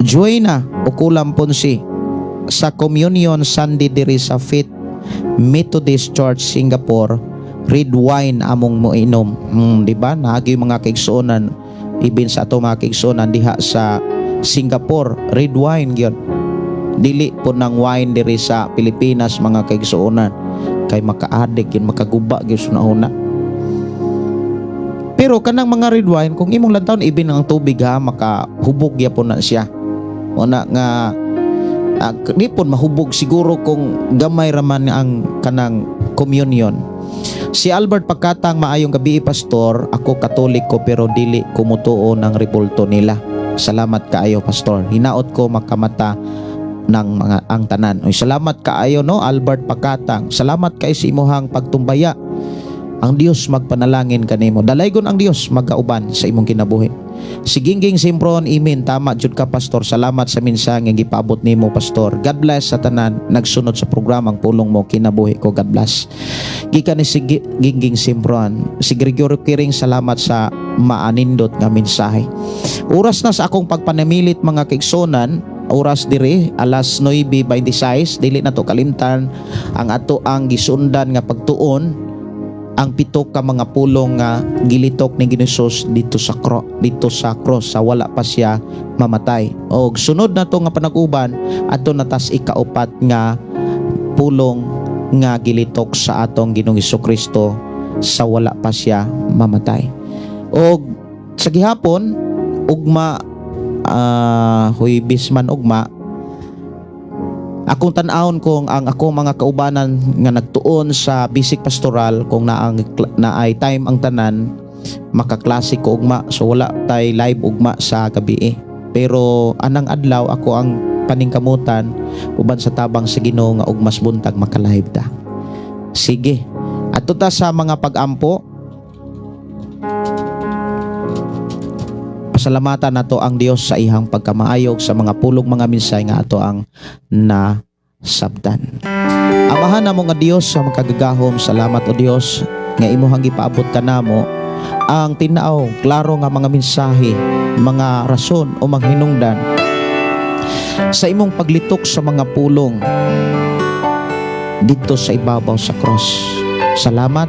Joyna Ukulam Ponsi, "Sa Communion Sunday diri sa Faith Methodist Church Singapore, red wine among moinom." Di ba? Naagi mga kaigsuonan, ibin sa ato mga kaigsuonan diha sa Singapore, red wine gyud. Dili po ng wine diri sa Pilipinas, mga kaigsuonan, kay maka-addict yun, makaguba gyud sa una. Pero kanang mga red wine, kung imong lantawon ibin ang tubig ha, makahubog gyapon na siya. Una nga di pon mahubog siguro kung gamay raman ang kanang communion. Si Albert Pagkatang, "Maayong gabi, pastor. Ako Katoliko pero dili ko mutuo ng rebulto nila. Salamat kaayo, pastor. Hinaot ko makamata ng mga ang tanan." Oy, salamat kaayo, no, Albert Pagkatang. Salamat kay sa imuhang pagtumbaya. Ang Dios magpanalangin kanimo. Dalaygon ang Dios magkauban sa imong kinabuhi. Si Gingging Simpron Imin, "Tama jud ka, pastor. Salamat sa mensahe nga gipaabot nimo, pastor. God bless sa tanan nagsunod sa programang Pulong Mo Kinabuhi Ko. God bless." Gikan ni si Gingging Simpron. Si Gregorio Kiring, "Salamat sa maanindot nga mensahe." Oras na sa akong pagpanamilit, mga kaigsunan, oras diri alas 9:26. Dili na to kalimtan ang ato ang gisundan nga pagtuon, ang pito ka mga pulong nga gilitok ni Ginoong Hesus dito sa cross sa wala pa siya mamatay. Og sunod na to nga panag-uban, ato na tas ikaupat nga pulong nga gilitok sa atong Ginoong Kristo sa wala pa siya mamatay. Og sa gihapon ugma, Huwebes man ugma, akong tan-awon kung ang ako mga kaubanan nga nagtuon sa basic pastoral, kung naang naay time ang tanan, makaklase ko ugma. So wala tay live ugma sa gabi eh. Pero anang adlaw ako ang paningkamutan uban sa tabang sa Ginoo nga ugmas buntag maka-live ta. Sige, adto ta sa mga pag-ampo. Pasalamatan nato ang Dios sa ihang pagkamaayog sa mga pulong, mga mensahe nga ato ang nasabtan. Amahan namo nga Dios sa makagagahom, salamat o Dios nga imuhang gipaabot kanamo ang tinaw, klaro nga mga mensahe, mga rason o mga hinungdan sa imong paglitok sa mga pulong dito sa ibabaw sa cross. Salamat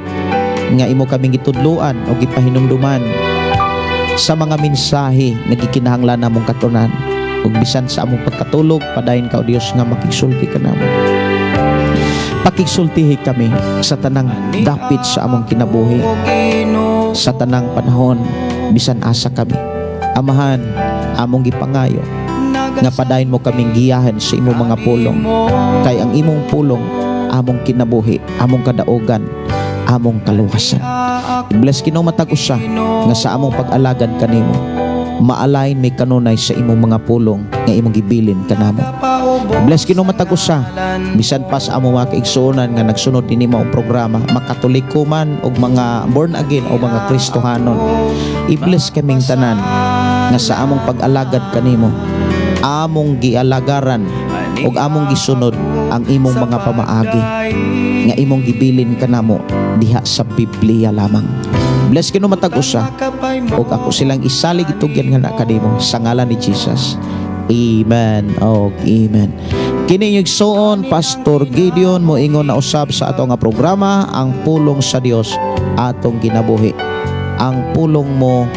nga imo kaming gitudloan o gipahinumduman sa mga mensahe nga gikinahanglan namong katunan. Ug bisan sa among pagkatulog, padayon ka o Dios nga makigsulti kanamo. Pakigsultihi kami sa tanang dapit sa among kinabuhi, sa tanang panahon, bisan asa kami. Amahan, among gipangayo nga padayon mo kaming giyahan sa imong mga pulong, kay ang imong pulong among kinabuhi, among kadaugan, among kaluwasan. I-bless Ginoo matag usa nga sa among pag-alagad kanimo, ma-align mi kanunay sa imong mga pulong nga imong gibilin kanamo. Bless Ginoo matag usa, bisan pa sa among mga kaigsuonan nga nagsunod dinhi maong programa, makatoliko man og mga born again o mga Kristohanon. I-bless kaming tanan nga sa among pag-alagad kanimo, among gialagaran ug among gisunod ang imong mga pamaagi nga imong gibilin kanamo diha sa Biblia lamang. Bless Ginoo matag usa ug ako silang isalig, itugyan nga na kanimo sa ngalan ni Jesus. Amen og amen. Kini inyong igsoon, Pastor Gideon, moingon na usab sa ato nga programa, Ang Pulong sa Dios Atong Ginabuhi. Ang pulong mo,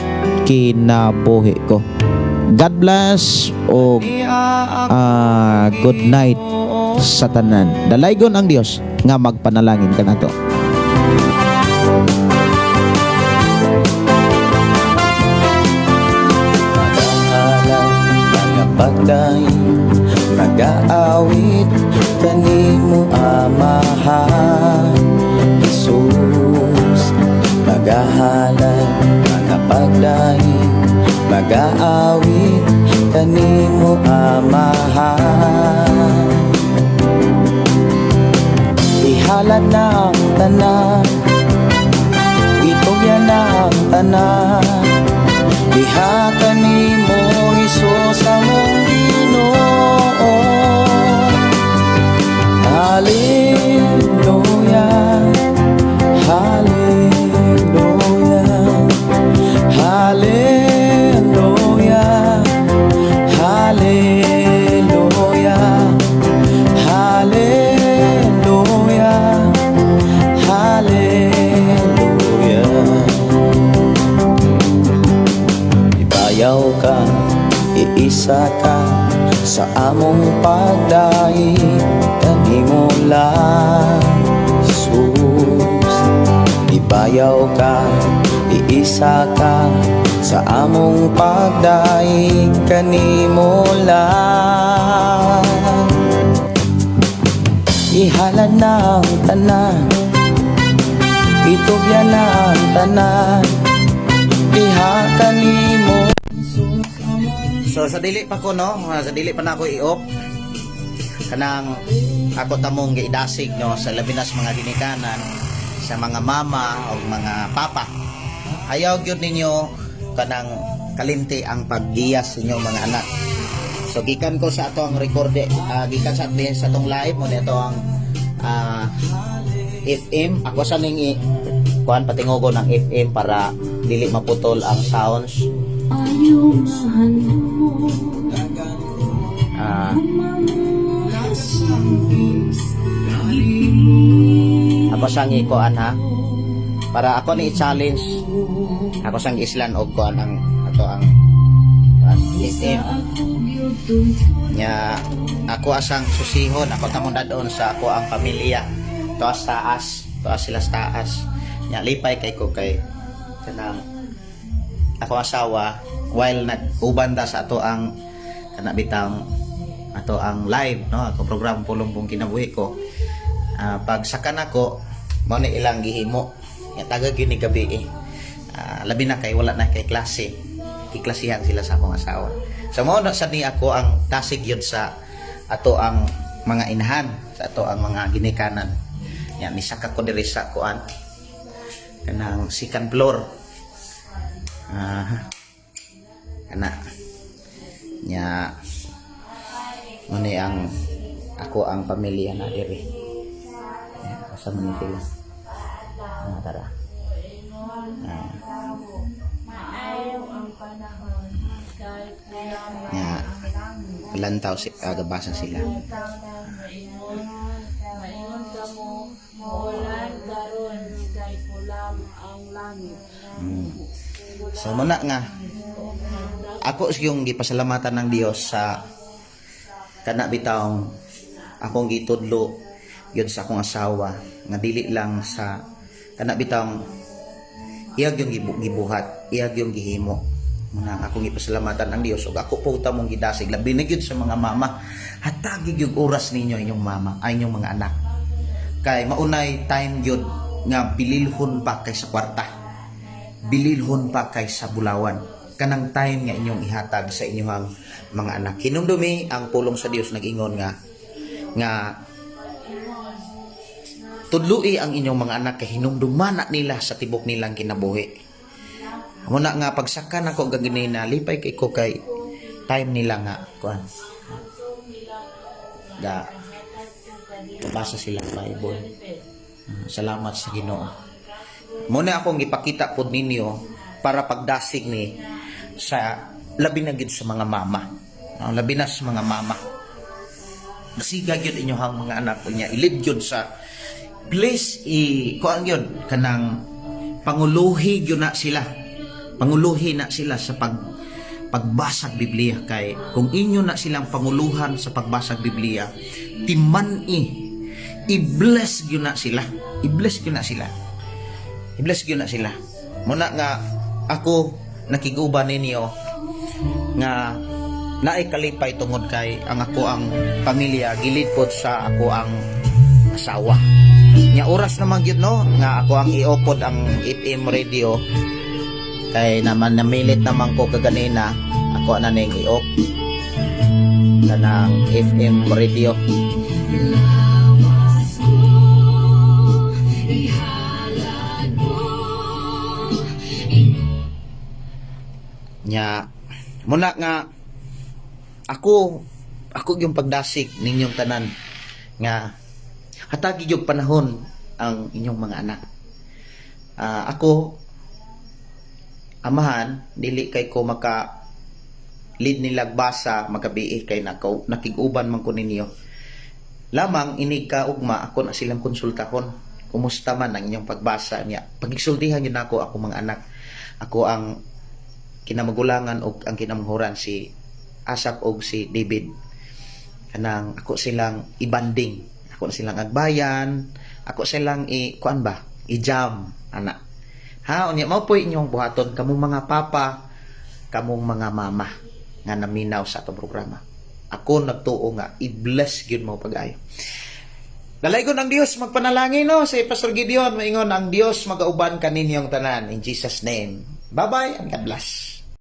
kinabuhi ko. God bless o good night sa tanan. Dalaygon ang Dios nga magpanalangin kanato. Magahalad, magapagdaig, magaawit kanimo, Amahan Jesus. Magahalad, magapagdaig, magaawit kanimo, Amahan. Ihalad na ang tanan, itugyan na ang tanan diha kanimo, Hesus among Ginoo. Hallelujah, Hallelujah, Hallelujah, Hallelujah, Hallelujah, Hallelujah. Ibayaw ka, iisa ka sa among pagdaig kanimo lang, Jesus. Ibayaw ka, iisa ka sa among pagdaig kanimo lang. Ihalad na ang tanan, itugyan na ang tanan diha kanimo. So sa dili pa ko, no, sa dili pa na ako i-off kanang ako tamong giidasig, no, sa labi na sa mga ginikanan, sa mga mama o mga papa. Ayaw gyud ninyo kanang kalimti ang paggiyas sa inyong mga anak. So gikan ko sa ato ang rekorde, gikan sa atong live mo nito ang FM. Ako sa ning kuan patingogo ng FM para dili maputol ang sounds. Ayaw mo. Ako sang ikuan ha, para ako ni i-challenge, ako sang islan og kuan ang ato ang kuan, SM nya. Ako asang susihon, ako tamong dadon sa ako ang pamilya tuas taas, tuas sila sa taas nya. Lipay kay ko kay kanang ako asawa, while nag-uban ta sa ato ang kana bitang ato ang live, no, ako program Pulong Buong Kinabuhi ko. Pag saka nako, mao ni ilang gihimo nga taga gyud ni gabi eh. Labi na kay wala na kay klase, kiklasihan sila sa akong asawa. So mao na sad ni ako ang tasig yun sa ato ang mga inahan, sa ato ang mga ginikanan. Yan, nisaka ko diri sa kuan, kanang second floor. Kana nya, mao ni ang ako ang pamilya na diri. Asa man ni sila? Tara. Nya lantaw si gabasa sila. Maingon kamo, "Muulan karon kay kulam ang langit." So muna nga ako yung gipasalamatan ng Dios sa kana bitawng akong gitudlo yun sa akong asawa nga dili lang sa kana bitawng iyag yung gibuhat, iyag yung gihimo. Muna ang akong ipasalamatan ang Dios ug ako po tamong gidasig, labi na gyud sa mga mama. Hatagi gyud oras ninyo inyong mama ay inyong mga anak. Kay maunay time gyud nga bililhon pa kay sa kwarta. Bililhon pa kay sa bulawan. Kanang time nga inyong ihatag sa inyong mga anak. Hinumdumi ang pulong sa Dios, nag-ingon nga nga tudlui ang inyong mga anak kay hinumduman na nila sa tibok nilang kinabuhi. Muna nga pagsaka nako gaginina, lipay kay ko kay time nila nga kuan. Ga basa sila Bible. Ah, salamat sa Ginoo. Muna akong ipakita pod ninyo para pagdasig ni sa labi na gid sa mga mama. Ah, labi na sa mga mama. Dasiga gyud inyong mga anak niya, i-lead gyud sa please i kuan gyud kanang panguluhi gyud na sila. Panguluhi na sila sa pagbasag Biblia, kay kung inyo na silang panguluhan sa pagbasag Biblia, timan-i i-bless gyud na sila, i-bless gyud na sila, i-bless gyud na sila. Muna nga ako nakiguban ninyo nga naay kalipay tungod kay ang ako ang pamilya gilid pod sa ako ang asawa. Nya oras naman gyud, no, nga ako ang i-upod ang FM radio kay naman namilit naman ko kaganina, ako na ning i-off kanang FM radio. Lawas ko, ihalad mo. Nya muna nga ako ako yung pagdasig ninyong tanan nga hatagi yung panahon ang inyong mga anak. Ah, ako amahan, dili kay ko maka lead nilag basa magabii kay nakaw nakig-uban man ko ninyo. Lamang inig ka ugma, ako na silang konsultahon, kumusta man ang inyong pagbasa niya. Pagigsultihan yun ako ako mga anak, ako ang kinamagulangan og ang kinamanghuran, si Asap og si David, kanang ako silang ibanding, ako na silang agbayan, ako silang i kuan ba, i-jam ana ha. Unya mao po inyong buhaton, kamong mga papa, kamong mga mama nga naminaw sa atong programa. Ako nagtuo nga i-bless gyud mo pag-ayo. Dalaygon ang Dios, magpanalangin, no, si Pastor Gideon maingon ang Dios magauban kaninyong tanan in Jesus' name. Bye bye and God bless.